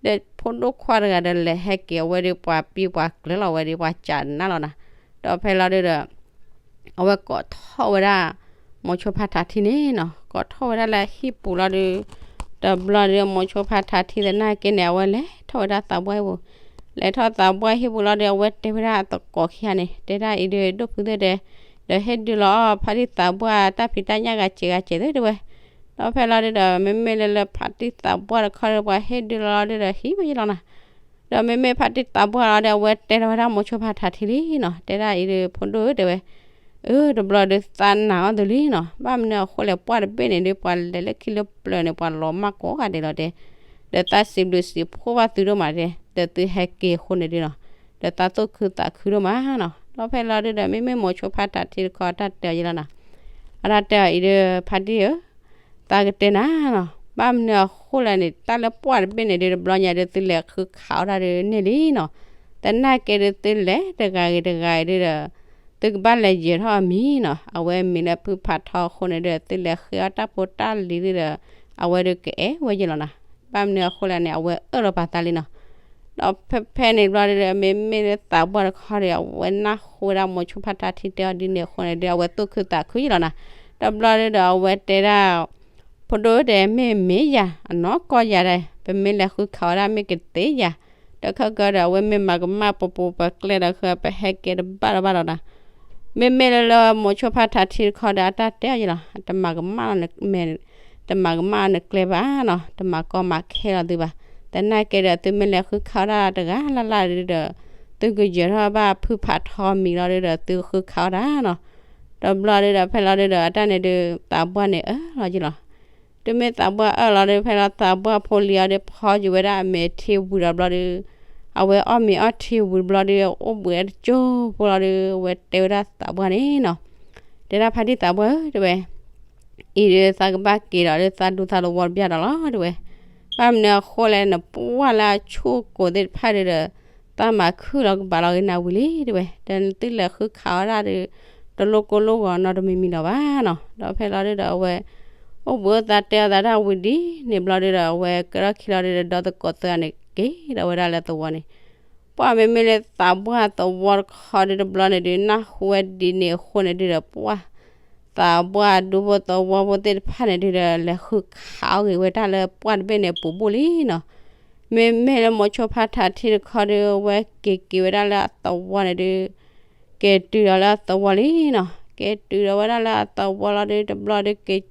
ဒီးဖိဒိၣ်ခွါတဂၤဒီးလဲၤဟဲက့ၤအဝဲဒု ပှၤပံပှၤကျၢၤလီၤဝဲဒု ပှၤစးနါလီၤနီၤ. ဒီးဖဲလီၤဒုဒီး အဝဲကိးထီၣ်ဝဲဒၣ် မိၤဆိဖါထးထံန့ၣ်နီၤ, ကိးထီၣ်ဝဲဒၣ်လၢဟံၣ်ပူၤလီၤဒု တဘျီဒု မိၤဆိဖါထးထံသနာ်က့န့ၣ် အဝဲလဲၤထီၣ်ဝဲဒၣ်သးပှၢ်ဟံၣ်ပူၤ, လဲၤထီၣ်သးပှၢ်ဟံၣ်ပူၤလီၤဒု အဝဲတဲဝဲဒၣ်အသကိးခံဂၤန့ၣ် တဲဒၣ်အံၤဒု ဒိၣ်ဖုသ့ၣ်တဲ, ဒီးဟ့ၣ်ဒုလီၤအီၣ်ဖါတံၢ်သးပှၢ်တၢ်ဖံးတၢ်ညၣ်ဂၤစဲးဂၤစဲးသ့ၣ် တဲဝဲ. ဒီးဖဲလီၤဒုဒီး မ့မ့ၢ်လၢလၢဖါတံၢ်သးပှၢ်တခီဒီး ပှၤဟ့ၣ်ဒုလီၤဒုဒီး ဟံးဝဲယလီၤနီၤ. ဒီးမ့မ့ၢ်ဖါတံၢ်သးပှၢ်လီၤဒီး အဝဲတဲထီၣ်ဝဲဒၣ်မိၤဆိဖါထးထံလံနီၤ, တဲဒၣ်အံၤဒု ဖိဒိၣ်ဧၢ တဲဝဲ, အၢ တဘျီဒုသးနာ်အီၤသုလံနီၤ, ဘၣ်မနုၤအဃိလဲၣ် ပှၢ်တဘ့ၣ်န့ၣ်ဒု ပှၤလဲၤလၢခံလၢပျၢၤန့ၣ် ပှၤလီၤမၢ်ကိးဂၤဒဲးလီၤတဲ, ဒီးသးစံးဘျုးစံးဖှိၣ်ဘၣ်သုဒိၣ်မးတဲ, ဒီးသုဟဲက့ၤအဃိန့ၣ်ဒုနီၤ, ဒီးသးသူၣ်ခုသးခုဒိၣ်မးနီၤ. ဒီးဖဲလီၤဒုဒီး မ့မ့ၢ်မိၤဆိဖါထးထံတခီ တၢ်တဲအီၤယလီၤနီၤ, အတၢ်တဲအီၤအံၤဒု ဖါတံၢ်ဧၢ သးကတဲနၤနီၤ, ဘၣ်မနုၤအဃိလဲၣ်န့ၣ် တၢ်လၢပှၢ်တဘ့ၣ်န့ၣ်ဒု တဘျီညါဒု သုလဲၤဃုခးအီၣ်တၢ်ဒုန့ၣ်လံနီၤ, သနာ်က့ဒု သုလဲၤတဂၤဂ့ၤတဂၤဂ့ၤဒုဒီး သုကဘၣ်လဲၤယဲၤထီၣ်အမံၤနီၤ, အဝဲမံၤလၢဖုဖးထီအဃိန့ၣ်ဒု သုလဲၤဃ့အီၣ်တၢ်ဖိတၢ်လံၤဒုဒီး အဝဲဒုကအဲၣ်ဝဲယလီၤနီၤ. ဘၣ်မနုၤအဃိလဲၣ်န့ၣ် အဝဲအၢၣ်လီၤပာ်သးလံနီၤ. ဒီးဖဲဖဲန့ၣ်ဘျီဒုဒီး မ့မ့ၢ်လၢသးပှၢ်တခီဒီး အဝဲနၢ်ဟူဝဲဒၣ်မိၤဆိဖါထးထံတဲအီၤဒ်န့ၣ်အဃိန့ၣ်ဒု အဝဲသူၣ်ခုသးခုယလီၤနီၤ. တဘျီဒုဒီး အဝဲတဲဒၣ် ဖိဒိၣ်ဧၢ တဲ မ့ၢ်မ့ၢ်ယၤ အနီၢ်ကီၢ်ယၤဒီး ပမ့ၢ်လဲၤဃုခးဝဲဒၣ်မ့ၢ်ကသ့ယၤ, ဒီးခဲကဒီး အဝဲမ့ၢ်မၤကမၣ်ပပူၤပကျဲဒီး ပဟဲက့ၤတဘၣ်လီၤဘၣ်လီၤနီၤ. မ့မ့ၢ်လၢလၢမိၤဆိဖါထးထံတခီဒီး အတၢ်တဲအီၤယလီၤ, တမၤကမၣ်လီၤနမဲာ် တမၤကမၣ်အီၤနကျဲဘၣ်နီၤ, တမၤကီမၤခဲလီၤသုဘၣ်. သနာ်က့ဒီး သုမ့ၢ်လဲၤဃုခးအီၣ်ဒၣ်တဂၤလၢ်လၢ်ဒုဒီး သုကယဲၤထီၣ်ဘၣ်ဖုဖးထီမံၤလီၤဒုဒီး သုဃုခးအီၣ်တၢ်နီၤ. တဘျီဒုဒီး ဖဲလီၤဒုဒီး အတၢ်န့ၣ်ဒု သးပှၢ်န့ၣ်အၢၣ်လီၤယလီၤ. တုၤမ့ၢ်သးပှၢ်အၢၣ်လီၤဒု ဖဲလီၤသးပှၢ်ဖိလံၤအီၤဒု ဖီယုာ်ဝဲဒၣ်အမဲာ်ထံဝံၤဒီးဘျီဒု အဝဲအီၣ်မ့ၤအီထံဝံၤတဘျီဒု အိၣ်ဘှံးအတကၠိဖိလီၤဒု အဝဲတဲဝဲဒၣ်သးပှၢ်န့ၣ်နီၤ, တဲဒၣ်ဖါတံၢ်သးပှၢ်ဧၢ တဲဝဲ အံၤဒုးသးကဘၣ်က့ၤဒီးဒုးသးဒူသးသဝီတဘျီဒီးလီၤ တဲဝဲ. ဘၣ်မနုၤအဃိလဲၣ် နပှၢ်လၢအဆူၣ်ကိးသ့ၣ်တဖၣ်ဒုးဒီး သးမၤခုၣ်လီၤကဘၣ်လီၤဂ့ၤနၤဝံၤလံ တဲဝဲ. ဒီးသုလဲၤဃုခးအီၣ်ဒၣ်ဒုး တလိၣ်ကိၢ်လိၣ်ဂီၤနီတမံၤမံၤလီၤဘၣ်နီၤ. ဒီးဖဲလီၤဒုးဒီးအဝဲ အိၣ်ဘှံးအိၣ်သါတဲအသးတၢ်ဝံၤဒ်န့ၣ်ဘျီဒုဒီး အဝဲကဲထီၣ်ခံလီၤဒုဒီး ဒီသကိးသၢဂၤန့ၣ်က့ၤဒီးဝဲဒၣ်လၢသဝီန့ၣ်, ပှၢ်မ့မ့ၢ်လၢသးပှၢ်သဝီတခီဒုတဘျီန့ၣ်ဒု နၢ်ဟူဝဲဒ်န့ၣ်အဃိန့ၣ်ဒုဒီး ပှၢ်သးပှၢ်ဒူဖိသဝီဖိသ့ၣ်တဖၣ်န့ၣ်ဒုဒီး လဲၤဃုခးအီၣ်ဂ့ၤဝဲဒၣ်လၢပှၢ်တဘ့ၣ်န့ၣ်အပူၤဘိၣ်လံနီၤ. မ့မ့ၢ်လၢမိၤဆိဖါထးထံတခီဒု အဝဲက့ၤက့ၤဝဲဒၣ်လၢအသဝီန့ၣ်ဒု က့ၤတုၤဒီးလၢအသဝီလံနီၤ. က့ၤတုၤဒီးဝဲဒၣ်လၢအသဝီလီၤဒု တဘျီဒုက့ၤ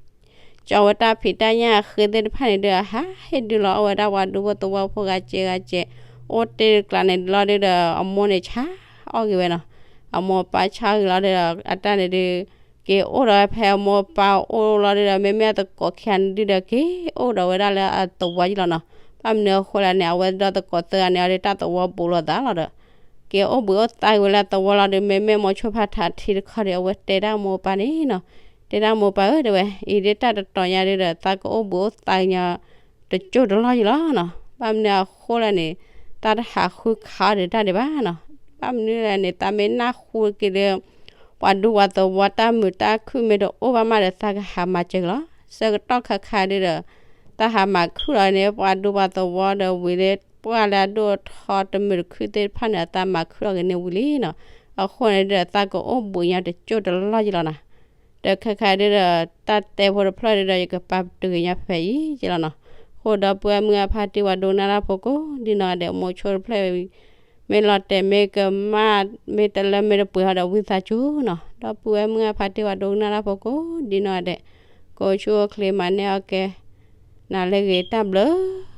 ကၠီဝဲတၢ်ဖံးတၢ်ညၣ်အဃ့သ့ၣ်တဖၣ်န့ၣ်ဒု အဟးဟ့ၣ်ဒုလီၤအီၣ်ဝဲဒၣ်ပှၤဒူဖိသဝီဖိဂၤကဲဂၤကဲ, အိၣ်တ့ၢ်တကျးန့ၣ်လီၤဒုဒီး အမိၢ်န့ၣ်ဆါအီၣ်ဂ့ၤဝဲနီၤ. အမိၢ်အပၢ်ဆါအီၣ်ဂ့ၤလီၤဒုဒီး အတၢ်န့ၣ်ဒု က့ၤအိၣ်ဒီးဖဲအမိၢ်အပၢ်အိၣ်လီၤဒုဒီး မ့မ့ၢ်အသကိးခံဂၤန့ၣ်ဒုဒီး က့ၤအိၣ်ဒီးဝဲဒၣ်လၢအသဝီယံလီၤနီၤ. ဘၣ်မနုၤအဃိလဲၣ်န့ၣ် အဝဲဒီသကိးသၢဂၤန့ၣ်အီၤဒု တၢ်သဝီဘူးလိာ်သးလီၤဒီး က့ၤအိၣ်ဘှံးအိၣ်သါဂ့ၤဝဲလၢအသဝီလီၤဒု မ့မ့ၢ်မိၤဆိဖါထးထံတခီဒု အဝဲတဲဒၣ်မိၢ်ပၢ်န့ၣ်နီၤ, တဲဒၣ်မိၢ်ပၢ်ဧၢ တဲဝဲ, အံၤဒုတၢ်တတီၤညါဒုဒီး သးကအိၣ်ဘှံးအိၣ်သါကညီ တကၠိၢ်တလီၢ်ယံလီၤနီၤ. ဘၣ်မနုၤအဃိလဲၣ်န့ၣ် သးတဟးဃုခးအီၣ်ဒုးတၢ်ဒံးဘၣ်နီၤ. ဘၣ်မနုၤလဲၣ်န့ၣ် သးမ့ၢ်နၢ်ဟူက့ၤလၢ ပှၤဒူပှၤသဝီတၢ်မုာ်တၢ်ခုၣ်မ့ၢ်တအိၣ်ဘၣ်မးဒီး သးကဟးမၤစၢၤက့ၤလီၤ. ဆၢကတီၢ်ခါခါဒုဒီး သးဟးမၤခုၣ်လီၤန့ၣ် ပှၤဒူပှၤသဝီဒီးဝံၤလၢ ပှၢ်လၢအဒိၣ်အထီတမုာ်တခုၣ်သ့ၣ်တဖၣ်န့ၣ် အသးမၤခုၣ်လီၤက့ၤန့ၣ်ဝံၤလံနီၤ. အဃိန့ၣ်ဒုဒီး သးကအိၣ်ဘှံးညီတကၠိၢ်တလီၢ်ယံလီၤနီၤ. ဒီးခဲခါဒုဒီး တၢ်တဲဖိတဖျၢၣ်ဒုဒီး ယကပာ်ပတုာ်က့ၤညါဖဲအံၤယံလီၤနီၤ. အဃိဒီပုၢ်ဝဲၢ်မုၢ်အဖါတံၢ်ဝဲဒိကနၣ်တၢ်ဖိကိးဒ်နီၢ်ဂၤဒဲး မိၤဆိတဖျၢၣ် မ့ၢ်လီၤတဲာ်မ့ၢ်ကမၣ် မ့ၢ်တလၢမ့ၢ်တပှဲၤဟီဒီး ဝံသးစူၤနီၤ. ဒီပုၢ်ဝဲၢ်မုၢ်အဖါတံၢ်ဝဲဒိကနၣ်တၢ်ဖိကိးဒ်နီၢ်ဂၤဒဲး ကိးဆူၣ်အိၣ်ချ့မၤန့ၢ်အီၣ်ကဲ နၤလၢအဂ့ၤတၢ်ဘျုး